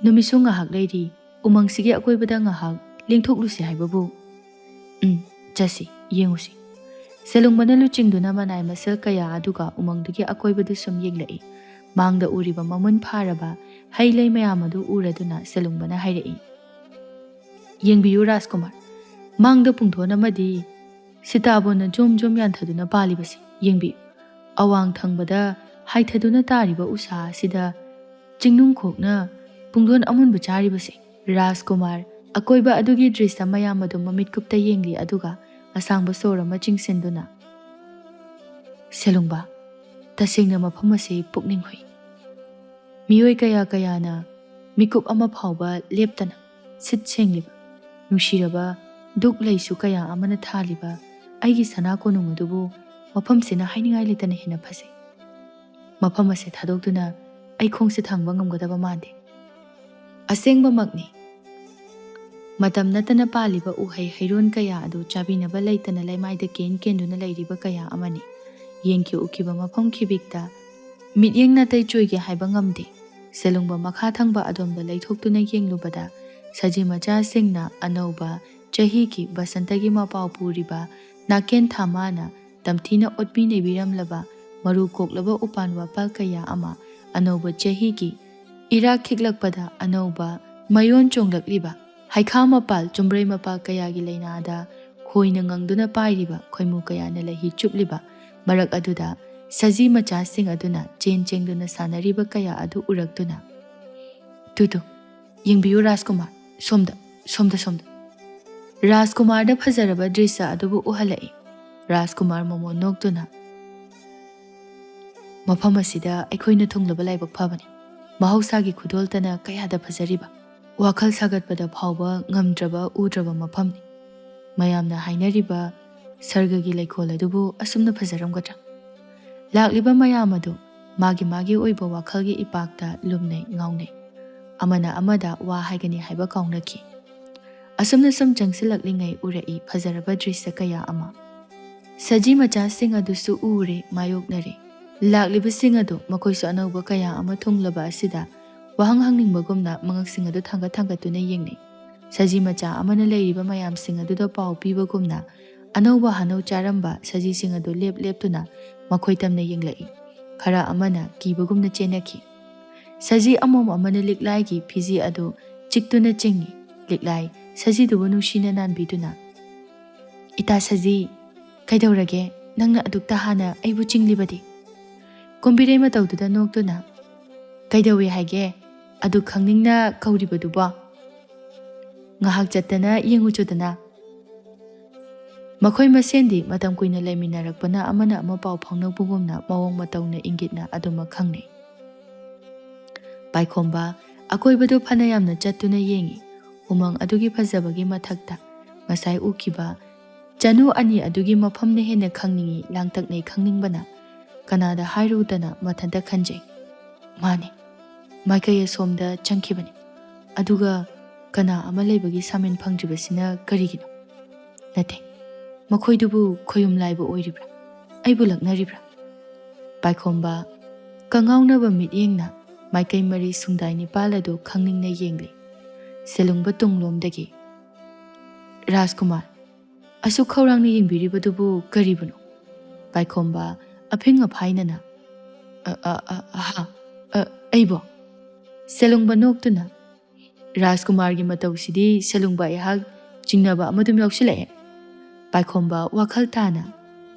ꯅꯨꯃꯤꯠꯁꯨ ꯉꯥꯏꯍꯥꯛ ꯂꯩꯔꯤ, ꯎꯃꯪꯁꯤꯒꯤ ꯑꯀꯣꯏꯕꯗ ꯉꯥꯏꯍꯥꯛ ꯂꯦꯡꯊꯣꯛꯂꯨꯁꯤ ꯍꯥꯏꯕꯕꯨ?" "ꯎꯝ, ꯆꯠꯁꯤ, ꯌꯦꯡꯉꯨꯁꯤ꯫" ꯁꯦꯂꯨꯡꯕꯅ ꯂꯨꯆꯤꯡꯗꯨꯅ ꯃꯅꯥꯏ ꯃꯁꯦꯜ ꯀꯌꯥ ꯑꯗꯨꯒ ꯎꯃꯪꯗꯨꯒꯤ ꯑꯀꯣꯏꯕꯗꯨ ꯁꯨꯝ ꯌꯦꯡꯂꯛꯏ꯫ ꯃꯥꯡꯗ ꯎꯔꯤꯕ ꯃꯃꯨꯟ ꯐꯥꯔꯕ ꯍꯩ ꯂꯩ ꯃꯌꯥꯝ ꯑꯗꯨ ꯎꯔꯗꯨꯅ ꯁꯦꯂꯨꯡꯕꯅ ꯍꯥꯏꯔꯛꯏ, "ꯌꯦꯡꯕꯤꯌꯨ ꯔꯥꯖꯀꯨꯃꯥꯔ, ꯃꯥꯡꯗ ꯄꯨꯡꯗꯣꯟ ꯑꯃꯗꯤ ꯁꯤꯇꯥꯕꯣꯟꯅ ꯖꯣꯝ ꯖꯣꯝ ꯌꯥꯟꯊꯗꯨꯅ ꯄꯥꯜꯂꯤꯕꯁꯤ ꯌꯦꯡꯕꯤꯌꯨ꯫ ꯑꯋꯥꯡ ꯊꯪꯕꯗ ꯍꯥꯏꯊꯗꯨꯅ ꯇꯥꯔꯤꯕ ꯎꯁꯥ ꯑꯁꯤꯗ ꯆꯤꯡꯅꯨꯡ ꯈꯣꯛꯅ ꯄꯨꯡꯗꯣꯟ ꯑꯃꯨꯟꯕ ꯆꯥꯔꯤꯕꯁꯤ꯫" ꯔꯥꯖꯀꯨꯃꯥꯔ ꯑꯀꯣꯏꯕ ꯑꯗꯨꯒꯤ ꯗ꯭ꯔꯤꯁ ꯃꯌꯥꯝ ꯑꯗꯨ ꯃꯃꯤꯠꯀꯨꯞꯇ ꯌꯦꯡꯂꯤ, ꯑꯗꯨꯒ ꯑꯁꯥꯡꯕ ꯁꯣꯔ ꯑꯃ ꯆꯤꯡꯁꯤꯟꯗꯨꯅ, "ꯁꯦꯂꯨꯡꯕ, ꯇꯁꯦꯡꯅ ꯃꯐꯝ ꯑꯁꯤ ꯄꯨꯛꯅꯤꯡ ꯍꯨꯏ꯫ ꯃꯤꯑꯣꯏ ꯀꯌꯥ ꯀꯌꯥꯅ ꯃꯤꯀꯨꯞ ꯑꯃ ꯐꯥꯎꯕ ꯂꯦꯞꯇꯅ ꯁꯤꯠ ꯁꯦꯡꯂꯤꯕ, ꯅꯨꯡꯁꯤꯔꯕ ꯗꯨꯛ ꯂꯩꯁꯨ ꯀꯌꯥ ꯑꯃꯅ ꯊꯥꯜꯂꯤꯕ ꯑꯩꯒꯤ ꯁꯅꯥ ꯀꯣꯅꯨꯡ ꯑꯗꯨꯕꯨ ꯃꯐꯝꯁꯤꯅ ꯍꯥꯏꯅꯤꯡꯉꯥꯏ ꯂꯩꯇꯅ ꯍꯦꯟꯅ ꯐꯖꯩ꯫ ꯃꯐꯝ ꯑꯁꯦ ꯊꯥꯗꯣꯛꯇꯨꯅ ꯑꯩ ꯈꯣꯡꯁꯦ ꯊꯥꯡꯕ ꯉꯝꯒꯗꯕ ꯃꯥꯟꯗꯦ꯫" ꯑꯁꯦꯡꯕꯃꯛꯅꯤ꯫ ꯃꯇꯝ ꯅꯠꯇꯅ ꯄꯥꯜꯂꯤꯕ ꯎꯍꯩ ꯍꯩꯔꯣꯟ ꯀꯌꯥ ꯑꯗꯨ ꯆꯥꯕꯤꯅꯕ ꯂꯩꯇꯅ ꯂꯩꯃꯥꯏꯗ ꯀꯦꯟ ꯀꯦꯟꯗꯨꯅ ꯂꯩꯔꯤꯕ ꯀꯌꯥ ꯑꯃꯅꯤ꯫ ꯌꯦꯟꯈꯤ ꯎꯈꯤꯕ ꯃꯐꯝ ꯈꯤꯕꯤꯛꯇ ꯃꯤꯠꯌꯦꯡ ꯅꯥꯇꯩ ꯆꯣꯏꯒꯦ ꯍꯥꯏꯕ ꯉꯝꯗꯦ꯫ ꯁꯦꯂꯨꯡꯕ ꯃꯈꯥ ꯊꯪꯕ ꯑꯗꯣꯝꯗ ꯂꯩꯊꯣꯛꯇꯨꯅ ꯌꯦꯡꯂꯨꯕꯗ ꯁꯖꯤ ꯃꯆꯥꯁꯤꯡꯅ ꯑꯅꯧꯕ ꯆꯍꯤꯒꯤ ꯕꯁꯟꯇꯒꯤ ꯃꯄꯥꯎ ꯄꯨꯔꯤꯕ ꯅꯥꯀꯦꯟ ꯊꯥꯃꯥꯅ ꯇꯝꯊꯤꯅ ꯑꯣꯠꯄꯤ ꯅꯩꯕꯤꯔꯝꯂꯕ ꯃꯔꯨ ꯀꯣꯛꯂꯕ ꯎꯄꯥꯟ ꯋꯥꯄꯥꯜ ꯀꯌꯥ ꯑꯃ ꯑꯅꯧꯕ ꯆꯍꯤꯒꯤ ꯏꯔꯥꯛ ꯈꯤꯛꯂꯛꯄꯗ ꯑꯅꯧꯕ ꯃꯌꯣꯟ ꯆꯣꯡꯂꯛꯂꯤꯕ ꯍꯩꯈꯥ ꯃꯄꯥꯜ, ꯆꯨꯝꯕ꯭ꯔꯩ ꯃꯄꯥꯜ ꯀꯌꯥꯒꯤ ꯂꯩꯅꯥꯗ ꯈꯣꯏꯅ ꯉꯪꯗꯨꯅ ꯄꯥꯏꯔꯤꯕ ꯈꯣꯏꯃꯨ ꯀꯌꯥꯅ ꯂꯩꯍꯤ ꯆꯨꯞꯂꯤꯕ ꯃꯔꯛ ꯑꯗꯨꯗ ꯁꯖꯤ ꯃꯆꯥꯁꯤꯡ ꯑꯗꯨꯅ ꯆꯦꯟ ꯆꯦꯟꯗꯨꯅ ꯁꯥꯟꯅꯔꯤꯕ ꯀꯌꯥ ꯑꯗꯨ ꯎꯔꯛꯇꯨꯅ, "ꯇꯨ ꯇꯨ, ꯌꯦꯡꯕꯤꯌꯨ ꯔꯥꯖꯀꯨꯃꯥꯔ, ꯁꯣꯝꯗ, ꯁꯣꯝꯗ, ꯁꯣꯝꯗ!" ꯔꯥꯖꯀꯨꯃꯥꯔꯗ ꯐꯖꯔꯕ ꯗ꯭ꯔꯤꯁ꯭ꯌ ꯑꯗꯨꯕꯨ ꯎꯍꯜꯂꯛꯏ꯫ ꯔꯥꯖꯀꯨꯃꯥꯔ ꯃꯣꯃꯣꯟ ꯅꯣꯛꯇꯨꯅ, "ꯃꯐꯝ ꯑꯁꯤꯗ ꯑꯩꯈꯣꯏꯅ ꯊꯨꯡꯂꯕ ꯂꯥꯏꯕꯛ ꯐꯕꯅꯤ꯫ ꯃꯍꯧꯁꯥꯒꯤ ꯈꯨꯗꯣꯜꯇꯅ ꯀꯌꯥꯗ ꯐꯖꯔꯤꯕ! ꯋꯥꯈꯜ ꯁꯥꯒꯠꯄꯗ ꯐꯥꯎꯕ ꯉꯝꯗ꯭ꯔꯕ ꯎꯗ꯭ꯔꯕ ꯃꯐꯝꯅꯤ꯫ ꯃꯌꯥꯝꯅ ꯍꯥꯏꯅꯔꯤꯕ ꯁꯔꯒꯒꯤ ꯂꯩꯀꯣꯜ ꯑꯗꯨꯕꯨ ꯑꯁꯨꯝꯅ ꯐꯖꯔꯝꯒꯗ꯭ꯔꯥ?" ꯂꯥꯛꯂꯤꯕ ꯃꯌꯥꯝ ꯑꯗꯨ ꯃꯥꯒꯤ ꯃꯥꯒꯤ ꯑꯣꯏꯕ ꯋꯥꯈꯜꯒꯤ ꯏꯄꯥꯛꯇ ꯂꯨꯝꯅꯩ ꯉꯥꯎꯅꯩ꯫ ꯑꯃꯅ ꯑꯃꯗ ꯋꯥ ꯍꯥꯏꯒꯅꯤ ꯍꯥꯏꯕ ꯀꯥꯎꯅꯈꯤ꯫ ꯑꯁꯨꯝꯅ ꯁꯨꯝ ꯆꯪꯁꯤꯜꯂꯛꯂꯤꯉꯩ ꯎꯔꯛꯏ ꯐꯖꯔꯕ ꯗ꯭ꯔꯤꯁ꯭ꯌ ꯀꯌꯥ ꯑꯃ꯫ ꯁꯖꯤ ꯃꯆꯥꯁꯤꯡ ꯑꯗꯨꯁꯨ ꯎꯔꯦ, ꯃꯥꯌꯣꯛꯅꯔꯦ꯫ ꯂꯥꯛꯂꯤꯕꯁꯤꯡ ꯑꯗꯨ ꯃꯈꯣꯏꯁꯨ ꯑꯅꯧꯕ ꯀꯌꯥ ꯑꯃ ꯊꯨꯡꯂꯕ ꯑꯁꯤꯗ ꯋꯥꯍꯪ ꯍꯪꯅꯤꯡꯕꯒꯨꯝꯅ ꯃꯉꯛꯁꯤꯡ ꯑꯗꯨ ꯊꯥꯡꯒꯠ ꯊꯥꯡꯒꯠꯇꯨꯅ ꯌꯦꯡꯅꯩ꯫ ꯁꯖꯤ ꯃꯆꯥ ꯑꯃꯅ ꯂꯩꯔꯤꯕ ꯃꯌꯥꯝꯁꯤꯡ ꯑꯗꯨꯗ ꯄꯥꯎ ꯄꯤꯕꯒꯨꯝꯅ ꯑꯅꯧꯕ ꯍꯥꯅꯧ ꯆꯥꯔꯝꯕ ꯁꯖꯤꯁꯤꯡ ꯑꯗꯨ ꯂꯦꯞ ꯂꯦꯞꯇꯨꯅ ꯃꯈꯣꯏ ꯇꯝꯅ ꯌꯦꯡꯂꯛꯏ꯫ ꯈꯔ ꯑꯃꯅ ꯀꯤꯕꯒꯨꯝꯅ ꯆꯦꯟꯅꯈꯤ꯫ ꯁꯖꯤ ꯑꯃꯣꯝ ꯑꯃꯅ ꯂꯤꯛꯂꯥꯏꯒꯤ ꯐꯤꯖꯤ ꯑꯗꯨ ꯆꯤꯛꯇꯨꯅ ꯆꯤꯡꯏ꯫ ꯂꯤꯛꯂꯥꯏ ꯁꯖꯤꯗꯨꯕꯨ ꯅꯨꯡꯁꯤꯅ ꯅꯥꯟꯕꯤꯗꯨꯅ, "ꯏꯇꯥ ꯁꯖꯤ, ꯀꯩꯗꯧꯔꯒꯦ? ꯅꯪꯅ ꯑꯗꯨꯛꯇ ꯍꯥꯟꯅ ꯑꯩꯕꯨ ꯆꯤꯡꯂꯤꯕꯗꯤ?" ꯀꯨꯝꯕꯤꯔꯩ ꯃꯇꯧꯗꯨꯗ ꯅꯣꯛꯇꯨꯅ, "ꯀꯩꯗꯧꯏ ꯍꯥꯏꯒꯦ? ꯑꯗꯨ ꯈꯪꯅꯤꯡꯅ ꯀꯧꯔꯤꯕꯗꯨꯕꯣ? ꯉꯥꯏꯍꯥꯛ ꯆꯠꯇꯅ ꯌꯦꯡꯉꯨꯆꯣꯗꯅ꯫" ꯃꯈꯣꯏ ꯃꯁꯦꯟꯗꯤ ꯃꯇꯝ ꯀꯨꯏꯅ ꯂꯩꯃꯤꯟꯅꯔꯛꯄꯅ ꯑꯃꯅ ꯑꯃ ꯄꯥꯎ ꯐꯥꯎꯅꯕꯒꯨꯝꯅ ꯃꯑꯣꯡ ꯃꯇꯧꯅ ꯏꯪꯒꯤꯠꯅ ꯑꯗꯨꯃꯛ ꯈꯪꯅꯩ꯫ ꯄꯥꯏꯈꯣꯝꯕ ꯑꯀꯣꯏꯕꯗꯨ ꯐꯅ ꯌꯥꯝꯅ ꯆꯠꯇꯨꯅ ꯌꯦꯡꯏ꯫ ꯎꯃꯪ ꯑꯗꯨꯒꯤ ꯐꯖꯕꯒꯤ ꯃꯊꯛꯇ ꯉꯁꯥꯏ ꯎꯈꯤꯕ ꯆꯅꯨ ꯑꯅꯤ ꯑꯗꯨꯒꯤ ꯃꯐꯝꯅ ꯍꯦꯟꯅ ꯈꯪꯅꯤꯡꯏ, ꯂꯥꯡꯇꯛꯅꯩ ꯈꯪꯅꯤꯡꯕꯅ꯫ ꯀꯅꯥꯗ ꯍꯥꯏꯔꯨꯗꯅ ꯃꯊꯟꯇ ꯈꯟꯖꯩ, "ꯃꯥꯅꯤ, ꯃꯥꯏꯀꯩ ꯑꯁꯣꯝꯗ ꯆꯪꯈꯤꯕꯅꯤ꯫ ꯑꯗꯨꯒ ꯀꯅꯥ ꯑꯃ ꯂꯩꯕꯒꯤ ꯁꯥꯃꯤꯟ ꯐꯪꯗ꯭ꯔꯤꯕꯁꯤꯅ ꯀꯔꯤꯒꯤꯅꯣ? ꯅꯠꯇꯦ, ꯃꯈꯣꯏꯗꯨꯕꯨ ꯈꯣꯌꯨꯝ ꯂꯥꯏꯕ ꯑꯣꯏꯔꯤꯕ꯭ꯔꯥ? ꯑꯩꯕꯨ ꯂꯛꯅꯔꯤꯕ꯭ꯔꯥ?" ꯄꯥꯏꯈꯣꯝꯕ ꯀꯉꯥꯎꯅꯕ ꯃꯤꯠꯌꯦꯡꯅ ꯃꯥꯏꯀꯩ ꯃꯔꯤ ꯁꯨꯡꯗꯥꯏ ꯅꯤꯄꯥꯜ ꯑꯗꯨ ꯈꯪꯅꯤꯡꯅ ꯌꯦꯡꯂꯤ꯫ ꯁꯦꯂꯨꯡꯕ ꯇꯨꯡꯂꯣꯝꯗꯒꯤ, "ꯔꯥꯖꯀꯨꯃꯥꯔ, ꯑꯁꯨꯛ ꯈꯧꯔꯥꯡꯅ ꯌꯦꯡꯕꯤꯔꯤꯕꯗꯨꯕꯨ ꯀꯔꯤꯕꯨꯅꯣ?" ꯄꯥꯏꯈꯣꯝꯕ ꯑꯐꯤꯡ ꯑꯐꯥꯏꯅꯅ, "ꯑ, ꯑ, ꯑ, ꯑꯍꯥ, ꯑ, ꯑꯩꯕꯣ?" ꯁꯦꯂꯨꯡꯕ ꯅꯣꯛꯇꯨꯅ, "ꯔꯥꯖꯀꯨꯃꯥꯔꯒꯤ ꯃꯇꯧꯁꯤꯗꯤ ꯁꯦꯂꯨꯡꯕ ꯑꯩꯍꯥꯛ ꯆꯤꯡꯅꯕ ꯑꯃꯗꯨꯝ ꯌꯥꯎꯁꯤꯜꯂꯛꯑꯦ꯫" ꯄꯥꯏꯈꯣꯝꯕ ꯋꯥꯈꯜ ꯇꯥꯅ,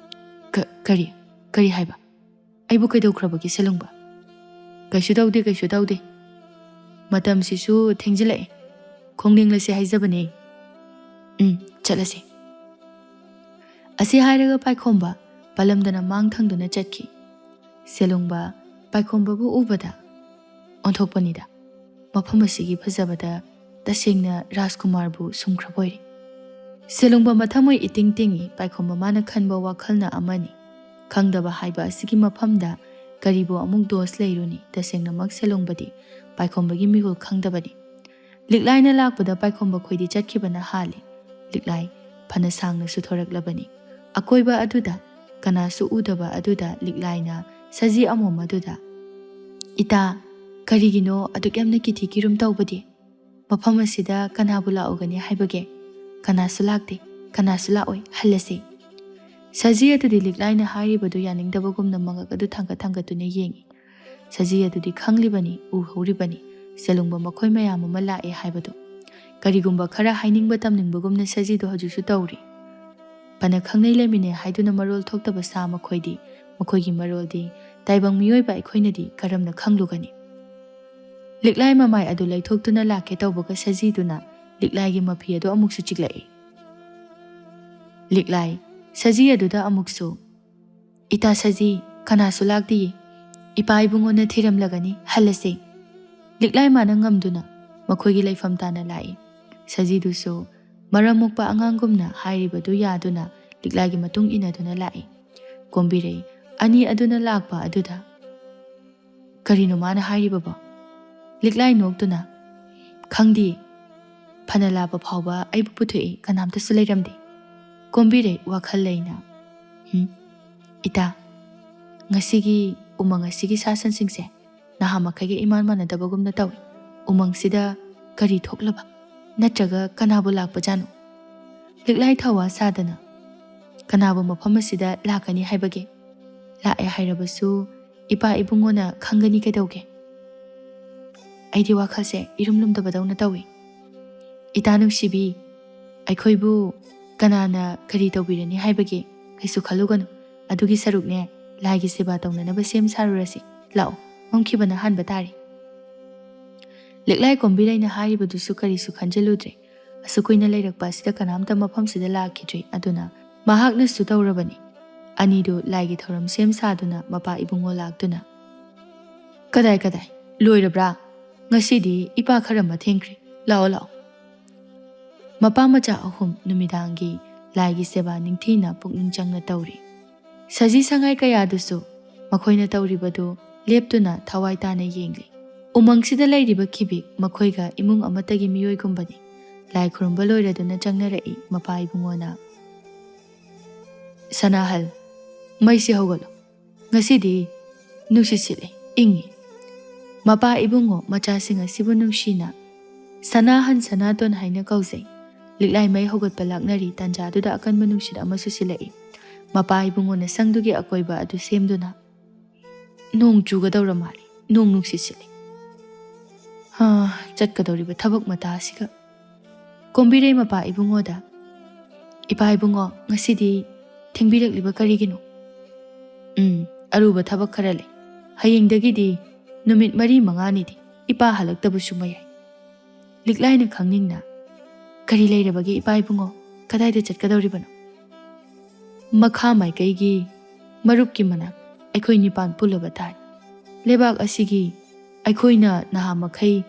"ꯀ-, ꯀꯔꯤ, ꯀꯔꯤ ꯍꯥꯏꯕ?" "ꯑꯩꯕꯨ ꯀꯩꯗꯧꯈ꯭ꯔꯕꯒꯦ ꯁꯦꯂꯨꯡꯕ?" "ꯀꯩꯁꯨ ꯇꯧꯗꯦ, ꯀꯩꯁꯨ ꯇꯧꯗꯦ꯫ ꯃꯇꯝꯁꯤꯁꯨ ꯊꯦꯡꯖꯤꯜꯂꯛꯑꯦ꯫ ꯈꯣꯡꯅꯤꯡꯂꯁꯦ ꯍꯥꯏꯖꯕꯅꯦ꯫" "ꯎꯝ, ꯆꯠꯂꯁꯦ꯫" ꯑꯁꯤ ꯍꯥꯏꯔꯒ ꯄꯥꯏꯈꯣꯝꯕ ꯄꯜꯂꯝꯗꯅ ꯃꯥꯡ ꯊꯪꯗꯨꯅ ꯆꯠꯈꯤ꯫ ꯁꯦꯂꯨꯡꯕ ꯄꯥꯏꯈꯣꯝꯕꯕꯨ ꯎꯕꯗ ꯑꯣꯟꯊꯣꯛꯄꯅꯤꯗ꯫ ꯃꯐꯝ ꯑꯁꯤꯒꯤ ꯐꯖꯕꯗ ꯇꯁꯦꯡꯅ ꯔꯥꯖꯀꯨꯃꯥꯔꯕꯨ ꯁꯨꯝꯈ꯭ꯔꯕ ꯑꯣꯏꯔꯦ꯫ ꯁꯦꯂꯨꯡꯕ ꯃꯊꯃꯣꯏ ꯏꯇꯤꯡ ꯇꯤꯡꯏ꯫ ꯄꯥꯏꯈꯣꯝꯕ ꯃꯥꯅ ꯈꯟꯕ ꯋꯥꯈꯜꯅ ꯑꯃꯅꯤ꯫ ꯈꯪꯗꯕ ꯍꯥꯏꯕ ꯑꯁꯤꯒꯤ ꯃꯐꯝꯗ ꯀꯔꯤꯕꯨ ꯑꯃꯨꯛ ꯗꯣꯁ ꯂꯩꯔꯨꯅꯤ? ꯇꯁꯦꯡꯅꯃꯛ ꯁꯦꯂꯨꯡꯕꯗꯤ ꯄꯥꯏꯈꯣꯝꯕꯒꯤ ꯃꯤꯍꯨꯜ ꯈꯪꯗꯕꯅꯤ꯫ ꯂꯤꯛꯂꯥꯏꯅ ꯂꯥꯛꯄꯗ ꯄꯥꯏꯈꯣꯝꯕ ꯈꯣꯏꯗꯤ ꯆꯠꯈꯤꯕꯅ ꯍꯥꯜꯂꯤ꯫ ꯂꯤꯛꯂꯥꯏ ꯐꯅ ꯁꯥꯡꯅꯁꯨ ꯊꯣꯔꯛꯂꯕꯅꯤ꯫ ꯑꯀꯣꯏꯕ ꯑꯗꯨꯗ ꯀꯅꯥꯁꯨ ꯎꯗꯕ ꯑꯗꯨꯗ ꯂꯤꯛꯂꯥꯏꯅ ꯁꯖꯤ ꯑꯃꯣꯝ ꯑꯗꯨꯗ, "ꯏꯇꯥ, ꯀꯔꯤꯒꯤꯅꯣ ꯑꯗꯨꯛ ꯌꯥꯝꯅ ꯀꯤꯊꯤ ꯀꯤꯔꯨꯝ ꯇꯧꯕꯗꯤ? ꯃꯐꯝ ꯑꯁꯤꯗ ꯀꯅꯥꯕꯨ ꯂꯥꯛꯎꯒꯅꯤ ꯍꯥꯏꯕꯒꯦ? ꯀꯅꯥꯁꯨ ꯂꯥꯛꯇꯦ, ꯀꯅꯥꯁꯨ ꯂꯥꯛꯑꯣꯏ, ꯍꯜꯂꯁꯤ꯫" ꯁꯖꯤ ꯑꯗꯨꯗꯤ ꯂꯤꯛꯂꯥꯏꯅ ꯍꯥꯏꯔꯤꯕꯗꯨ ꯌꯥꯅꯤꯡꯗꯕꯒꯨꯝꯅ ꯃꯉꯛ ꯑꯗꯨ ꯊꯥꯡꯒꯠ ꯊꯥꯡꯒꯠꯇꯨꯅ ꯌꯦꯡꯏ꯫ ꯁꯖꯤ ꯑꯗꯨꯗꯤ ꯈꯪꯂꯤꯕꯅꯤ, ꯎꯍꯧꯔꯤꯕꯅꯤ, ꯁꯦꯂꯨꯡꯕ ꯃꯈꯣꯏ ꯃꯌꯥꯝ ꯑꯃ ꯂꯥꯛꯑꯦ ꯍꯥꯏꯕꯗꯨ꯫ ꯀꯔꯤꯒꯨꯝꯕ ꯈꯔ ꯍꯥꯏꯅꯤꯡꯕ ꯇꯝꯅꯤꯡꯕꯒꯨꯝꯅ ꯁꯖꯤꯗꯨ ꯍꯧꯖꯤꯛꯁꯨ ꯇꯧꯔꯤ꯫ ꯐꯅ ꯈꯪꯅꯩ ꯂꯩꯃꯤꯟꯅꯩ ꯍꯥꯏꯗꯨꯅ ꯃꯔꯣꯜ ꯊꯣꯛꯇꯕ ꯁꯥ ꯃꯈꯣꯏꯗꯤ, ꯃꯈꯣꯏꯒꯤ ꯃꯔꯣꯜꯗꯤ ꯇꯥꯏꯕꯪ ꯃꯤꯑꯣꯏꯕ ꯑꯩꯈꯣꯏꯅꯗꯤ ꯀꯔꯝꯅ ꯈꯪꯂꯨꯒꯅꯤ? ꯂꯤꯛꯂꯥꯏ ꯃꯃꯥꯏ ꯑꯗꯨ ꯂꯩꯊꯣꯛꯇꯨꯅ ꯂꯥꯛꯀꯦ ꯇꯧꯕꯒ ꯁꯖꯤꯗꯨꯅ ꯂꯤꯛꯂꯥꯏꯒꯤ ꯃꯐꯤ ꯑꯗꯨ ꯑꯃꯨꯛꯁꯨ ꯆꯤꯛꯂꯛꯏ꯫ ꯂꯤꯛꯂꯥꯏ ꯁꯖꯤ ꯑꯗꯨꯗ ꯑꯃꯨꯛꯁꯨ, "ꯏꯇꯥ ꯁꯖꯤ, ꯀꯅꯥꯁꯨ ꯂꯥꯛꯇꯤꯌꯦ꯫ ꯏꯄꯥ ꯏꯕꯨꯡꯉꯣꯅ ꯊꯤꯔꯝꯂꯒꯅꯤ, ꯍꯜꯂꯁꯦ꯫" ꯂꯤꯛꯂꯥꯏ ꯃꯥꯅ ꯉꯝꯗꯨꯅ ꯃꯈꯣꯏꯒꯤ ꯂꯩꯐꯝ ꯇꯥꯅ ꯂꯥꯛꯏ꯫ ꯁꯖꯤꯗꯨꯁꯨ ꯃꯔꯝ ꯃꯣꯛꯄ ꯑꯉꯥꯡꯒꯨꯝꯅ ꯍꯥꯏꯔꯤꯕꯗꯨ ꯌꯥꯗꯨꯅ ꯂꯤꯛꯂꯥꯏꯒꯤ ꯃꯇꯨꯡ ꯏꯟꯅꯗꯨꯅ ꯂꯥꯛꯏ꯫ ꯀꯣꯝꯕꯤꯔꯩ ꯑꯅꯤ ꯑꯗꯨꯅ ꯂꯥꯛꯄ ꯑꯗꯨꯗ, "ꯀꯔꯤꯅꯣ ꯃꯥꯅ ꯍꯥꯏꯔꯤꯕꯕꯣ?" ꯂꯤꯛꯂꯥꯏ ꯅꯣꯛꯇꯨꯅ, "ꯈꯪꯗꯦ, ꯐꯅ ꯂꯥꯞꯄ ꯐꯥꯎꯕ ꯑꯩꯕꯨ ꯄꯨꯊꯣꯛꯏ, ꯀꯅꯥꯝꯇꯁꯨ ꯂꯩꯔꯝꯗꯦ꯫" ꯀꯣꯝꯕꯤꯔꯩ ꯋꯥꯈꯜ ꯂꯩꯅ, "ꯍꯨꯝ, ꯏꯇꯥ, ꯉꯁꯤꯒꯤ ꯎꯃꯪ ꯑꯁꯤꯒꯤ ꯁꯥ ꯁꯟꯁꯤꯡꯁꯦ ꯅꯍꯥ ꯃꯈꯩꯒ ꯏꯃꯥꯟ ꯃꯥꯟꯅꯗꯕꯒꯨꯝꯅ ꯇꯧꯏ꯫ ꯎꯃꯪꯁꯤꯗ ꯀꯔꯤ ꯊꯣꯛꯂꯕ? ꯅꯠꯇ꯭ꯔꯒ ꯀꯅꯥꯕꯨ ꯂꯥꯛꯄꯖꯥꯠꯅꯣ?" ꯂꯤꯛꯂꯥꯏ ꯊꯧꯋꯥ ꯁꯥꯗꯅ, "ꯀꯅꯥꯕꯨ ꯃꯐꯝ ꯑꯁꯤꯗ ꯂꯥꯛꯀꯅꯤ ꯍꯥꯏꯕꯒꯦ? ꯂꯥꯛꯑꯦ ꯍꯥꯏꯔꯕꯁꯨ ꯏꯄꯥ ꯏꯕꯨꯡꯉꯣꯅ ꯈꯪꯒꯅꯤ ꯀꯩꯗꯧꯒꯦ? ꯑꯩꯗꯤ ꯋꯥꯈꯜꯁꯦ ꯏꯔꯨꯝ ꯂꯨꯝꯗꯕꯗꯧꯅ ꯇꯧꯏ꯫" "ꯏꯇꯥ ꯅꯨꯡꯁꯤꯕꯤ, ꯑꯩꯈꯣꯏꯕꯨ ꯀꯅꯥꯅ ꯀꯔꯤ ꯇꯧꯕꯤꯔꯅꯤ ꯍꯥꯏꯕꯒꯦ? ꯀꯩꯁꯨ ꯈꯜꯂꯨꯒꯅꯨ꯫ ꯑꯗꯨꯒꯤ ꯁꯔꯨꯛꯅꯦ, ꯂꯥꯏꯒꯤ ꯁꯦꯕꯥ ꯇꯧꯅꯅꯕ ꯁꯦꯝ ꯁꯥꯔꯨꯔꯁꯤ꯫ ꯂꯥꯛꯑꯣ, ꯃꯝꯈꯤꯕꯅ ꯍꯥꯟꯕ ꯇꯥꯔꯦ꯫ ꯂꯤꯛꯂꯥꯏ ꯀꯣꯝꯕꯤꯔꯩꯅ ꯍꯥꯏꯔꯤꯕꯗꯨꯁꯨ ꯀꯔꯤꯁꯨ ꯈꯟꯖꯤꯜꯂꯨꯗ꯭ꯔꯦ꯫ ꯑꯁꯨꯛ ꯀꯨꯏꯅ ꯂꯩꯔꯛꯄ ꯑꯁꯤꯗ ꯀꯅꯥꯝꯇ ꯃꯐꯝꯁꯤꯗ ꯂꯥꯛꯈꯤꯗ꯭ꯔꯤ꯫ ꯑꯗꯨꯅ ꯃꯍꯥꯛꯅꯁꯨ ꯇꯧꯔꯕꯅꯤ꯫ ꯑꯅꯤꯗꯨ ꯂꯥꯏꯒꯤ ꯊꯧꯔꯝ ꯁꯦꯝ ꯁꯥꯗꯨꯅ ꯃꯄꯥ ꯏꯕꯨꯡꯉꯣ ꯂꯥꯛꯇꯨꯅ, "ꯀꯗꯥꯏ ꯀꯗꯥꯏ? ꯂꯣꯏꯔꯕ꯭ꯔꯥ? ꯉꯁꯤꯗꯤ ꯏꯄꯥ ꯈꯔ ꯃꯊꯦꯡꯈ꯭ꯔꯦ꯫ ꯂꯥꯛꯑꯣ, ꯂꯥꯛꯑꯣ꯫" ꯃꯄꯥ ꯃꯆꯥ ꯑꯍꯨꯝ ꯅꯨꯃꯤꯗꯥꯡꯒꯤ ꯂꯥꯏꯒꯤ ꯁꯦꯕꯥ ꯅꯤꯡꯊꯤꯅ ꯄꯨꯛꯅꯤꯡ ꯆꯪꯅ ꯇꯧꯔꯤ꯫ ꯁꯖꯤ ꯁꯉꯥꯏ ꯀꯌꯥꯗꯨꯁꯨ ꯃꯈꯣꯏꯅ ꯇꯧꯔꯤꯕꯗꯨ ꯂꯦꯞꯇꯨꯅ ꯊꯋꯥꯏ ꯇꯥꯅ ꯌꯦꯡꯂꯤ꯫ ꯎꯃꯪꯁꯤꯗ ꯂꯩꯔꯤꯕ ꯈꯤꯕꯤꯛ ꯃꯈꯣꯏꯒ ꯏꯃꯨꯡ ꯑꯃꯠꯇꯒꯤ ꯃꯤꯑꯣꯏꯒꯨꯝꯕꯅꯤ꯫ ꯂꯥꯏ ꯈꯨꯔꯨꯝꯕ ꯂꯣꯏꯔꯗꯨꯅ ꯆꯪꯅꯔꯛꯏ ꯃꯄꯥ ꯏꯕꯨꯡꯉꯣꯅ꯫ "ꯁꯅꯥꯍꯜ, ꯃꯩꯁꯤ ꯍꯧꯒꯠꯂꯣ꯫ ꯉꯁꯤꯗꯤ ꯅꯨꯡꯁꯤꯠ ꯁꯤꯠꯂꯤ, ꯏꯪꯉꯤ꯫" ꯃꯄꯥ ꯏꯕꯨꯡꯉꯣ ꯃꯆꯥꯁꯤꯡ ꯑꯁꯤꯕꯨ ꯅꯨꯡꯁꯤꯅ ꯁꯅꯥꯍꯟ ꯁꯅꯥꯇꯣꯟ ꯍꯥꯏꯅ ꯀꯧꯖꯩ꯫ ꯂꯤꯛꯂꯥꯏ ꯃꯩ ꯍꯧꯒꯠꯄ ꯂꯥꯛꯅꯔꯤ ꯇꯥꯟꯖꯥꯗꯨꯗ ꯑꯀꯟꯕ ꯅꯨꯡꯁꯤꯠ ꯑꯃꯁꯨ ꯁꯤꯜꯂꯛꯏ꯫ ꯃꯄꯥ ꯏꯕꯨꯡꯉꯣꯅ ꯁꯪꯗꯨꯒꯤ ꯑꯀꯣꯏꯕ ꯑꯗꯨ ꯁꯦꯝꯗꯨꯅ, "ꯅꯣꯡ ꯆꯨꯒꯗꯧꯔ ꯃꯥꯜꯂꯤ, ꯅꯣꯡ ꯅꯨꯡꯁꯤꯠ ꯁꯤꯠꯂꯤ꯫ ꯍꯥ, ꯆꯠꯀꯗꯧꯔꯤꯕ ꯊꯕꯛ ꯃꯇꯥ ꯑꯁꯤꯒ꯫" ꯀꯣꯝꯕꯤꯔꯩ ꯃꯄꯥ ꯏꯕꯨꯡꯉꯣꯗ, "ꯏꯄꯥ ꯏꯕꯨꯡꯉꯣ, ꯉꯁꯤꯗꯤ ꯊꯦꯡꯕꯤꯔꯛꯂꯤꯕ ꯀꯔꯤꯒꯤꯅꯣ?" "ꯎꯝ, ꯑꯔꯨꯕ ꯊꯕꯛ ꯈꯔ ꯂꯩ꯫ ꯍꯌꯦꯡꯗꯒꯤꯗꯤ ꯅꯨꯃꯤꯠ ꯃꯔꯤ ꯃꯉꯥꯅꯤꯗꯤ ꯏꯄꯥ ꯍꯜꯂꯛꯇꯕꯁꯨ ꯃꯌꯥꯏ꯫" ꯂꯤꯛꯂꯥꯏꯅ ꯈꯪꯅꯤꯡꯅ, "ꯀꯔꯤ ꯂꯩꯔꯕꯒꯦ ꯏꯄꯥ ꯏꯕꯨꯡꯉꯣ? ꯀꯗꯥꯏꯗ ꯆꯠꯀꯗꯧꯔꯤꯕꯅꯣ?" "ꯃꯈꯥ ꯃꯥꯏꯀꯩꯒꯤ ꯃꯔꯨꯞꯀꯤ ꯃꯅꯥꯛ ꯑꯩꯈꯣꯏ ꯅꯤꯄꯥꯟ ꯄꯨꯜꯂꯕ ꯇꯥꯔꯦ꯫ ꯂꯩꯕꯥꯛ ꯑꯁꯤꯒꯤ ꯑꯩꯈꯣꯏꯅ ꯅꯍꯥ ꯃꯈꯩ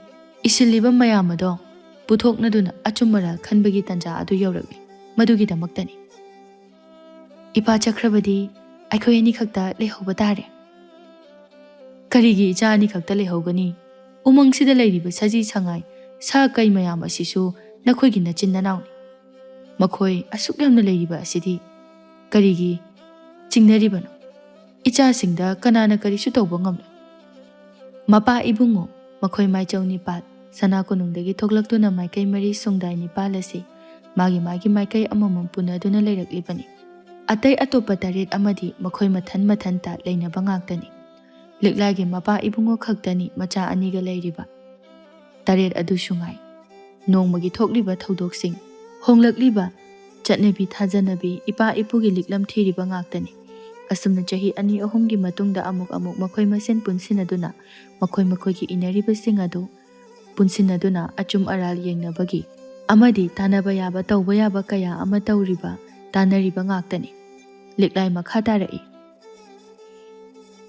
ꯏꯁꯤꯜꯂꯤꯕ ꯃꯌꯥꯝ ꯑꯗꯣ ꯄꯨꯊꯣꯛꯅꯗꯨꯅ ꯑꯆꯨꯝ ꯑꯔꯥꯜ ꯈꯟꯕꯒꯤ ꯇꯥꯟꯖꯥ ꯑꯗꯨ ꯌꯧꯔꯛꯂꯤ꯫ ꯃꯗꯨꯒꯤꯗꯃꯛꯇꯅꯤ꯫ ꯏꯄꯥ ꯆꯠꯈ꯭ꯔꯕꯗꯤ ꯑꯩꯈꯣꯏ ꯑꯅꯤꯈꯛꯇ ꯂꯩꯍꯧꯕ ꯇꯥꯔꯦ꯫" "ꯀꯔꯤꯒꯤ ꯏꯆꯥ ꯑꯅꯤꯈꯛꯇ ꯂꯩꯍꯧꯒꯅꯤ? ꯎꯃꯪꯁꯤꯗ ꯂꯩꯔꯤꯕ ꯁꯖꯤ ꯁꯉꯥꯏ, ꯁꯥ ꯀꯩ ꯃꯌꯥꯝ ꯑꯁꯤꯁꯨ ꯅꯈꯣꯏꯒꯤ ꯅꯆꯤꯟ ꯅꯅꯥꯎꯅꯤ꯫ ꯃꯈꯣꯏ ꯑꯁꯨꯛ ꯌꯥꯝꯅ ꯂꯩꯔꯤꯕ ꯑꯁꯤꯗꯤ ꯀꯔꯤꯒꯤ ꯆꯤꯡꯅꯔꯤꯕꯅꯣ? ꯏꯆꯥꯁꯤꯡꯗ ꯀꯅꯥꯅ ꯀꯔꯤꯁꯨ ꯇꯧꯕ ꯉꯝꯂꯣꯏ꯫" ꯃꯄꯥ ꯏꯕꯨꯡꯉꯣ ꯃꯈꯣꯏ ꯃꯥꯏꯆꯧ ꯅꯤꯄꯥꯜ ꯁꯅꯥ ꯀꯣꯅꯨꯡꯗꯒꯤ ꯊꯣꯛꯂꯛꯇꯨꯅ ꯃꯥꯏꯀꯩ ꯃꯔꯤ ꯁꯨꯡꯗꯥꯏ ꯅꯤꯄꯥꯜ ꯑꯁꯤ ꯃꯥꯒꯤ ꯃꯥꯒꯤ ꯃꯥꯏꯀꯩ ꯑꯃꯃꯝ ꯄꯨꯅꯗꯨꯅ ꯂꯩꯔꯛꯂꯤꯕꯅꯤ꯫ ꯑꯇꯩ ꯑꯇꯣꯞꯄ ꯇꯔꯦꯠ ꯑꯃꯗꯤ ꯃꯈꯣꯏ ꯃꯊꯟ ꯃꯊꯟꯇ ꯂꯩꯅꯕ ꯉꯥꯛꯇꯅꯤ꯫ ꯂꯤꯛꯂꯥꯒꯤ ꯃꯄꯥ ꯏꯕꯨꯡꯉꯣ ꯈꯛꯇꯅꯤ ꯃꯆꯥ ꯑꯅꯤꯒ ꯂꯩꯔꯤꯕ꯫ ꯇꯔꯦꯠ ꯑꯗꯨꯁꯨ ꯉꯥꯏ꯫ ꯅꯣꯡꯃꯒꯤ ꯊꯣꯛꯂꯤꯕ ꯊꯧꯗꯣꯛꯁꯤꯡ, ꯍꯣꯡꯂꯛꯂꯤꯕ ꯆꯠꯅꯕꯤ ꯊꯥꯖꯅꯕꯤ, ꯏꯄꯥ ꯏꯄꯨꯒꯤ ꯂꯤꯛꯂꯝ ꯊꯤꯔꯤꯕ ꯉꯥꯛꯇꯅꯤ꯫ ꯑꯁꯨꯝꯅ ꯆꯍꯤ ꯑꯅꯤ ꯑꯍꯨꯝꯒꯤ ꯃꯇꯨꯡꯗ ꯑꯃꯨꯛ ꯑꯃꯨꯛ ꯃꯈꯣꯏ ꯃꯁꯦꯟ ꯄꯨꯟꯁꯤꯟꯅꯗꯨꯅ ꯃꯈꯣꯏ ꯃꯈꯣꯏꯒꯤ ꯏꯅꯔꯤꯕꯁꯤꯡ ꯑꯗꯨ ꯄꯨꯟꯁꯤꯟꯅꯗꯨꯅ ꯑꯆꯨꯝ ꯑꯔꯥꯜ ꯌꯦꯡꯅꯕꯒꯤ ꯑꯃꯗꯤ ꯇꯥꯟꯅꯕ ꯌꯥꯕ, ꯇꯧꯕ ꯌꯥꯕ ꯀꯌꯥ ꯑꯃ ꯇꯧꯔꯤꯕ, ꯇꯥꯟꯅꯔꯤꯕ ꯉꯥꯛꯇꯅꯤ꯫ ꯂꯤꯛꯂꯥꯏ ꯃꯈꯥ ꯇꯥꯔꯛꯏ꯫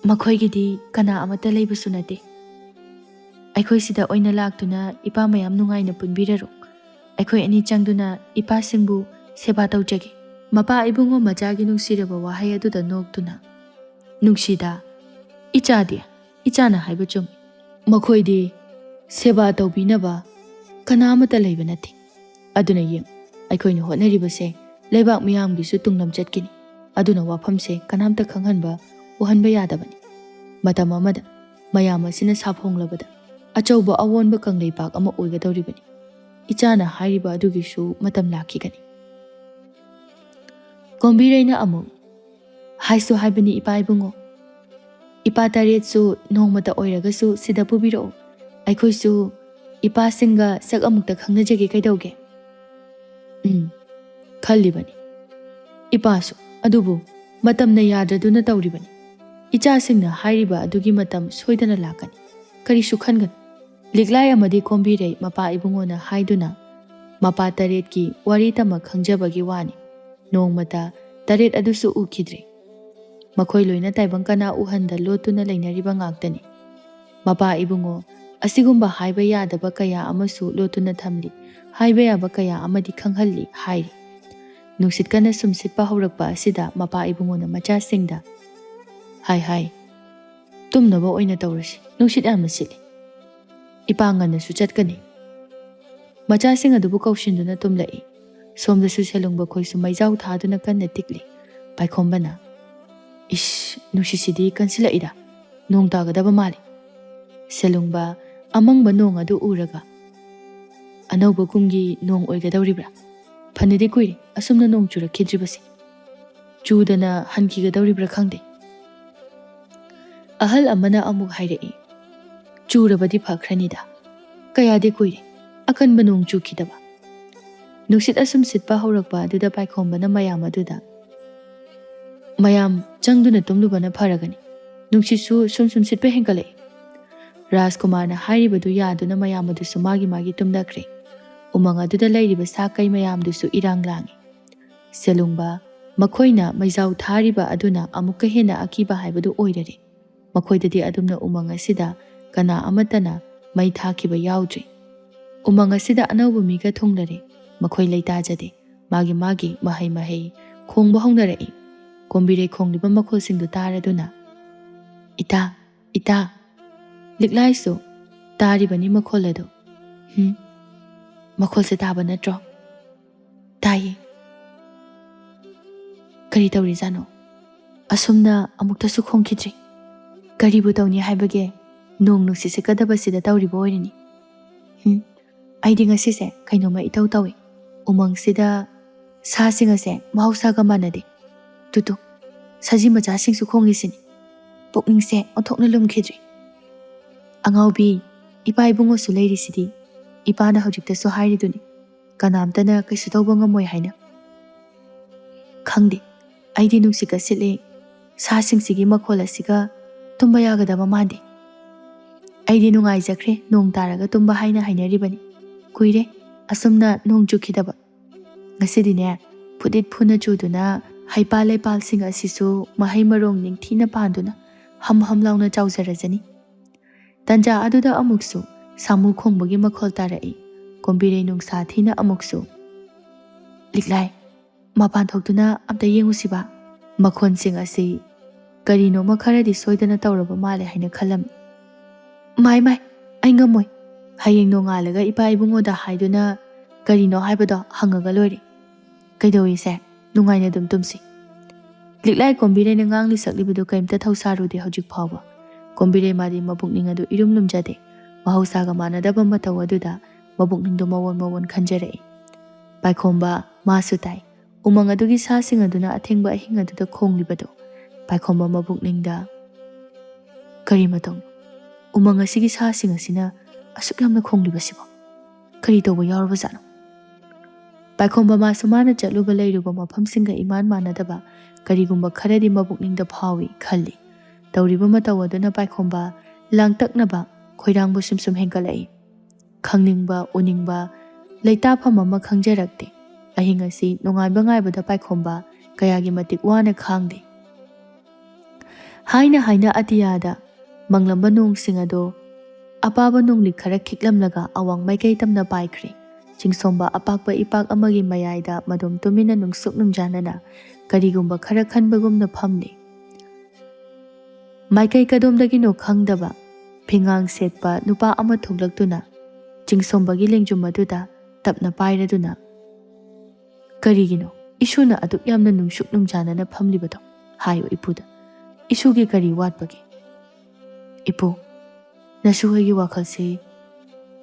ꯃꯈꯣꯏꯒꯤꯗꯤ ꯀꯅꯥ ꯑꯃꯠꯇ ꯂꯩꯕꯁꯨ ꯅꯠꯇꯦ꯫ ꯑꯩꯈꯣꯏ ꯁꯤꯗ ꯑꯣꯏꯅ ꯂꯥꯛꯇꯨꯅ ꯏꯄꯥ ꯃꯌꯥꯝ ꯅꯨꯡꯉꯥꯏꯅ ꯄꯨꯟꯕꯤꯔꯔꯣ꯫ ꯑꯩꯈꯣꯏ ꯑꯅꯤ ꯆꯪꯗꯨꯅ ꯏꯄꯥꯁꯤꯡꯕꯨ ꯁꯦꯕꯥ ꯇꯧꯖꯒꯦ꯫ ꯃꯄꯥ ꯏꯕꯨꯡꯉꯣ ꯃꯆꯥꯒꯤ ꯅꯨꯡꯁꯤꯔꯕ ꯋꯥꯍꯩ ꯑꯗꯨꯗ ꯅꯣꯛꯇꯨꯅ, "ꯅꯨꯡꯁꯤꯗ, ꯏꯆꯥꯗꯤ, ꯏꯆꯥꯅ ꯍꯥꯏꯕ ꯆꯨꯝꯃꯤ꯫ ꯃꯈꯣꯏꯗꯤ ꯁꯦꯕꯥ ꯇꯧꯕꯤꯅꯕ ꯀꯅꯥ ꯑꯃꯠꯇ ꯂꯩꯕ ꯅꯠꯇꯦ꯫ ꯑꯗꯨꯅ ꯌꯦꯡ, ꯑꯩꯈꯣꯏꯅ ꯍꯣꯠꯅꯔꯤꯕꯁꯦ ꯂꯩꯕꯥꯛ ꯃꯤꯌꯥꯝꯒꯤꯁꯨ ꯇꯨꯡꯂꯝꯆꯠꯀꯤꯅꯤ꯫ ꯑꯗꯨꯅ ꯋꯥꯐꯝꯁꯦ ꯀꯅꯥꯝꯇ ꯈꯪꯍꯟꯕ, ꯎꯍꯟꯕ ꯌꯥꯗꯕꯅꯤ꯫ ꯃꯇꯝ ꯑꯃꯗ ꯃꯌꯥꯝ ꯑꯁꯤꯅ ꯁꯥꯐꯣꯡꯂꯕꯗ ꯑꯆꯧꯕ ꯑꯑꯣꯟꯕ ꯀꯪꯂꯩꯄꯥꯛ ꯑꯃ ꯑꯣꯏꯒꯗꯧꯔꯤꯕꯅꯤ꯫ ꯏꯆꯥꯅ ꯍꯥꯏꯔꯤꯕ ꯑꯗꯨꯒꯤꯁꯨ ꯃꯇꯝ ꯂꯥꯛꯈꯤꯒꯅꯤ"꯫ ꯀꯣꯝꯕꯤꯔꯩꯅ ꯑꯃꯨꯛ, "ꯍꯥꯏꯁꯨ ꯍꯥꯏꯕꯅꯤ ꯏꯄꯥ ꯏꯕꯨꯡꯉꯣ, ꯏꯄꯥ ꯇꯔꯦꯠꯁꯨ ꯅꯣꯡꯃꯇ ꯑꯣꯏꯔꯒꯁꯨ ꯁꯤꯗ ꯄꯨꯕꯤꯔꯛꯎ꯫ ꯑꯩꯈꯣꯏꯁꯨ ꯏꯄꯥꯁꯤꯡꯒ ꯁꯛ ꯑꯃꯨꯛꯇ ꯈꯪꯅꯖꯒꯦ, ꯀꯩꯗꯧꯒꯦ?" "ꯎꯝ, ꯈꯜꯂꯤꯕꯅꯤ ꯏꯄꯥꯁꯨ, ꯑꯗꯨꯕꯨ ꯃꯇꯝꯅ ꯌꯥꯗ꯭ꯔꯗꯨꯅ ꯇꯧꯔꯤꯕꯅꯤ꯫ ꯏꯆꯥꯁꯤꯡꯅ ꯍꯥꯏꯔꯤꯕ ꯑꯗꯨꯒꯤ ꯃꯇꯝ ꯁꯣꯏꯗꯅ ꯂꯥꯛꯀꯅꯤ, ꯀꯔꯤꯁꯨ ꯈꯟꯒꯅꯨ"꯫ ꯂꯤꯛꯂꯥꯏ ꯑꯃꯗꯤ ꯀꯣꯝꯕꯤꯔꯩ ꯃꯄꯥ ꯏꯕꯨꯡꯉꯣꯅ ꯍꯥꯏꯗꯨꯅ ꯃꯄꯥ ꯇꯔꯦꯠꯀꯤ ꯋꯥꯔꯤ ꯇꯝꯃ ꯈꯪꯖꯕꯒꯤ ꯋꯥꯅꯤ꯫ ꯅꯣꯡꯃꯇ ꯇꯔꯦꯠ ꯑꯗꯨꯁꯨ ꯎꯈꯤꯗ꯭ꯔꯤ꯫ ꯃꯈꯣꯏ ꯂꯣꯏꯅ ꯇꯥꯏꯕꯪ ꯀꯅꯥ ꯎꯍꯟꯗ ꯂꯣꯠꯇꯨꯅ ꯂꯩꯅꯔꯤꯕ ꯉꯥꯛꯇꯅꯤ꯫ ꯃꯄꯥ ꯏꯕꯨꯡꯉꯣ, ꯑꯁꯤꯒꯨꯝꯕ ꯍꯥꯏꯕ ꯌꯥꯗꯕ ꯀꯌꯥ ꯑꯃꯁꯨ ꯂꯣꯠꯇꯨꯅ ꯊꯝꯂꯤ, ꯍꯥꯏꯕ ꯌꯥꯕ ꯀꯌꯥ ꯑꯃꯗꯤ ꯈꯪꯍꯜꯂꯤ ꯍꯥꯏꯔꯤ꯫ ꯅꯨꯡꯁꯤꯠ ꯀꯟꯅ ꯁꯨꯝ ꯁꯤꯠꯄ ꯍꯧꯔꯛꯄ ꯑꯁꯤꯗ ꯃꯄꯥ ꯏꯕꯨꯡꯉꯣꯅ ꯃꯆꯥꯁꯤꯡꯗ, "ꯍꯥꯏ ꯍꯥꯏ, ꯇꯨꯝꯅꯕ ꯑꯣꯏꯅ ꯇꯧꯔꯁꯤ, ꯅꯨꯡꯁꯤꯠ ꯌꯥꯝꯅ ꯁꯤꯠꯂꯤ꯫ ꯏꯄꯥ ꯉꯟꯅꯁꯨ ꯆꯠꯀꯅꯤ"꯫ ꯃꯆꯥꯁꯤꯡ ꯑꯗꯨꯕꯨ ꯀꯧꯁꯤꯟꯗꯨꯅ ꯇꯨꯝꯂꯛꯏ꯫ ꯁꯣꯝꯗꯁꯨ ꯁꯦꯂꯨꯡꯕ ꯈꯣꯏꯁꯨ ꯃꯩꯖꯥꯎ ꯊꯥꯗꯨꯅ ꯀꯟꯅ ꯇꯤꯛꯂꯤ꯫ ꯄꯥꯏꯈꯣꯝꯕꯅ, "ꯏꯁ, ꯅꯨꯡꯁꯤꯠꯁꯤꯗꯤ ꯀꯟꯁꯤꯜꯂꯛꯏꯗ, ꯅꯣꯡ ꯇꯥꯒꯗꯕ ꯃꯥꯜꯂꯤ"꯫ ꯁꯦꯂꯨꯡꯕ ꯑꯃꯪꯕ ꯅꯣꯡ ꯑꯗꯨ ꯎꯔꯒ, "ꯑꯅꯧꯕ ꯀꯨꯝꯒꯤ ꯅꯣꯡ ꯑꯣꯏꯒꯗꯧꯔꯤꯕ꯭ꯔꯥ? ꯐꯅꯗꯤ ꯀꯨꯏꯔꯦ ꯑꯁꯨꯝꯅ ꯅꯣꯡ ꯆꯨꯔꯛꯈꯤꯗ꯭ꯔꯤꯕꯁꯦ꯫ ꯆꯨꯗꯅ ꯍꯟꯈꯤꯒꯗꯧꯔꯤꯕ꯭ꯔꯥ ꯈꯪꯗꯦ"꯫ ꯑꯍꯜ ꯑꯃꯅ ꯑꯃꯨꯛ ꯍꯥꯏꯔꯛꯏ, "ꯆꯨꯔꯕꯗꯤ ꯐꯈ꯭ꯔꯅꯤꯗ, ꯀꯌꯥꯗꯤ ꯀꯨꯏꯔꯦ ꯑꯀꯟꯕ ꯅꯣꯡ ꯆꯨꯈꯤꯗꯕ"꯫ ꯅꯨꯡꯁꯤꯠ ꯑꯁꯨꯝ ꯁꯤꯠꯄ ꯍꯧꯔꯛꯄ ꯑꯗꯨꯗ ꯄꯥꯏꯈꯣꯝꯕꯅ ꯃꯌꯥꯝ ꯑꯗꯨꯗ, "ꯃꯌꯥꯝ ꯆꯪꯗꯨꯅ ꯇꯨꯝꯂꯨꯕꯅ ꯐꯔꯒꯅꯤ꯫ ꯅꯨꯡꯁꯤꯠꯁꯨ ꯁꯨꯝ ꯁꯨꯝ ꯁꯤꯠꯄ ꯍꯦꯟꯒꯠꯂꯛꯏ꯫" ꯔꯥꯖꯀꯨꯃꯥꯔꯅ ꯍꯥꯏꯔꯤꯕꯗꯨ ꯌꯥꯗꯨꯅ ꯃꯌꯥꯝ ꯑꯗꯨꯁꯨ ꯃꯥꯒꯤ ꯃꯥꯒꯤ ꯇꯨꯝꯅꯈ꯭ꯔꯦ꯫ ꯎꯃꯪ ꯑꯗꯨꯗ ꯂꯩꯔꯤꯕ ꯁꯥ ꯀꯩ ꯃꯌꯥꯝꯗꯨꯁꯨ ꯏꯔꯥꯡ ꯂꯥꯡꯏ꯫ ꯁꯦꯂꯨꯡꯕ, ꯃꯈꯣꯏꯅ ꯃꯩꯖꯥꯎ ꯊꯥꯔꯤꯕ ꯑꯗꯨꯅ ꯑꯃꯨꯛꯀ ꯍꯦꯟꯅ ꯑꯀꯤꯕ ꯍꯥꯏꯕꯗꯨ ꯑꯣꯏꯔꯔꯦ꯫ ꯃꯈꯣꯏꯗꯗꯤ ꯑꯗꯨꯝꯅ ꯎꯃꯪ ꯑꯁꯤꯗ ꯀꯅꯥ ꯑꯃꯠꯇꯅ ꯃꯩ ꯊꯥꯈꯤꯕ ꯌꯥꯎꯗ꯭ꯔꯤ꯫ ꯎꯃꯪ ꯑꯁꯤꯗ ꯑꯅꯧꯕ ꯃꯤꯒ ꯊꯨꯡꯂꯔꯦ꯫ ꯃꯈꯣꯏ ꯂꯩꯇꯥꯖꯗꯦ꯫ ꯃꯥꯒꯤ ꯃꯥꯒꯤ ꯃꯍꯩ ꯃꯍꯩ ꯈꯣꯡꯕ ꯍꯧꯅꯔꯛꯏ꯫ ꯀꯣꯝꯕꯤꯔꯩ ꯈꯣꯡꯂꯤꯕ ꯃꯈꯣꯜꯁꯤꯡꯗꯨ ꯇꯥꯔꯗꯨꯅ, "ꯏꯇꯥ, ꯏꯇꯥ!" ꯂꯤꯛꯂꯥꯏꯁꯨ ꯇꯥꯔꯤꯕꯅꯤ ꯃꯈꯣꯜ ꯑꯗꯨ꯫ "ꯍꯨꯝ, ꯃꯈꯣꯜꯁꯦ ꯇꯥꯕ ꯅꯠꯇ꯭ꯔꯣ?" "ꯇꯥꯏꯌꯦ꯫ ꯀꯔꯤ ꯇꯧꯔꯤꯖꯥꯠꯅꯣ? ꯑꯁꯨꯝꯅ ꯑꯃꯨꯛꯇꯁꯨ ꯈꯣꯡꯈꯤꯗ꯭ꯔꯤ꯫ ꯀꯔꯤꯕꯨ ꯇꯧꯅꯤ ꯍꯥꯏꯕꯒꯦ? ꯅꯣꯡ ꯅꯨꯡꯁꯤꯠ ꯁꯤꯠꯀꯗꯕꯁꯤꯗ ꯇꯧꯔꯤꯕ ꯑꯣꯏꯔꯅꯤ꯫ ꯍꯨꯝ, ꯑꯩꯗꯤ ꯉꯁꯤꯁꯦ ꯀꯩꯅꯣꯝꯃ ꯏꯇꯧ ꯇꯧꯏ꯫ ꯎꯃꯪꯁꯤꯗ ꯁꯥꯁꯤꯡ ꯑꯁꯦ ꯃꯍꯧꯁꯥꯒ ꯃꯥꯟꯅꯗꯦ꯫ ꯇꯨꯇꯨ, ꯁꯖꯤ ꯃꯆꯥꯁꯤꯡꯁꯨ ꯈꯣꯡꯉꯤꯁꯤꯅꯤ꯫ ꯄꯨꯛꯅꯤꯡꯁꯦ ꯑꯣꯟꯊꯣꯛꯅ ꯂꯨꯝꯈꯤꯗ꯭ꯔꯤ꯫ ꯑꯉꯥꯎꯕꯤ, ꯏꯄꯥ ꯏꯕꯨꯡꯉꯣꯁꯨ ꯂꯩꯔꯤꯁꯤꯗꯤ꯫ ꯏꯄꯥꯅ ꯍꯧꯖꯤꯛꯇꯁꯨ ꯍꯥꯏꯔꯤꯗꯨꯅꯤ, ꯀꯅꯥꯝꯇꯅ ꯀꯩꯁꯨ ꯇꯧꯕ ꯉꯝꯃꯣꯏ ꯍꯥꯏꯅ꯫ ꯈꯪꯗꯦ, ꯑꯩꯗꯤ ꯅꯨꯡꯁꯤꯠꯀ ꯁꯤꯠꯂꯦ, ꯁꯥꯁꯤꯡꯁꯤꯒꯤ ꯃꯈꯣꯜ ꯑꯁꯤꯒ ꯇꯨꯝꯕ ꯌꯥꯒꯗꯕ ꯃꯥꯟꯗꯦ꯫ ꯑꯩꯗꯤ ꯅꯨꯡꯉꯥꯏꯖꯈ꯭ꯔꯦ, ꯅꯣꯡ ꯇꯥꯔꯒ ꯇꯨꯝꯕ ꯍꯥꯏꯅ ꯍꯥꯏꯅꯔꯤꯕꯅꯤ꯫ ꯀꯨꯏꯔꯦ ꯑꯁꯨꯝꯅ ꯅꯣꯡ ꯆꯨꯈꯤꯗꯕ꯫ ꯉꯁꯤꯗꯤꯅꯦ, ꯐꯨꯗꯤꯠ ꯐꯨꯅ ꯆꯨꯗꯨꯅ ꯍꯩꯄꯥꯜ ꯂꯩꯄꯥꯜꯁꯤꯡ ꯑꯁꯤꯁꯨ ꯃꯍꯩ ꯃꯔꯣꯡ ꯅꯤꯡꯊꯤꯅ ꯄꯥꯟꯗꯨꯅ ꯍꯝ ꯍꯝ ꯂꯥꯎꯅ ꯆꯥꯎꯖꯔꯖꯅꯤ꯫ ꯇꯟꯖꯥ ꯑꯗꯨꯗ ꯑꯃꯨꯛꯁꯨ ꯁꯥꯃꯨ ꯈꯣꯡꯕꯒꯤ ꯃꯈꯣꯜ ꯇꯥꯔꯛꯏ꯫ ꯀꯣꯝꯕꯤꯔꯩ ꯅꯨꯡꯁꯥ ꯊꯤꯅ ꯑꯃꯨꯛꯁꯨ, "ꯂꯤꯛꯂꯥꯏ, ꯃꯄꯥꯟ ꯊꯣꯛꯇꯨꯅ ꯑꯝꯇ ꯌꯦꯡꯉꯨꯁꯤꯕ꯫ ꯃꯈꯣꯟꯁꯤꯡ ꯑꯁꯤ ꯀꯔꯤꯅꯣꯃ ꯈꯔꯗꯤ ꯁꯣꯏꯗꯅ ꯇꯧꯔꯕ ꯃꯥꯜꯂꯦ" ꯍꯥꯏꯅ ꯈꯜꯂꯝꯃꯤ꯫ "ꯃꯥꯏ ꯃꯥꯏ, ꯑꯩ ꯉꯝꯃꯣꯏ꯫ ꯍꯌꯦꯡ ꯅꯣꯡꯉꯥꯜꯂꯒ ꯏꯄꯥ ꯏꯕꯨꯡꯉꯣꯗ ꯍꯥꯏꯗꯨꯅ ꯀꯔꯤꯅꯣ ꯍꯥꯏꯕꯗꯣ ꯍꯪꯉꯒ ꯂꯣꯏꯔꯦ꯫ ꯀꯩꯗꯧꯏꯁꯦ? ꯅꯨꯡꯉꯥꯏꯅ ꯑꯗꯨꯝ ꯇꯨꯝꯁꯤ꯫" ꯂꯤꯛꯂꯥꯏ ꯀꯣꯝꯕꯤꯔꯩꯅ ꯉꯥꯡꯂꯤ ꯁꯛꯂꯤꯕꯗꯨ ꯀꯔꯤꯝꯇ ꯊꯧꯁꯥꯔꯨꯗꯦ ꯍꯧꯖꯤꯛ ꯐꯥꯎꯕ꯫ ꯀꯣꯝꯕꯤꯔꯩ ꯃꯥꯗꯤ ꯃꯕꯨꯛꯅꯤꯡ ꯑꯗꯨ ꯏꯔꯨꯝ ꯂꯨꯝꯖꯗꯦ꯫ ꯃꯍꯧꯁꯥꯒ ꯃꯥꯟꯅꯗꯕ ꯃꯇꯧ ꯑꯗꯨꯗ ꯃꯕꯨꯛꯅꯤꯡꯗꯨ ꯃꯑꯣꯟ ꯃꯑꯣꯟ ꯈꯟꯖꯔꯛꯏ꯫ ꯄꯥꯏꯈꯣꯝꯕ ꯃꯥꯁꯨ ꯇꯥꯏ꯫ ꯎꯃꯪ ꯑꯗꯨꯒꯤ ꯁꯥꯁꯤꯡ ꯑꯗꯨꯅ ꯑꯊꯦꯡꯕ ꯑꯍꯤꯡ ꯑꯗꯨꯗ ꯈꯣꯡꯂꯤꯕꯗꯨ꯫ ꯄꯥꯏꯈꯣꯝꯕ ꯃꯕꯨꯛꯅꯤꯡꯗ, "ꯀꯔꯤ ꯃꯇꯧꯅꯣ? ꯎꯃꯪ ꯑꯁꯤꯒꯤ ꯁꯥꯁꯤꯡ ꯑꯁꯤꯅ ꯑꯁꯨꯛ ꯌꯥꯝꯅ ꯈꯣꯡꯂꯤꯕꯁꯤꯕꯣ? ꯀꯔꯤ ꯇꯧꯕ ꯌꯥꯎꯔꯕꯖꯥꯠꯅꯣ?" ꯄꯥꯏꯈꯣꯝꯕ ꯃꯥꯁꯨ ꯃꯥꯅ ꯆꯠꯂꯨꯕ ꯂꯩꯔꯨꯕ ꯃꯐꯝꯁꯤꯡꯒ ꯏꯃꯥꯟ ꯃꯥꯟꯅꯗꯕ, ꯀꯔꯤꯒꯨꯝꯕ ꯈꯔꯗꯤ ꯃꯄꯨꯛꯅꯤꯡꯗ ꯐꯥꯎꯏ ꯈꯜꯂꯤ꯫ ꯇꯧꯔꯤꯕ ꯃꯇꯧ ꯑꯗꯨꯅ ꯄꯥꯏꯈꯣꯝꯕ ꯂꯥꯡꯇꯛꯅꯕ ꯈꯣꯏꯔꯥꯡꯕ ꯁꯨꯝ ꯁꯨꯝ ꯍꯦꯟꯒꯠꯂꯛꯏ꯫ ꯈꯪꯅꯤꯡꯕ, ꯎꯅꯤꯡꯕ, ꯂꯩꯇꯥꯐꯝ ꯑꯃ ꯈꯪꯖꯔꯛꯇꯦ꯫ ꯑꯍꯤꯡ ꯑꯁꯤ ꯅꯨꯡꯉꯥꯏꯕ ꯉꯥꯏꯕꯗ ꯄꯥꯏꯈꯣꯝꯕ ꯀꯌꯥꯒꯤ ꯃꯇꯤꯛ ꯋꯥꯅ ꯈꯥꯡꯗꯦ꯫ ꯍꯥꯏꯅ ꯍꯥꯏꯅ ꯑꯇꯤꯌꯥꯗ ꯃꯪꯂꯝꯕ ꯅꯣꯡꯁꯤꯡ ꯑꯗꯨ ꯑꯄꯥꯕ ꯅꯣꯡꯂꯤꯛ ꯈꯔ ꯈꯤꯛꯂꯝꯂꯒ ꯑꯋꯥꯡ ꯃꯥꯏꯀꯩ ꯇꯝꯅ ꯄꯥꯏꯈ꯭ꯔꯦ꯫ ꯆꯤꯡꯁꯣꯝꯕ ꯑꯄꯥꯛꯄ ꯏꯄꯥꯛ ꯑꯃꯒꯤ ꯃꯌꯥꯏꯗ ꯃꯗꯣꯝ ꯇꯨꯃꯤꯟꯅ ꯅꯨꯡꯁꯨꯛ ꯅꯨꯡꯖꯥꯅꯅ ꯀꯔꯤꯒꯨꯝꯕ ꯈꯔ ꯈꯟꯕꯒꯨꯝꯅ ꯐꯝꯂꯤ꯫ ꯃꯥꯏꯀꯩ ꯀꯗꯣꯝꯗꯒꯤꯅꯣ ꯈꯪꯗꯕ ꯐꯤꯉꯥꯡ ꯁꯦꯠꯄ ꯅꯨꯄꯥ ꯑꯃ ꯊꯣꯛꯂꯛꯇꯨꯅ ꯆꯤꯡꯁꯣꯝꯕꯒꯤ ꯂꯦꯡꯖꯨꯝ ꯑꯗꯨꯗ ꯇꯞꯅ ꯄꯥꯏꯔꯗꯨꯅ, "ꯀꯔꯤꯒꯤꯅꯣ ꯏꯁꯨꯅ ꯑꯗꯨꯛ ꯌꯥꯝꯅ ꯅꯨꯡꯁꯨꯛ ꯅꯨꯡꯖꯥꯅꯅ ꯐꯝꯂꯤꯕꯗꯣ? ꯍꯥꯏꯌꯨ ꯏꯄꯨꯗ꯫ ꯏꯁꯨꯒꯤ ꯀꯔꯤ ꯋꯥꯠꯄꯒꯦ?" "ꯏꯄꯨ, ꯅꯁꯨ ꯑꯩꯒꯤ ꯋꯥꯈꯜꯁꯤ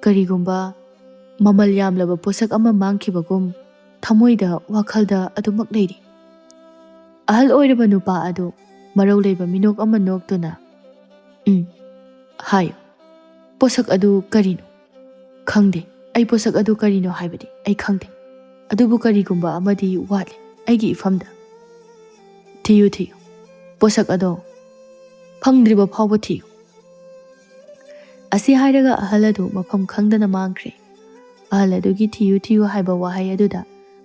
ꯀꯔꯤꯒꯨꯝꯕ ꯃꯃꯜ ꯌꯥꯝꯂꯕ ꯄꯣꯠꯁꯛ ꯑꯃ ꯃꯥꯡꯈꯤꯕꯒꯨꯝ ꯊꯃꯣꯏꯗ, ꯋꯥꯈꯜꯗ ꯑꯗꯨꯃꯛ ꯂꯩꯔꯤ꯫" ꯑꯍꯜ ꯑꯣꯏꯔꯕ ꯅꯨꯄꯥ ꯑꯗꯨ ꯃꯔꯧ ꯂꯩꯕ ꯃꯤꯅꯣꯛ ꯑꯃ ꯅꯣꯛꯇꯨꯅ, "ꯎꯝ, ꯍꯥꯏꯌꯨ, ꯄꯣꯠꯁꯛ ꯑꯗꯨ ꯀꯔꯤꯅꯣ?" "ꯈꯪꯗꯦ꯫ ꯑꯩ ꯄꯣꯠꯁꯛ ꯑꯗꯨ ꯀꯔꯤꯅꯣ ꯍꯥꯏꯕꯗꯤ ꯑꯩ ꯈꯪꯗꯦ꯫ ꯑꯗꯨꯕꯨ ꯀꯔꯤꯒꯨꯝꯕ ꯑꯃꯗꯤ ꯋꯥꯠꯂꯤ ꯑꯩꯒꯤ ꯏꯐꯝꯗ꯫" "ꯊꯤꯌꯨ, ꯊꯤꯌꯨ꯫ ꯄꯣꯠꯁꯛ ꯑꯗꯣ ꯐꯪꯗ꯭ꯔꯤꯕ ꯐꯥꯎꯕ ꯊꯤꯌꯨ꯫" ꯑꯁꯤ ꯍꯥꯏꯔꯒ ꯑꯍꯜ ꯑꯗꯨ ꯃꯐꯝ ꯈꯪꯗꯅ ꯃꯥꯡꯈ꯭ꯔꯦ꯫ ꯑꯍꯜ ꯑꯗꯨꯒꯤ "ꯊꯤꯌꯨ, ꯊꯤꯌꯨ" ꯍꯥꯏꯕ ꯋꯥꯍꯩ ꯑꯗꯨꯗ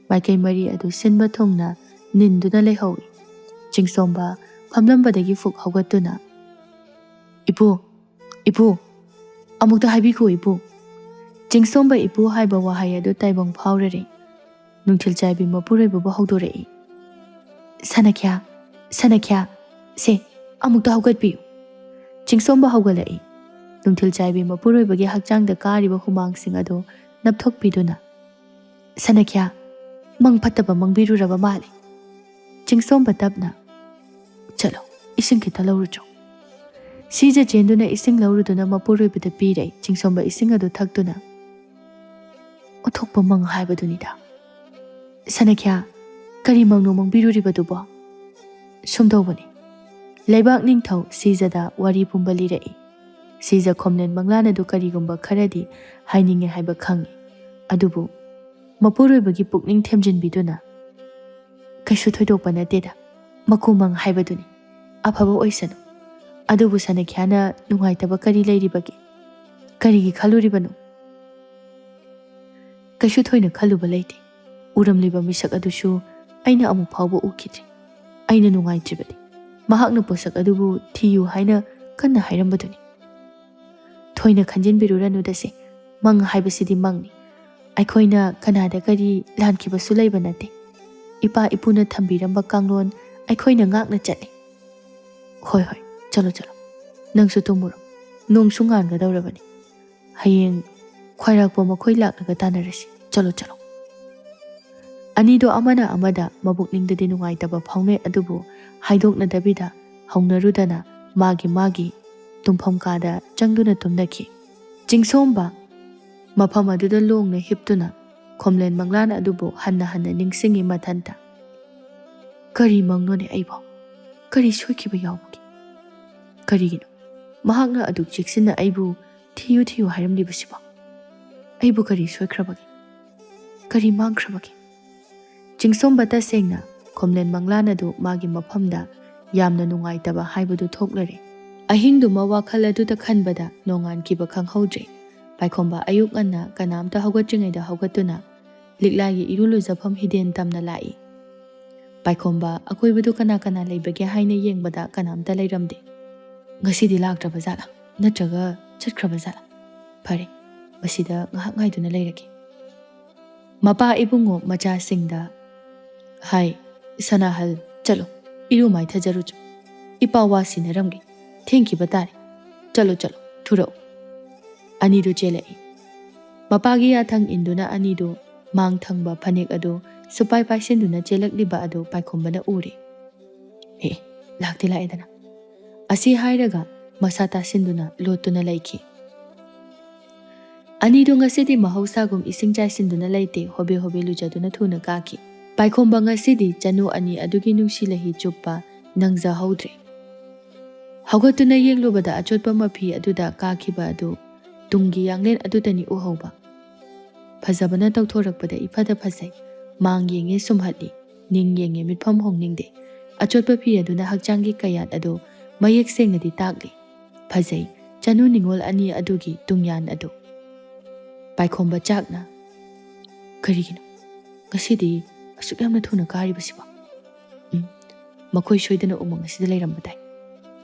ꯃꯥꯏꯀꯩ ꯃꯔꯤ ꯑꯗꯨ ꯁꯤꯟꯕ ꯊꯨꯡꯅ ꯅꯤꯟꯗꯨꯅ ꯂꯩꯍꯧꯏ꯫ ꯆꯤꯡꯁꯣꯝꯕ ꯐꯝꯂꯝꯕꯗꯒꯤ ꯐꯨꯛ ꯍꯧꯒꯠꯇꯨꯅ, "ꯏꯄꯨ, ꯏꯄꯨ, ꯑꯃꯨꯛꯇ ꯍꯥꯏꯕꯤꯈꯣ ꯏꯄꯨ꯫" ꯆꯤꯡꯁꯣꯝꯕ "ꯏꯄꯨ" ꯍꯥꯏꯕ ꯋꯥꯍꯩ ꯑꯗꯨ ꯇꯥꯏꯕꯪ ꯐꯥꯎꯔꯔꯦ꯫ ꯅꯨꯡꯊꯤꯜ ꯆꯥꯏꯕꯤ ꯃꯄꯨꯔꯣꯏꯕꯕꯨ ꯍꯧꯗꯣꯔꯛꯏ꯫ "ꯁꯅꯈ꯭ꯌꯥ, ꯁꯅꯈ꯭ꯌꯥ, ꯁꯦ, ꯑꯃꯨꯛꯇ ꯍꯧꯒꯠꯄꯤꯌꯨ꯫" ꯆꯤꯡꯁꯣꯝꯕ ꯍꯧꯒꯠꯂꯛꯏ꯫ ꯅꯨꯡꯊꯤꯜ ꯆꯥꯏꯕꯤ ꯃꯄꯨꯔꯣꯏꯕꯒꯤ ꯍꯛꯆꯥꯡꯗ ꯀꯥꯔꯤꯕ ꯍꯨꯃꯥꯡꯁꯤꯡ ꯑꯗꯨ ꯅꯞꯊꯣꯛꯄꯤꯗꯨꯅ, "ꯁꯅꯈ꯭ꯌꯥ, ꯃꯪ ꯐꯠꯇꯕ ꯃꯪꯕꯤꯔꯨꯔꯕ ꯃꯥꯜꯂꯤ꯫" ꯆꯤꯡꯁꯣꯝꯕ ꯇꯞꯅ, "ꯆꯠꯂꯣ, ꯏꯁꯤꯡ ꯈꯤꯇ ꯂꯧꯔꯨꯆꯣ꯫" ꯁꯤꯖ ꯆꯦꯟꯗꯨꯅ ꯏꯁꯤꯡ ꯂꯧꯔꯨꯗꯨꯅ ꯃꯄꯨꯔꯣꯏꯕꯗ ꯄꯤꯔꯦ꯫ ꯆꯤꯡꯁꯣꯝꯕ ꯏꯁꯤꯡ ꯑꯗꯨ ꯊꯛꯇꯨꯅ, "ꯑꯣꯟꯊꯣꯛꯄ ꯃꯪ ꯍꯥꯏꯕꯗꯨꯅꯤꯗ꯫ ꯁꯅꯈ꯭ꯌꯥ, ꯀꯔꯤ ꯃꯪꯅꯣ ꯃꯪꯕꯤꯔꯨꯔꯤꯕꯗꯨꯕꯣ?" "ꯁꯨꯝ ꯇꯧꯕꯅꯤ꯫ ꯂꯩꯕꯥꯛ ꯅꯤꯡꯊꯧ ꯁꯤꯖꯗ ꯋꯥꯔꯤ ꯄꯨꯝꯕ ꯂꯤꯔꯛꯏ꯫ ꯁꯤꯖ ꯈꯣꯝꯂꯦꯟ ꯃꯪꯂꯥꯟ ꯑꯗꯨ ꯀꯔꯤꯒꯨꯝꯕ ꯈꯔꯗꯤ ꯍꯥꯏꯅꯤꯡꯉꯦ ꯍꯥꯏꯕ ꯈꯪꯏ꯫ ꯑꯗꯨꯕꯨ ꯃꯄꯨꯔꯣꯏꯕꯒꯤ ꯄꯨꯛꯅꯤꯡ ꯊꯦꯝꯖꯤꯟꯕꯤꯗꯨꯅ, ꯀꯩꯁꯨ ꯊꯣꯏꯗꯣꯛꯄ ꯅꯠꯇꯦꯗ꯫ ꯃꯀꯨꯃꯪ ꯍꯥꯏꯕꯗꯨꯅꯤ꯫ ꯑꯐꯕ ꯑꯣꯏꯁꯅꯨ꯫ ꯑꯗꯨꯕꯨ ꯁꯅꯈ꯭ꯌꯥꯅ ꯅꯨꯡꯉꯥꯏꯇꯕ ꯀꯔꯤ ꯂꯩꯔꯤꯕꯒꯦ? ꯀꯔꯤꯒꯤ ꯈꯜꯂꯨꯔꯤꯕꯅꯣ? ꯀꯩꯁꯨ ꯊꯣꯏꯅ ꯈꯜꯂꯨꯕ ꯂꯩꯇꯦ꯫ ꯎꯔꯝꯂꯤꯕ ꯃꯤꯁꯛ ꯑꯗꯨꯁꯨ ꯑꯩꯅ ꯑꯃꯨꯛ ꯐꯥꯎꯕ ꯎꯈꯤꯗ꯭ꯔꯤ꯫ ꯑꯩꯅ ꯅꯨꯡꯉꯥꯏꯇ꯭ꯔꯤꯕꯗꯤ ꯃꯍꯥꯛꯅ ꯄꯣꯠꯁꯛ ꯑꯗꯨꯕꯨ ꯊꯤꯌꯨ ꯍꯥꯏꯅ ꯀꯟꯅ ꯍꯥꯏꯔꯝꯕꯗꯨꯅꯤ꯫ ꯊꯣꯏꯅ ꯈꯟꯖꯤꯟꯕꯤꯔꯨꯔꯅꯨꯗꯁꯦ, ꯃꯪ ꯍꯥꯏꯕꯁꯤꯗꯤ ꯃꯪꯅꯤ꯫ ꯑꯩꯈꯣꯏꯅ ꯀꯅꯥꯗ ꯀꯔꯤ ꯂꯥꯟꯈꯤꯕꯁꯨ ꯂꯩꯕ ꯅꯠꯇꯦ꯫ ꯏꯄꯥ ꯏꯄꯨꯅ ꯊꯝꯕꯤꯔꯝꯕ ꯀꯥꯡꯂꯣꯟ ꯑꯩꯈꯣꯏꯅ ꯉꯥꯛꯅ ꯆꯠꯂꯤ꯫ ꯍꯣꯏ ꯍꯣꯏ, ꯆꯠꯂꯣ ꯆꯠꯂꯣ, ꯅꯪꯁꯨ ꯇꯨꯝꯃꯨꯔꯣ꯫ ꯅꯣꯡꯁꯨ ꯉꯥꯟꯒꯗꯧꯔꯕꯅꯤ꯫ ꯍꯌꯦꯡ ꯈ꯭ꯋꯥꯏꯔꯥꯛꯄ ꯃꯈꯣꯏ ꯂꯥꯛꯂꯒ ꯇꯥꯟꯅꯔꯁꯤ꯫ ꯆꯠꯂꯣ ꯆꯠꯂꯣ꯫ ꯑꯅꯤꯗꯣ ꯑꯃꯅ ꯑꯃꯗ ꯃꯕꯨꯛꯅꯤꯡꯗꯗꯤ ꯅꯨꯡꯉꯥꯏꯇꯕ ꯐꯥꯎꯅꯩ, ꯑꯗꯨꯕꯨ ꯍꯥꯏꯗꯣꯛꯅꯗꯕꯤꯗ ꯍꯧꯅꯔꯨꯗꯅ ꯃꯥꯒꯤ ꯃꯥꯒꯤ ꯇꯨꯝꯐꯝ ꯀꯥꯗ ꯆꯪꯗꯨꯅ ꯇꯨꯝꯅꯈꯤ꯫ ꯆꯤꯡꯁꯣꯝꯕ ꯃꯐꯝ ꯑꯗꯨꯗ ꯂꯣꯡꯅ ꯍꯤꯞꯇꯨꯅ ꯈꯣꯝꯂꯦꯟ ꯃꯪꯂꯥꯟ ꯑꯗꯨꯕꯨ ꯍꯟꯅ ꯍꯟꯅ ꯅꯤꯡꯁꯤꯡꯉꯤ ꯃꯊꯟꯇ꯫ "ꯀꯔꯤ ꯃꯪꯅꯣꯅꯦ ꯑꯩꯕꯣ? ꯀꯔꯤ ꯁꯣꯏꯈꯤꯕ ꯌꯥꯎꯕꯒꯦ? ꯀꯔꯤꯒꯤꯅꯣ ꯃꯍꯥꯛꯅ ꯑꯗꯨꯛ ꯆꯦꯛꯁꯤꯟꯅ ꯑꯩꯕꯨ ꯊꯤꯌꯨ ꯊꯤꯌꯨ ꯍꯥꯏꯔꯝꯂꯤꯕꯁꯤꯕꯣ? ꯑꯩꯕꯨ ꯀꯔꯤ ꯁꯣꯏꯈ꯭ꯔꯕꯒꯦ? ꯀꯔꯤ ꯃꯥꯡꯈ꯭ꯔꯕꯒꯦ?" ꯆꯤꯡꯁꯣꯝꯕ ꯇꯁꯦꯡꯅ ꯈꯣꯝꯂꯦꯟ ꯃꯪꯂꯥꯟ ꯑꯗꯨ ꯃꯥꯒꯤ ꯃꯐꯝꯗ ꯌꯥꯝꯅ ꯅꯨꯡꯉꯥꯏꯇꯕ ꯍꯥꯏꯕꯗꯨ ꯊꯣꯛꯂꯔꯦ꯫ ꯑꯍꯤꯡꯗꯨꯃ ꯋꯥꯈꯜ ꯑꯗꯨꯗ ꯈꯟꯕꯗ ꯅꯣꯡꯉꯥꯟꯈꯤꯕ ꯈꯪꯍꯧꯗ꯭ꯔꯦ꯫ ꯄꯥꯏꯈꯣꯝꯕ ꯑꯌꯨꯛ ꯉꯟꯅ ꯀꯅꯥꯝꯇ ꯍꯧꯒꯠꯇ꯭ꯔꯤꯉꯩꯗ ꯍꯧꯒꯠꯇꯨꯅ ꯂꯤꯛꯂꯥꯒꯤ ꯏꯔꯨ ꯂꯨꯖꯐꯝ ꯍꯤꯗꯦꯟ ꯇꯝꯅ ꯂꯥꯛꯏ꯫ ꯄꯥꯏꯈꯣꯝꯕ ꯑꯀꯣꯏꯕꯗꯨ ꯀꯅꯥ ꯀꯅꯥ ꯂꯩꯕꯒꯦ ꯍꯥꯏꯅ ꯌꯦꯡꯕꯗ ꯀꯅꯥꯝꯇ ꯂꯩꯔꯝꯗꯦ꯫ "ꯉꯁꯤꯗꯤ ꯂꯥꯛꯇ꯭ꯔꯕ ꯖꯥꯠꯂꯥ? ꯅꯠꯇ꯭ꯔꯒ ꯆꯠꯈ꯭ꯔꯕ ꯖꯥꯠꯂꯥ? ꯐꯔꯦ, ꯃꯁꯤꯗ ꯉꯥꯏꯍꯥꯛ ꯉꯥꯏꯗꯨꯅ ꯂꯩꯔꯒꯦ꯫" ꯃꯄꯥ ꯏꯕꯨꯡꯉꯣ ꯃꯆꯥꯁꯤꯡꯗ ꯍꯥꯏ, "ꯁꯅꯥꯍꯜ, ꯆꯠꯂꯣ, ꯏꯔꯨ ꯃꯥꯏꯊꯖꯔꯨꯆꯣ꯫ ꯏꯄꯥ ꯋꯥ ꯁꯤꯟꯅꯔꯝꯒꯦ꯫ ꯊꯦꯡꯈꯤꯕ ꯇꯥꯔꯦ꯫ ꯆꯠꯂꯣ, ꯆꯠꯂꯣ, ꯊꯨꯔꯛꯎ꯫" ꯑꯅꯤꯗꯨ ꯆꯦꯜꯂꯛꯏ꯫ ꯃꯄꯥꯒꯤ ꯌꯥꯊꯪ ꯏꯟꯗꯨꯅ ꯑꯅꯤꯗꯨ ꯃꯥꯡ ꯊꯪꯕ ꯐꯅꯦꯛ ꯑꯗꯨ ꯁꯨꯄꯥꯏ ꯄꯥꯏꯁꯤꯟꯗꯨꯅ ꯆꯦꯜꯂꯛꯂꯤꯕ ꯑꯗꯨ ꯄꯥꯏꯈꯣꯝꯕꯅ ꯎꯔꯦ꯫ "ꯑꯦ, ꯂꯥꯛꯇꯤ ꯂꯥꯛꯑꯦꯗꯅ꯫" ꯑꯁꯤ ꯍꯥꯏꯔꯒ ꯃꯁꯥ ꯇꯥꯁꯤꯟꯗꯨꯅ ꯂꯣꯠꯇꯨꯅ ꯂꯩꯈꯤ꯫ ꯑꯅꯤꯗꯨ ꯉꯁꯤꯗꯤ ꯃꯍꯧꯁꯥꯒꯨꯝ ꯏꯁꯤꯡ ꯆꯥꯏꯁꯤꯟꯗꯨꯅ ꯂꯩꯇꯦ, ꯍꯣꯕꯦ ꯍꯣꯕꯦ ꯂꯨꯖꯗꯨꯅ ꯊꯨꯅ ꯀꯥꯈꯤ꯫ ꯄꯥꯏꯈꯣꯝꯕ ꯉꯁꯤꯗꯤ ꯆꯅꯨ ꯑꯅꯤ ꯑꯗꯨꯒꯤ ꯅꯨꯡꯁꯤ ꯂꯩꯍꯤ ꯆꯨꯞꯄ ꯅꯪꯖꯍꯧꯗ꯭ꯔꯦ꯫ ꯍꯧꯒꯠꯇꯨꯅ ꯌꯦꯡꯂꯨꯕꯗ ꯑꯆꯣꯠꯄ ꯃꯐꯤ ꯑꯗꯨꯗ ꯀꯥꯈꯤꯕ ꯑꯗꯨ ꯇꯨꯡꯒꯤ ꯌꯥꯡꯂꯦꯟ ꯑꯗꯨꯗꯅꯤ ꯎꯍꯧꯕ꯫ ꯐꯖꯕꯅ ꯇꯧꯊꯣꯔꯛꯄꯗ ꯏꯐꯗ ꯐꯖꯩ꯫ ꯃꯥꯡ ꯌꯦꯡꯉꯦ ꯁꯨꯝꯍꯠꯂꯤ, ꯅꯤꯡ ꯌꯦꯡꯉꯦ ꯃꯤꯠꯐꯝ ꯍꯣꯡꯅꯤꯡꯗꯦ꯫ ꯑꯆꯣꯠꯄ ꯐꯤ ꯑꯗꯨꯅ ꯍꯛꯆꯥꯡꯒꯤ ꯀꯌꯥꯠ ꯑꯗꯨ ꯃꯌꯦꯛ ꯁꯦꯡꯅꯗꯤ ꯇꯥꯛꯂꯤ꯫ ꯐꯖꯩ, ꯆꯅꯨ ꯅꯤꯉꯣꯜ ꯑꯅꯤ ꯑꯗꯨꯒꯤ ꯇꯨꯡꯌꯥꯟ ꯑꯗꯨ꯫ ꯄꯥꯏꯈꯣꯝꯕ ꯆꯥꯛꯅ, "ꯀꯔꯤꯒꯤꯅꯣ ꯉꯁꯤꯗꯤ ꯑꯁꯨꯛ ꯌꯥꯝꯅ ꯊꯨꯅ ꯀꯥꯔꯤꯕꯁꯤꯕꯣ? ꯎꯝ, ꯃꯈꯣꯏ ꯁꯣꯏꯗꯅ ꯎꯃꯪ ꯑꯁꯤꯗ ꯂꯩꯔꯝꯕ ꯇꯥꯏ꯫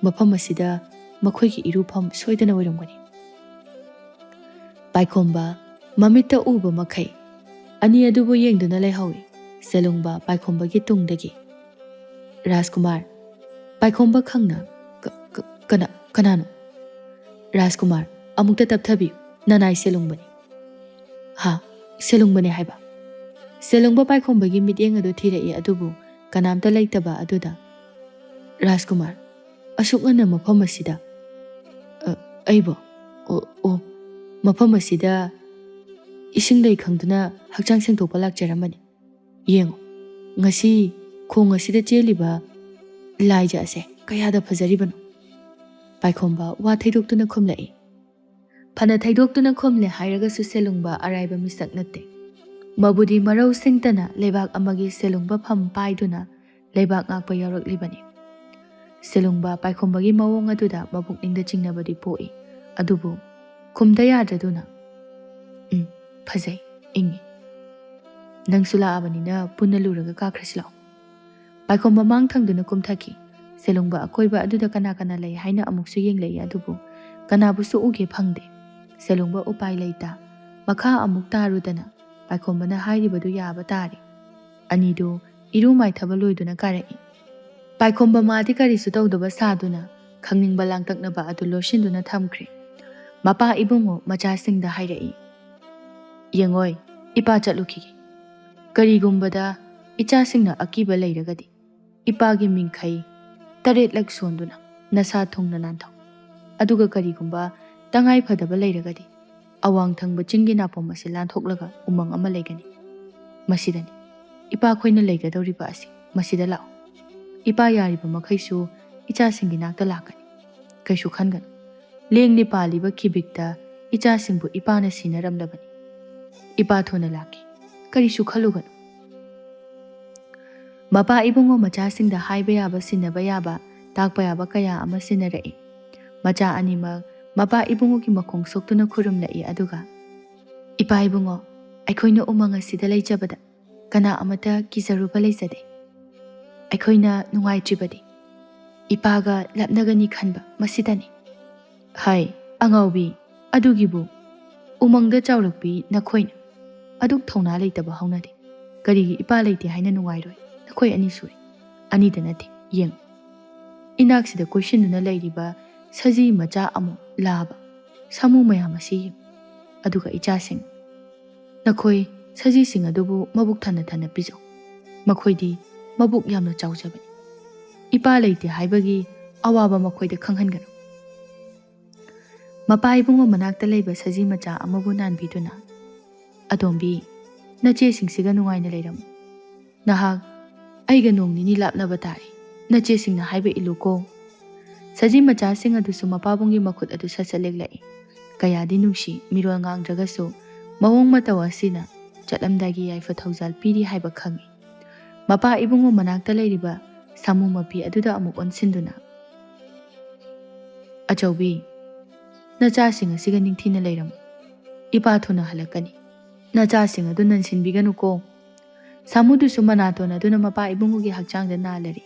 ꯃꯐꯝ ꯑꯁꯤꯗ ꯃꯈꯣꯏꯒꯤ ꯏꯔꯨꯐꯝ ꯁꯣꯏꯗꯅ ꯑꯣꯏꯔꯝꯒꯅꯤ꯫" ꯄꯥꯏꯈꯣꯝꯕ ꯃꯃꯤꯠꯇ ꯎꯕ ꯃꯈꯩ ꯑꯅꯤ ꯑꯗꯨꯕꯨ ꯌꯦꯡꯗꯨꯅ ꯂꯩꯍꯧꯏ꯫ ꯁꯦꯂꯨꯡꯕ ꯄꯥꯏꯈꯣꯝꯕꯒꯤ ꯇꯨꯡꯗꯒꯤ꯫ ꯔꯥꯖꯀꯨꯃꯥꯔ, ꯄꯥꯏꯈꯣꯝꯕ ꯈꯪꯅ, "ꯀ-, ꯀ-, ꯀꯅꯥ-, ꯀꯅꯥꯅꯣ?" ꯔꯥꯖꯀꯨꯃꯥꯔ, "ꯑꯃꯨꯛꯇ ꯇꯞꯊꯕꯤꯌꯨ, ꯅꯅꯥꯏ ꯁꯦꯂꯨꯡꯕꯅꯤ꯫" "ꯍꯥ, ꯁꯦꯂꯨꯡꯕꯅꯤ ꯍꯥꯏꯕ?" ꯁꯦꯂꯨꯡꯕ ꯄꯥꯏꯈꯣꯝꯕꯒꯤ ꯃꯤꯠꯌꯦꯡ ꯑꯗꯨ ꯊꯤꯔꯛꯏ, ꯑꯗꯨꯕꯨ ꯀꯅꯥꯝꯇ ꯂꯩꯇꯕ ꯑꯗꯨꯗ꯫ ꯔꯥꯖꯀꯨꯃꯥꯔ, "ꯑꯁꯨꯛ ꯉꯟꯅ ꯃꯐꯝ ꯑꯁꯤꯗ?" "ꯑ, ꯑꯩꯕꯣ? ꯑꯣ, ꯑꯣ, ꯃꯐꯝ ꯑꯁꯤꯗ ꯏꯁꯤꯡ ꯂꯩ ꯈꯪꯗꯨꯅ ꯍꯛꯆꯥꯡ ꯁꯦꯡꯗꯣꯛꯄ ꯂꯥꯛꯆꯔꯝꯕꯅꯤ꯫ ꯌꯦꯡꯉꯨ, ꯉꯁꯤ ꯈꯣꯡ ꯑꯁꯤꯗ ꯆꯦꯜꯂꯤꯕ ꯂꯥꯏꯖ ꯑꯁꯦ ꯀꯌꯥꯗ ꯐꯖꯔꯤꯕꯅꯣ?" ꯄꯥꯏꯈꯣꯝꯕ ꯋꯥ ꯊꯩꯗꯣꯛꯇꯨꯅ ꯈꯨꯝꯂꯛꯏ꯫ ꯐꯅ ꯊꯩꯗꯣꯛꯇꯨꯅ ꯈꯨꯝꯂꯦ ꯍꯥꯏꯔꯒꯁꯨ ꯁꯦꯂꯨꯡꯕ ꯑꯔꯥꯏꯕ ꯃꯤꯁꯛ ꯅꯠꯇꯦ꯫ ꯃꯕꯨꯗꯤ ꯃꯔꯧ ꯁꯤꯡꯇꯅ ꯂꯩꯕꯥꯛ ꯑꯃꯒꯤ ꯁꯦꯂꯨꯡꯕ ꯐꯝ ꯄꯥꯏꯗꯨꯅ ꯂꯩꯕꯥꯛ ꯉꯥꯛꯄ ꯌꯥꯎꯔꯛꯂꯤꯕꯅꯤ꯫ ꯁꯦꯂꯨꯡꯕ ꯄꯥꯏꯈꯣꯝꯕꯒꯤ ꯃꯑꯣꯡ ꯑꯗꯨꯗ ꯃꯕꯨꯛꯅꯤꯡꯗ ꯆꯤꯡꯅꯕꯗꯤ ꯄꯣꯛꯏ, ꯑꯗꯨꯕꯨ ꯈꯨꯝꯗ ꯌꯥꯗ꯭ꯔꯗꯨꯅ, "ꯎꯝ, ꯐꯖꯩ, ꯏꯪꯉꯤ꯫ ꯅꯪꯁꯨ ꯂꯥꯛꯑꯕꯅꯤꯅ ꯄꯨꯟꯅ ꯂꯨꯔꯒ ꯀꯥꯈ꯭ꯔꯁꯤ ꯂꯥꯛꯑꯣ꯫" ꯄꯥꯏꯈꯣꯝꯕ ꯃꯥꯡ ꯊꯪꯗꯨꯅ ꯀꯨꯝꯊꯈꯤ꯫ ꯁꯦꯂꯨꯡꯕ ꯑꯀꯣꯏꯕ ꯑꯗꯨꯗ ꯀꯅꯥ ꯀꯅꯥ ꯂꯩ ꯍꯥꯏꯅ ꯑꯃꯨꯛꯁꯨ ꯌꯦꯡꯂꯛꯏ, ꯑꯗꯨꯕꯨ ꯀꯅꯥꯕꯨꯁꯨ ꯎꯒꯦ ꯐꯪꯗꯦ꯫ ꯁꯦꯂꯨꯡꯕ ꯎꯄꯥꯏ ꯂꯩꯇ ꯃꯈꯥ ꯑꯃꯨꯛ ꯇꯥꯔꯨꯗꯅ ꯄꯥꯏꯈꯣꯝꯕꯅ ꯍꯥꯏꯔꯤꯕꯗꯨ ꯌꯥꯕ ꯇꯥꯔꯦ꯫ ꯑꯅꯤꯗꯨ ꯏꯔꯨ ꯃꯥꯏꯊꯕ ꯂꯣꯏꯗꯨꯅ ꯀꯥꯔꯛꯏ꯫ ꯄꯥꯏꯈꯣꯝꯕ ꯃꯥꯗꯤ ꯀꯔꯤꯁꯨ ꯇꯧꯗꯕ ꯁꯥꯗꯨꯅ ꯈꯪꯅꯤꯡꯕ ꯂꯥꯡꯇꯛꯅꯕ ꯑꯗꯨ ꯂꯣꯠꯁꯤꯟꯗꯨꯅ ꯊꯝꯈ꯭ꯔꯦ꯫ ꯃꯄꯥ ꯏꯕꯨꯡꯉꯣ ꯃꯆꯥꯁꯤꯡꯗ ꯍꯥꯏꯔꯛꯏ, "ꯌꯦꯡꯉꯣꯏ, ꯏꯄꯥ ꯆꯠꯂꯨꯈꯤꯒꯦ꯫ ꯀꯔꯤꯒꯨꯝꯕꯗ ꯏꯆꯥꯁꯤꯡꯅ ꯑꯀꯤꯕ ꯂꯩꯔꯒꯗꯤ ꯏꯄꯥꯒꯤ ꯃꯤꯡꯈꯩ ꯇꯔꯦꯠꯂꯛ ꯁꯣꯟꯗꯨꯅ ꯅꯁꯥ ꯊꯨꯡꯅ ꯅꯥꯟꯊꯣꯛ꯫ ꯑꯗꯨꯒ ꯀꯔꯤꯒꯨꯝꯕ ꯇꯉꯥꯏ ꯐꯗꯕ ꯂꯩꯔꯒꯗꯤ ꯑꯋꯥꯡ ꯊꯪꯕ ꯆꯤꯡꯒꯤ ꯅꯥꯄꯣꯝ ꯑꯁꯤ ꯂꯥꯟꯊꯣꯛꯂꯒ ꯎꯃꯪ ꯑꯃ ꯂꯩꯒꯅꯤ꯫ ꯃꯁꯤꯗꯅꯤ ꯏꯄꯥꯈꯣꯏꯅ ꯂꯩꯒꯗꯧꯔꯤꯕ ꯑꯁꯤ꯫ ꯃꯁꯤꯗ ꯂꯥꯛꯑꯣ꯫ ꯏꯄꯥ ꯌꯥꯔꯤꯕ ꯃꯈꯩꯁꯨ ꯏꯆꯥꯁꯤꯡꯒꯤ ꯅꯥꯛꯇ ꯂꯥꯛꯀꯅꯤ꯫ ꯀꯩꯁꯨ ꯈꯟꯒꯅꯨ꯫ ꯂꯦꯡꯂꯤ ꯄꯥꯜꯂꯤꯕ ꯈꯤꯕꯤꯛꯇ ꯏꯆꯥꯁꯤꯡꯕꯨ ꯏꯄꯥꯅ ꯁꯤꯟꯅꯔꯝꯂꯕꯅꯤ꯫ ꯏꯄꯥ ꯊꯨꯅ ꯂꯥꯛꯀꯦ꯫ ꯀꯔꯤꯁꯨ ꯈꯜꯂꯨꯒꯅꯨ꯫" ꯃꯄꯥ ꯏꯕꯨꯡꯉꯣ ꯃꯆꯥꯁꯤꯡꯗ ꯍꯥꯏꯕ ꯌꯥꯕ, ꯁꯤꯟꯅꯕ ꯌꯥꯕ, ꯇꯥꯛꯄ ꯌꯥꯕ ꯀꯌꯥ ꯑꯃ ꯁꯤꯟꯅꯔꯛꯏ꯫ ꯃꯆꯥ ꯑꯅꯤꯃꯛ ꯃꯄꯥ ꯏꯕꯨꯡꯉꯣꯒꯤ ꯃꯈꯣꯡ ꯁꯣꯛꯇꯨꯅ ꯈꯨꯔꯨꯝꯂꯛꯏ, ꯑꯗꯨꯒ, "ꯏꯄꯥ ꯏꯕꯨꯡꯉꯣ, ꯑꯩꯈꯣꯏꯅ ꯎꯃꯪ ꯑꯁꯤꯗ ꯂꯩꯖꯕꯗ ꯀꯅꯥ ꯑꯃꯠꯇ ꯀꯤꯖꯔꯨꯕ ꯂꯩꯖꯗꯦ꯫ ꯑꯩꯈꯣꯏꯅ ꯅꯨꯡꯉꯥꯏꯇ꯭ꯔꯤꯕꯗꯤ ꯏꯄꯥꯒ ꯂꯥꯞꯅꯒꯅꯤ ꯈꯟꯕ ꯃꯁꯤꯗꯅꯤ"꯫ ꯍꯥꯏ, "ꯑꯉꯥꯎꯕꯤ, ꯑꯗꯨꯒꯤꯕꯨ ꯎꯃꯪꯗ ꯆꯥꯎꯔꯛꯄꯤ ꯅꯈꯣꯏꯅ ꯑꯗꯨꯛ ꯊꯧꯅꯥ ꯂꯩꯇꯕ ꯍꯧꯅꯗꯦ꯫ ꯀꯔꯤꯒꯤ ꯏꯄꯥ ꯂꯩꯇꯦ ꯍꯥꯏꯅ ꯅꯨꯡꯉꯥꯏꯔꯣꯏ ꯅꯈꯣꯏ ꯑꯅꯤ ꯁꯨꯏ꯫ ꯑꯅꯤꯗ ꯅꯠꯇꯦ, ꯌꯦꯡ꯫ ꯏꯅꯥꯛꯁꯤꯗ ꯀꯣꯏꯁꯤꯟꯗꯨꯅ ꯂꯩꯔꯤꯕ ꯁꯖꯤ ꯃꯆꯥ ꯑꯃꯨꯛ ꯂꯥꯕ, ꯁꯥꯃꯨ ꯃꯌꯥꯝ ꯑꯁꯤ ꯌꯦꯡ꯫ ꯑꯗꯨꯒ ꯏꯆꯥꯁꯤꯡ, ꯅꯈꯣꯏ ꯁꯖꯤꯁꯤꯡ ꯑꯗꯨꯕꯨ ꯃꯕꯨꯛ ꯊꯟꯅ ꯊꯟꯅ ꯄꯤꯖꯧ꯫ ꯃꯈꯣꯏꯗꯤ ꯃꯕꯨꯛ ꯌꯥꯝꯅ ꯆꯥꯎꯖꯕꯅꯤ꯫ ꯏꯄꯥ ꯂꯩꯇꯦ ꯍꯥꯏꯕꯒꯤ ꯑꯋꯥꯕ ꯃꯈꯣꯏꯗ ꯈꯪꯍꯟꯒꯅꯨ"꯫ ꯃꯄꯥ ꯏꯕꯨꯡꯉꯣ ꯃꯅꯥꯛꯇ ꯂꯩꯕ ꯁꯖꯤ ꯃꯆꯥ ꯑꯃꯕꯨ ꯅꯥꯟꯕꯤꯗꯨꯅ, "ꯑꯇꯣꯝꯕꯤ, ꯅꯆꯦꯁꯤꯡꯁꯤꯒ ꯅꯨꯡꯉꯥꯏꯅ ꯂꯩꯔꯝꯃꯨ꯫ ꯅꯍꯥꯛ ꯑꯩꯒ ꯅꯣꯡ ꯅꯤꯅꯤ ꯂꯥꯞꯅꯕ ꯇꯥꯔꯦ꯫ ꯅꯆꯦꯁꯤꯡꯅ ꯍꯥꯏꯕ ꯏꯜꯂꯨꯀꯣ"꯫ ꯁꯖꯤ ꯃꯆꯥꯁꯤꯡ ꯑꯗꯨꯁꯨ ꯃꯄꯥꯕꯨꯡꯒꯤ ꯃꯈꯨꯠ ꯑꯗꯨ ꯁꯠ ꯁꯠ ꯂꯦꯛꯂꯛꯏ꯫ ꯀꯌꯥꯗꯤ ꯅꯨꯡꯁꯤ, ꯃꯤꯔꯣꯜ ꯉꯥꯡꯗ꯭ꯔꯒꯁꯨ ꯃꯑꯣꯡ ꯃꯇꯧ ꯑꯁꯤꯅ ꯆꯠꯂꯝꯗꯥꯏꯒꯤ ꯌꯥꯏꯐ ꯊꯧꯖꯥꯜ ꯄꯤꯔꯤ ꯍꯥꯏꯕ ꯈꯪꯏ꯫ ꯃꯄꯥ ꯏꯕꯨꯡꯉꯣ ꯃꯅꯥꯛꯇ ꯂꯩꯔꯤꯕ ꯁꯥꯃꯨ ꯃꯄꯤ ꯑꯗꯨꯗ ꯑꯃꯨꯛ ꯑꯣꯟꯁꯤꯟꯗꯨꯅ, "ꯑꯆꯧꯕꯤ, ꯅꯆꯥꯁꯤꯡ ꯑꯁꯤꯒ ꯅꯤꯡꯊꯤꯅ ꯂꯩꯔꯝꯃꯨ꯫ ꯏꯄꯥ ꯊꯨꯅ ꯍꯜꯂꯛꯀꯅꯤ꯫ ꯅꯆꯥꯁꯤꯡ ꯑꯗꯨ ꯅꯟꯁꯤꯟꯕꯤꯒꯅꯨꯀꯣ"꯫ ꯁꯥꯃꯨꯗꯨꯁꯨ ꯃꯅꯥꯇꯣꯟ ꯑꯗꯨꯅ ꯃꯄꯥ ꯏꯕꯨꯡꯉꯣꯒꯤ ꯍꯛꯆꯥꯡꯗ ꯅꯥꯜꯂꯔꯤ꯫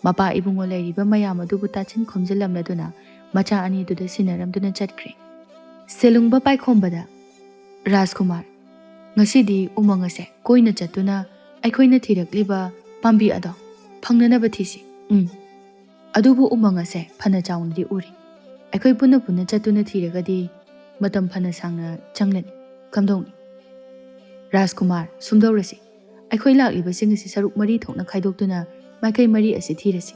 ꯃꯄꯥ ꯏꯕꯨꯡꯉꯣ ꯂꯩꯔꯤꯕ ꯃꯌꯥꯝ ꯑꯗꯨꯕꯨ ꯇꯥꯁꯤꯟ ꯈꯣꯝꯖꯤꯜꯂꯝꯂꯗꯨꯅ ꯃꯆꯥ ꯑꯅꯤꯗꯨꯗ ꯁꯤꯟꯅꯔꯝꯗꯨꯅ ꯆꯠꯈ꯭ꯔꯦ꯫ ꯁꯦꯂꯨꯡꯕ ꯄꯥꯏꯈꯣꯝꯕꯗ, "ꯔꯥꯖꯀꯨꯃꯥꯔ, ꯉꯁꯤꯗꯤ ꯎꯃꯪ ꯑꯁꯦ ꯀꯣꯏꯅ ꯆꯠꯇꯨꯅ ꯑꯩꯈꯣꯏꯅ ꯊꯤꯔꯛꯂꯤꯕ ꯄꯥꯝꯕꯤ ꯑꯗꯣ ꯐꯪꯅꯅꯕ ꯊꯤꯁꯤ꯫ ꯎꯝ, ꯑꯗꯨꯕꯨ ꯎꯃꯪ ꯑꯁꯦ ꯐꯅ ꯆꯥꯎꯅꯗꯤ ꯎꯔꯤ꯫ ꯑꯩꯈꯣꯏ ꯄꯨꯟꯅ ꯄꯨꯟꯅ ꯆꯠꯇꯨꯅ ꯊꯤꯔꯒꯗꯤ ꯃꯇꯝ ꯐꯅ ꯁꯥꯡꯅ ꯆꯪꯂꯅꯤ꯫ ꯀꯝꯗꯧꯅꯤ?" "ꯔꯥꯖꯀꯨꯃꯥꯔ, ꯁꯨꯝꯗꯧꯔꯁꯤ꯫ ꯑꯩꯈꯣꯏ ꯂꯥꯛꯂꯤꯕꯁꯤꯡ ꯑꯁꯤ ꯁꯔꯨꯛ ꯃꯔꯤ ꯊꯣꯛꯅ ꯈꯥꯏꯗꯣꯛꯇꯨꯅ ꯃꯥꯏꯀꯩ ꯃꯔꯤ ꯑꯁꯤ ꯊꯤꯔꯁꯤ꯫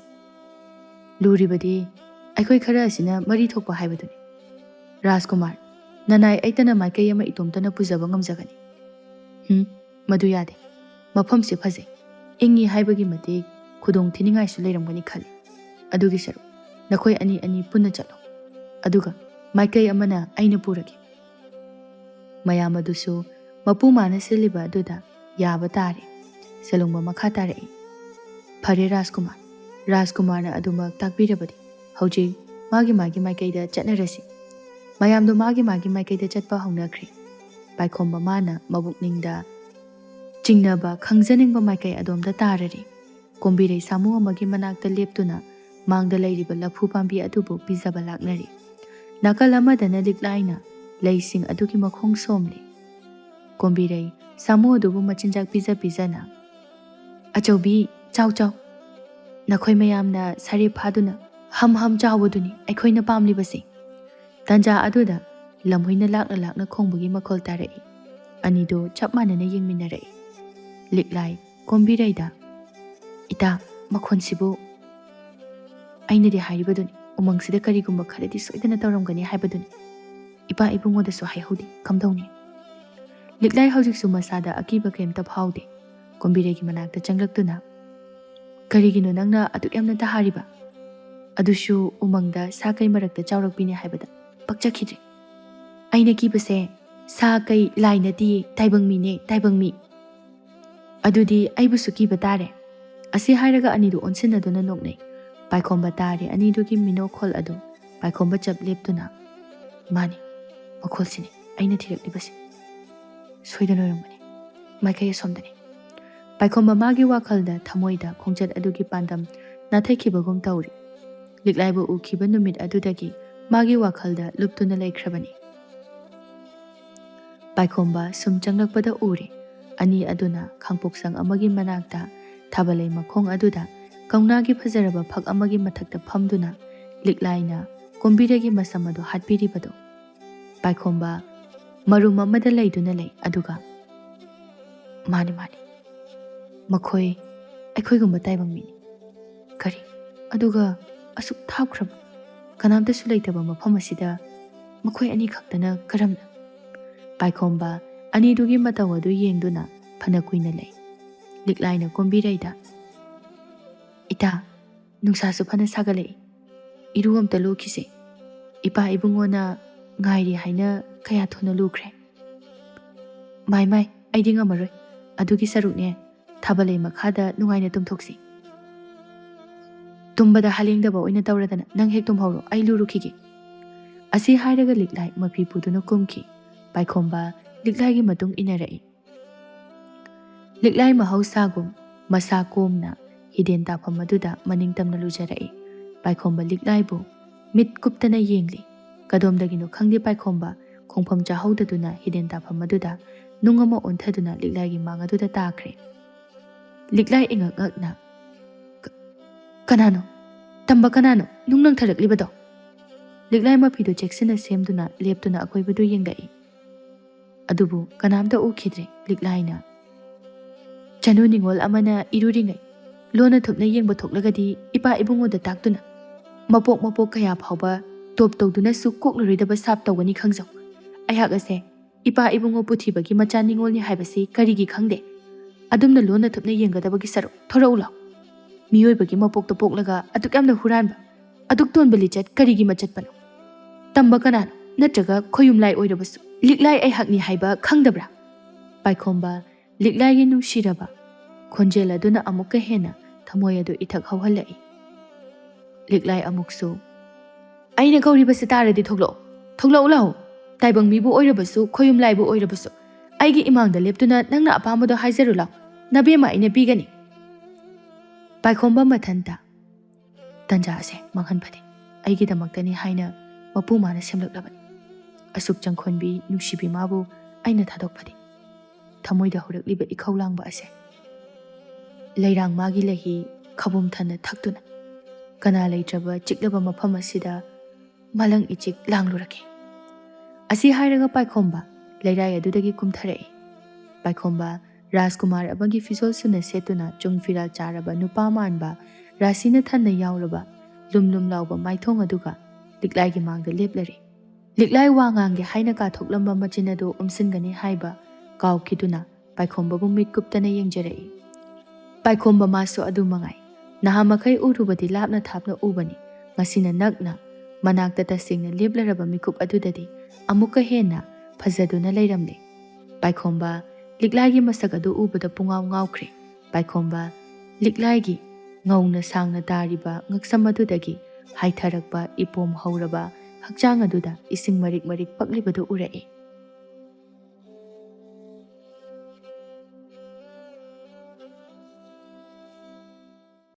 ꯂꯨꯔꯤꯕꯗꯤ ꯑꯩꯈꯣꯏ ꯈꯔ ꯑꯁꯤꯅ ꯃꯔꯤ ꯊꯣꯛꯄ ꯍꯥꯏꯕꯗꯨꯅꯤ꯫ ꯔꯥꯖꯀꯨꯃꯥꯔ, ꯅꯅꯥꯏ ꯑꯩꯇꯅ ꯃꯥꯏꯀꯩ ꯑꯃ ꯏꯇꯣꯝꯇꯅ ꯄꯨꯖꯕ ꯉꯝꯖꯒꯅꯤ"꯫ "ꯍꯨꯝ, ꯃꯗꯨ ꯌꯥꯗꯦ꯫ ꯃꯐꯝꯁꯦ ꯐꯖꯩ, ꯏꯪꯉꯤ ꯍꯥꯏꯕꯒꯤ ꯃꯇꯤꯛ ꯈꯨꯗꯣꯡ ꯊꯤꯅꯤꯡꯉꯥꯏꯁꯨ ꯂꯩꯔꯝꯒꯅꯤ ꯈꯜꯂꯤ꯫ ꯑꯗꯨꯒꯤ ꯁꯔꯨꯛ ꯅꯈꯣꯏ ꯑꯅꯤ ꯑꯅꯤ ꯄꯨꯟꯅ ꯆꯠꯂꯣ꯫ ꯑꯗꯨꯒ ꯃꯥꯏꯀꯩ ꯑꯃꯅ ꯑꯩꯅ ꯄꯨꯔꯒꯦ"꯫ ꯃꯌꯥꯝ ꯑꯗꯨꯁꯨ ꯃꯄꯨ ꯃꯥꯅ ꯁꯤꯜꯂꯤꯕ ꯑꯗꯨꯗ ꯌꯥꯕ ꯇꯥꯔꯦ꯫ ꯁꯦꯂꯨꯡꯕ ꯃꯈꯥ ꯇꯥꯔꯛꯏ꯫ "ꯐꯔꯦ ꯔꯥꯖꯀꯨꯃꯥꯔ, ꯔꯥꯖꯀꯨꯃꯥꯔꯅ ꯑꯗꯨꯃꯛ ꯇꯥꯛꯄꯤꯔꯕꯗꯤ ꯍꯧꯖꯤꯛ ꯃꯥꯒꯤ ꯃꯥꯒꯤ ꯃꯥꯏꯀꯩꯗ ꯆꯠꯅꯔꯁꯤ꯫" ꯃꯌꯥꯝꯗꯣ ꯃꯥꯒꯤ ꯃꯥꯒꯤ ꯃꯥꯏꯀꯩꯗ ꯆꯠꯄ ꯍꯧꯅꯈ꯭ꯔꯦ꯫ ꯄꯥꯏꯈꯣꯝꯕ ꯃꯥꯅ ꯃꯕꯨꯛꯅꯤꯡꯗ ꯆꯤꯡꯅꯕ, ꯈꯪꯖꯅꯤꯡꯕ ꯃꯥꯏꯀꯩ ꯑꯗꯣꯝꯗ ꯇꯥꯔꯔꯤ꯫ ꯀꯣꯝꯕꯤꯔꯩ ꯁꯥꯃꯨ ꯑꯃꯒꯤ ꯃꯅꯥꯛꯇ ꯂꯦꯞꯇꯨꯅ ꯃꯥꯡꯗ ꯂꯩꯔꯤꯕ ꯂꯐꯨ ꯄꯥꯝꯕꯤ ꯑꯗꯨꯕꯨ ꯄꯤꯖꯕ ꯂꯥꯛꯅꯔꯤ꯫ ꯅꯥꯀꯜ ꯑꯃꯗꯅ ꯂꯤꯛꯂꯥꯏꯅ ꯂꯩꯁꯤꯡ ꯑꯗꯨꯒꯤ ꯃꯈꯣꯡ ꯁꯣꯝꯂꯤ꯫ ꯀꯣꯝꯕꯤꯔꯩ ꯁꯥꯃꯨ ꯑꯗꯨꯕꯨ ꯃꯆꯤꯟꯖꯥꯛ ꯄꯤꯖ ꯄꯤꯖꯅ, "ꯑꯆꯧꯕꯤ, ꯆꯥꯎ ꯆꯥꯎ꯫ ꯅꯈꯣꯏ ꯃꯌꯥꯝꯅ ꯁꯔꯦꯞ ꯐꯥꯗꯨꯅ ꯍꯝ ꯍꯝ ꯆꯥꯎꯕꯗꯨꯅꯤ ꯑꯩꯈꯣꯏꯅ ꯄꯥꯝꯂꯤꯕꯁꯤ꯫" ꯇꯟꯖꯥ ꯑꯗꯨꯗ ꯂꯝꯍꯨꯏꯅ ꯂꯥꯛꯅ ꯂꯥꯛꯅ ꯈꯣꯡꯕꯒꯤ ꯃꯈꯣꯜ ꯇꯥꯔꯛꯏ꯫ ꯑꯅꯤꯗꯨ ꯆꯞ ꯃꯥꯟꯅꯅ ꯌꯦꯡꯃꯤꯟꯅꯔꯛꯏ꯫ ꯂꯤꯛꯂꯥꯏ ꯀꯣꯝꯕꯤꯔꯩꯗ, "ꯏꯇꯥ, ꯃꯈꯣꯟꯁꯤꯕꯨ ꯑꯩꯅꯗꯤ ꯍꯥꯏꯔꯤꯕꯗꯨꯅꯤ, ꯎꯃꯪꯁꯤꯗ ꯀꯔꯤꯒꯨꯝꯕ ꯈꯔꯗꯤ ꯁꯣꯏꯗꯅ ꯇꯧꯔꯝꯒꯅꯤ ꯍꯥꯏꯕꯗꯨꯅꯤ꯫ ꯏꯄꯥ ꯏꯕꯨꯡꯉꯣꯗꯁꯨ ꯍꯥꯏꯍꯧꯗꯦ, ꯀꯝꯗꯧꯅꯤ?" ꯂꯤꯛꯂꯥꯏ ꯍꯧꯖꯤꯛꯁꯨ ꯃꯁꯥꯗ ꯑꯀꯤꯕ ꯀꯔꯤꯝꯇ ꯐꯥꯎꯗꯦ꯫ ꯀꯣꯝꯕꯤꯔꯩꯒꯤ ꯃꯅꯥꯛꯇ ꯆꯪꯂꯛꯇꯨꯅ, "ꯀꯔꯤꯒꯤꯅꯣ ꯅꯪꯅ ꯑꯗꯨꯛ ꯌꯥꯝꯅ ꯇꯥꯍꯥꯔꯤꯕ? ꯑꯗꯨꯁꯨ ꯎꯃꯪꯗ ꯁꯥ ꯀꯩ ꯃꯔꯛꯇ ꯆꯥꯎꯔꯛꯄꯤꯅꯤ ꯍꯥꯏꯕꯗ ꯄꯛꯆꯈꯤꯗ꯭ꯔꯦ꯫ ꯑꯩꯅ ꯀꯤꯕꯁꯦ ꯁꯥ ꯀꯩ ꯂꯥꯏ ꯅꯠꯇꯤꯌꯦ, ꯇꯥꯏꯕꯪ ꯃꯤꯅꯦ, ꯇꯥꯏꯕꯪ ꯃꯤ꯫ ꯑꯗꯨꯗꯤ ꯑꯩꯕꯨꯁꯨ ꯀꯤꯕ ꯇꯥꯔꯦ꯫" ꯑꯁꯤ ꯍꯥꯏꯔꯒ ꯑꯅꯤꯗꯨ ꯑꯣꯟꯁꯤꯟꯅꯗꯨꯅ ꯅꯣꯛꯅꯩ꯫ ꯄꯥꯏꯈꯣꯝꯕ ꯇꯥꯔꯦ ꯑꯅꯤꯗꯨꯒꯤ ꯃꯤꯅꯣꯛꯈꯣꯜ ꯑꯗꯨ꯫ ꯄꯥꯏꯈꯣꯝꯕ ꯆꯞ ꯂꯦꯞꯇꯨꯅ, "ꯃꯥꯅꯤ, ꯃꯈꯣꯜꯁꯤꯅꯤ ꯑꯩꯅ ꯊꯤꯔꯛꯂꯤꯕꯁꯤ꯫ ꯁꯣꯏꯗꯅ ꯑꯣꯏꯔꯝꯒꯅꯤ꯫ ꯃꯥꯏꯀꯩ ꯑꯁꯣꯝꯗꯅꯤ꯫" ꯄꯥꯏꯈꯣꯝꯕ ꯃꯥꯒꯤ ꯋꯥꯈꯜꯗ, ꯊꯃꯣꯏꯗ ꯈꯣꯡꯆꯠ ꯑꯗꯨꯒꯤ ꯄꯥꯟꯗꯝ ꯅꯥꯊꯩꯈꯤꯕꯒꯨꯝ ꯇꯧꯔꯤ꯫ ꯂꯤꯛꯂꯥꯏꯕꯨ ꯎꯈꯤꯕ ꯅꯨꯃꯤꯠ ꯑꯗꯨꯗꯒꯤ ꯃꯥꯒꯤ ꯋꯥꯈꯜꯗ ꯂꯨꯞꯇꯨꯅ ꯂꯩꯈ꯭ꯔꯕꯅꯤ꯫ ꯄꯥꯏꯈꯣꯝꯕ ꯁꯨꯝ ꯆꯪꯂꯛꯄꯗ ꯎꯔꯦ꯫ ꯑꯅꯤ ꯑꯗꯨꯅ ꯈꯥꯡꯄꯣꯛꯁꯪ ꯑꯃꯒꯤ ꯃꯅꯥꯛꯇ ꯊꯥꯕꯜꯂꯩ ꯃꯈꯣꯡ ꯑꯗꯨꯗ ꯀꯧꯅꯥꯒꯤ ꯐꯖꯔꯕ ꯐꯛ ꯑꯃꯒꯤ ꯃꯊꯛꯇ ꯐꯝꯗꯨꯅ ꯂꯤꯛꯂꯥꯏꯅ ꯀꯣꯝꯕꯤꯔꯩꯒꯤ ꯃꯁꯝ ꯑꯗꯨ ꯍꯥꯠꯄꯤꯔꯤꯕꯗꯨ꯫ ꯄꯥꯏꯈꯣꯝꯕ ꯃꯔꯨꯝ ꯑꯃꯗ ꯂꯩꯗꯨꯅ ꯂꯩ, ꯑꯗꯨꯒ, "ꯃꯥꯅꯤ, ꯃꯥꯅꯤ, ꯃꯈꯣꯏ ꯑꯩꯈꯣꯏꯒꯨꯝꯕ ꯇꯥꯏꯕꯪ ꯃꯤꯅꯤ꯫ ꯀꯔꯤ? ꯑꯗꯨꯒ ꯑꯁꯨꯛ ꯊꯥꯞꯈ꯭ꯔꯕ, ꯀꯅꯥꯝꯇꯁꯨ ꯂꯩꯇꯕ ꯃꯐꯝ ꯑꯁꯤꯗ ꯃꯈꯣꯏ ꯑꯅꯤ ꯈꯛꯇꯅ ꯀꯔꯝꯅ?" ꯄꯥꯏꯈꯣꯝꯕ ꯑꯅꯤꯗꯨꯒꯤ ꯃꯇꯧ ꯑꯗꯨ ꯌꯦꯡꯗꯨꯅ ꯐꯅ ꯀꯨꯏꯅ ꯂꯩ꯫ ꯂꯤꯛꯂꯥꯏꯅ ꯀꯣꯝꯕꯤꯔꯩꯗ, "ꯏꯇꯥ, ꯅꯨꯡꯁꯥꯁꯨ ꯐꯅ ꯁꯥꯒꯠꯂꯛꯏ꯫ ꯏꯔꯨ ꯑꯝꯇ ꯂꯨꯈꯤꯁꯦ꯫ ꯏꯄꯥ ꯏꯕꯨꯡꯉꯣꯅ ꯉꯥꯏꯔꯤ ꯍꯥꯏꯅ ꯀꯌꯥ ꯊꯨꯅ ꯂꯨꯈ꯭ꯔꯦ꯫" "ꯃꯥꯏ ꯃꯥꯏ, ꯑꯩꯗꯤ ꯉꯝꯃꯔꯣꯏ꯫ ꯑꯗꯨꯒꯤ ꯁꯔꯨꯛꯅꯦ, ꯊꯥꯕꯜꯂꯩ ꯃꯈꯥꯗ ꯅꯨꯡꯉꯥꯏꯅ ꯇꯨꯝꯊꯣꯛꯁꯤ꯫ "ꯇꯨꯝꯕꯗ ꯍꯥꯂꯦꯡꯗꯕ ꯑꯣꯏꯅ ꯇꯧꯔꯗꯅ, ꯅꯪ ꯍꯦꯛ ꯇꯨꯝꯍꯧꯔꯣ, ꯑꯩ ꯂꯨꯔꯨꯈꯤꯒꯦ"꯫ ꯑꯁꯤ ꯍꯥꯏꯔꯒ ꯂꯤꯛꯂꯥꯏ ꯃꯐꯤ ꯄꯨꯗꯨꯅ ꯀꯨꯝꯈꯤ꯫ ꯄꯥꯏꯈꯣꯝꯕ ꯂꯤꯛꯂꯥꯏꯒꯤ ꯃꯇꯨꯡ ꯏꯟꯅꯔꯛꯏ꯫ ꯂꯤꯛꯂꯥꯏ ꯃꯍꯧꯁꯥꯒꯨꯝ ꯃꯁꯥ ꯀꯣꯝꯅ ꯍꯤꯗꯦꯟ ꯇꯥꯐꯝ ꯑꯗꯨꯗ ꯃꯅꯤꯡ ꯇꯝꯅ ꯂꯨꯖꯔꯛꯏ꯫ ꯄꯥꯏꯈꯣꯝꯕ ꯂꯤꯛꯂꯥꯏꯕꯨ ꯃꯤꯠ ꯀꯨꯞꯇꯅ ꯌꯦꯡꯂꯤ꯫ ꯀꯗꯣꯝꯗꯒꯤꯅꯣ ꯈꯪꯗꯦ, ꯄꯥꯏꯈꯣꯝꯕ ꯈꯣꯡꯐꯝ ꯆꯥꯍꯧꯗꯗꯨꯅ ꯍꯤꯗꯦꯟ ꯇꯥꯐꯝ ꯑꯗꯨꯗ ꯅꯨꯡ ꯑꯃ ꯑꯣꯟꯊꯗꯨꯅ ꯂꯤꯛꯂꯥꯏꯒꯤ ꯃꯥꯡ ꯑꯗꯨꯗ ꯇꯥꯈ꯭ꯔꯦ꯫ ꯂꯤꯛꯂꯥꯏ ꯏꯉꯛ ꯉꯛꯅ, "ꯀ-, ꯀꯅꯥꯅꯣ? ꯇꯝꯕ ꯀꯅꯥꯅꯣ ꯅꯨꯡ ꯂꯪꯊꯔꯛꯂꯤꯕꯗꯣ?" ꯂꯤꯛꯂꯥꯏ ꯃꯐꯤꯗꯨ ꯆꯦꯛꯁꯤꯟꯅ ꯁꯦꯝꯗꯨꯅ ꯂꯦꯞꯇꯨꯅ ꯑꯀꯣꯏꯕꯗꯨ ꯌꯦꯡꯂꯛꯏ꯫ ꯑꯗꯨꯕꯨ ꯀꯅꯥꯝꯇ ꯎꯈꯤꯗ꯭ꯔꯦ꯫ ꯂꯤꯛꯂꯥꯏꯅ, "ꯆꯅꯨ ꯅꯤꯉꯣꯜ ꯑꯃꯅ ꯏꯔꯨꯔꯤꯉꯩ ꯂꯣꯟꯅ ꯊꯨꯞꯅ ꯌꯦꯡꯕ ꯊꯣꯛꯂꯒꯗꯤ ꯏꯄꯥ ꯏꯕꯨꯡꯉꯣꯗ ꯇꯥꯛꯇꯨꯅ ꯃꯄꯣꯛ ꯃꯄꯣꯛ ꯀꯌꯥ ꯐꯥꯎꯕ ꯇꯣꯞ ꯇꯧꯗꯨꯅꯁꯨ ꯀꯣꯛꯂꯔꯣꯏꯗꯕ ꯁꯥꯞ ꯇꯧꯒꯅꯤ ꯈꯪꯖꯧ꯫ ꯑꯩꯍꯥꯛ ꯑꯁꯦ ꯏꯄꯥ ꯏꯕꯨꯡꯉꯣ ꯄꯨꯊꯤꯕꯒꯤ ꯃꯆꯥ ꯅꯤꯉꯣꯜꯅꯤ ꯍꯥꯏꯕꯁꯤ ꯀꯔꯤꯒꯤ ꯈꯪꯗꯦ? ꯑꯗꯨꯝꯅ ꯂꯣꯟꯅ ꯊꯨꯞꯅ ꯌꯦꯡꯒꯗꯕꯒꯤ ꯁꯔꯨꯛ ꯊꯣꯔꯛꯎ ꯂꯥꯎ꯫ ꯃꯤꯑꯣꯏꯕꯒꯤ ꯃꯄꯣꯛꯇ ꯄꯣꯛꯂꯒ ꯑꯗꯨꯛ ꯌꯥꯝꯅ ꯍꯨꯔꯥꯟꯕ, ꯑꯗꯨꯛ ꯇꯣꯟꯕ ꯂꯤꯆꯠ ꯀꯔꯤꯒꯤ ꯃꯆꯠꯄꯅꯣ? ꯇꯝꯕ ꯀꯅꯥꯅꯣ? ꯅꯠꯇ꯭ꯔꯒ ꯈꯣꯌꯨꯝꯂꯥꯏ ꯑꯣꯏꯔꯕꯁꯨ ꯂꯤꯛꯂꯥꯏ ꯑꯩꯍꯥꯛꯅꯤ ꯍꯥꯏꯕ ꯈꯪꯗꯕ꯭ꯔꯥ?" ꯄꯥꯏꯈꯣꯝꯕ ꯂꯤꯛꯂꯥꯏꯒꯤ ꯅꯨꯡꯁꯤꯔꯕ ꯈꯣꯟꯖꯦꯜ ꯑꯗꯨꯅ ꯑꯃꯨꯛꯀ ꯍꯦꯟꯅ ꯊꯃꯣꯏ ꯑꯗꯨ ꯏꯊꯛ ꯍꯧꯍꯜꯂꯛꯏ꯫ ꯂꯤꯛꯂꯥꯏ ꯑꯃꯨꯛꯁꯨ, "ꯑꯩꯅ ꯀꯧꯔꯤꯕꯁꯤ ꯇꯥꯔꯗꯤ ꯊꯣꯛꯂꯛꯑꯣ, ꯊꯣꯛꯂꯛꯎ ꯂꯥꯎ꯫ ꯇꯥꯏꯕꯪ ꯃꯤꯕꯨ ꯑꯣꯏꯔꯕꯁꯨ, ꯈꯣꯌꯨꯝ ꯂꯥꯏꯕꯨ ꯑꯣꯏꯔꯕꯁꯨ, ꯑꯩꯒꯤ ꯏꯃꯥꯡꯗ ꯂꯦꯞꯇꯨꯅ ꯅꯪꯅ ꯑꯄꯥꯝꯕꯗꯣ ꯍꯥꯏꯖꯔꯨ ꯂꯥꯎ, ꯅꯕꯦꯝꯃ ꯑꯩꯅ ꯄꯤꯒꯅꯤ"꯫ ꯄꯥꯏꯈꯣꯝꯕ ꯃꯊꯟꯇ ꯇꯟꯖꯥ ꯑꯁꯦ ꯃꯥꯡꯍꯟ ꯐꯗꯦ꯫ ꯑꯩꯒꯤꯗꯃꯛꯇꯅꯤ ꯍꯥꯏꯅ ꯃꯄꯨ ꯃꯥꯅ ꯁꯦꯝꯂꯛꯂꯕꯅꯤ꯫ ꯑꯁꯨꯛ ꯆꯪꯈꯣꯟꯕꯤ ꯅꯨꯡꯁꯤꯕꯤ ꯃꯥꯕꯨ ꯑꯩꯅ ꯊꯥꯗꯣꯛ ꯐꯗꯦ꯫ ꯊꯃꯣꯏꯗ ꯍꯧꯔꯛꯂꯤꯕ ꯏꯈꯧ ꯂꯥꯡꯕ ꯑꯁꯦ ꯂꯩꯔꯥꯡ ꯃꯥꯒꯤ ꯂꯩꯍꯤ ꯈꯕꯨꯝ ꯊꯟꯅ ꯊꯛꯇꯨꯅ ꯀꯅꯥ ꯂꯩꯇ꯭ꯔꯕ ꯆꯤꯛꯂꯕ ꯃꯐꯝ ꯑꯁꯤꯗ ꯃꯥꯂꯪ ꯏꯆꯤꯛ ꯂꯥꯡꯂꯨꯔꯛꯈꯤ꯫ ꯑꯁꯤ ꯍꯥꯏꯔꯒ ꯄꯥꯏꯈꯣꯝꯕ ꯂꯩꯔꯥꯏ ꯑꯗꯨꯗꯒꯤ ꯀꯨꯝꯊꯔꯛꯏ꯫ ꯄꯥꯏꯈꯣꯝꯕ ꯔꯥꯖꯀꯨꯃꯥꯔ ꯑꯃꯒꯤ ꯐꯤꯖꯣꯜ ꯁꯨꯅ ꯁꯦꯠꯇꯨꯅ ꯆꯨꯡ ꯐꯤꯔꯥꯜ ꯆꯥꯔꯕ ꯅꯨꯄꯥ ꯃꯥꯟꯕ ꯔꯥꯁꯤꯅ ꯊꯟꯅ ꯌꯥꯎꯔꯕ ꯂꯨꯝ ꯂꯨꯝ ꯂꯥꯎꯕ ꯃꯥꯏꯊꯣꯡ ꯑꯗꯨꯒ ꯂꯤꯛꯂꯥꯏꯒꯤ ꯃꯥꯡꯗ ꯂꯦꯞꯂꯔꯦ꯫ ꯂꯤꯛꯂꯥꯏ ꯋꯥ ꯉꯥꯡꯒꯦ ꯍꯥꯏꯅ ꯀꯥꯊꯣꯛꯂꯝꯕ ꯃꯆꯤꯟ ꯑꯗꯨ ꯎꯝꯁꯤꯟꯒꯅꯤ ꯍꯥꯏꯕ ꯀꯥꯎꯈꯤꯗꯨꯅ ꯄꯥꯏꯈꯣꯝꯕꯕꯨ ꯃꯤꯠ ꯀꯨꯞꯇꯅ ꯌꯦꯡꯖꯔꯛꯏ꯫ ꯄꯥꯏꯈꯣꯝꯕ ꯃꯥꯁꯨ ꯑꯗꯨ ꯃꯉꯥꯏ꯫ ꯅꯍꯥꯃꯈꯩ ꯎꯔꯨꯕꯗꯤ ꯂꯥꯞꯅ ꯊꯥꯞꯅ ꯎꯕꯅꯤ, ꯉꯁꯤꯅ ꯅꯛꯅ ꯃꯅꯥꯛꯇ ꯇꯁꯦꯡꯅ ꯂꯦꯞꯂꯔꯕ ꯃꯤꯀꯨꯞ ꯑꯗꯨꯗꯗꯤ ꯑꯃꯨꯛꯀ ꯍꯦꯟꯅ ꯐꯖꯗꯨꯅ ꯂꯩꯔꯝꯂꯦ꯫ ꯄꯥꯏꯈꯣꯝꯕ ꯂꯤꯛꯂꯥꯏꯒꯤ ꯃꯁꯛ ꯑꯗꯨ ꯎꯕꯗ ꯄꯨꯡꯉꯥꯎ ꯉꯥꯎꯈ꯭ꯔꯦ꯫ ꯄꯥꯏꯈꯣꯝꯕ ꯂꯤꯛꯂꯥꯏꯒꯤ ꯉꯧꯅ ꯁꯥꯡꯅ ꯇꯥꯔꯤꯕ ꯉꯛꯁꯝ ꯑꯗꯨꯗꯒꯤ ꯍꯥꯏꯊꯔꯛꯄ ꯏꯄꯣꯝ ꯍꯧꯔꯕ ꯍꯛꯆꯥꯡ ꯑꯗꯨꯗ ꯏꯁꯤꯡ ꯃꯔꯤꯛ ꯃꯔꯤꯛ ꯄꯛꯂꯤꯕꯗꯨ ꯎꯔꯛꯏ꯫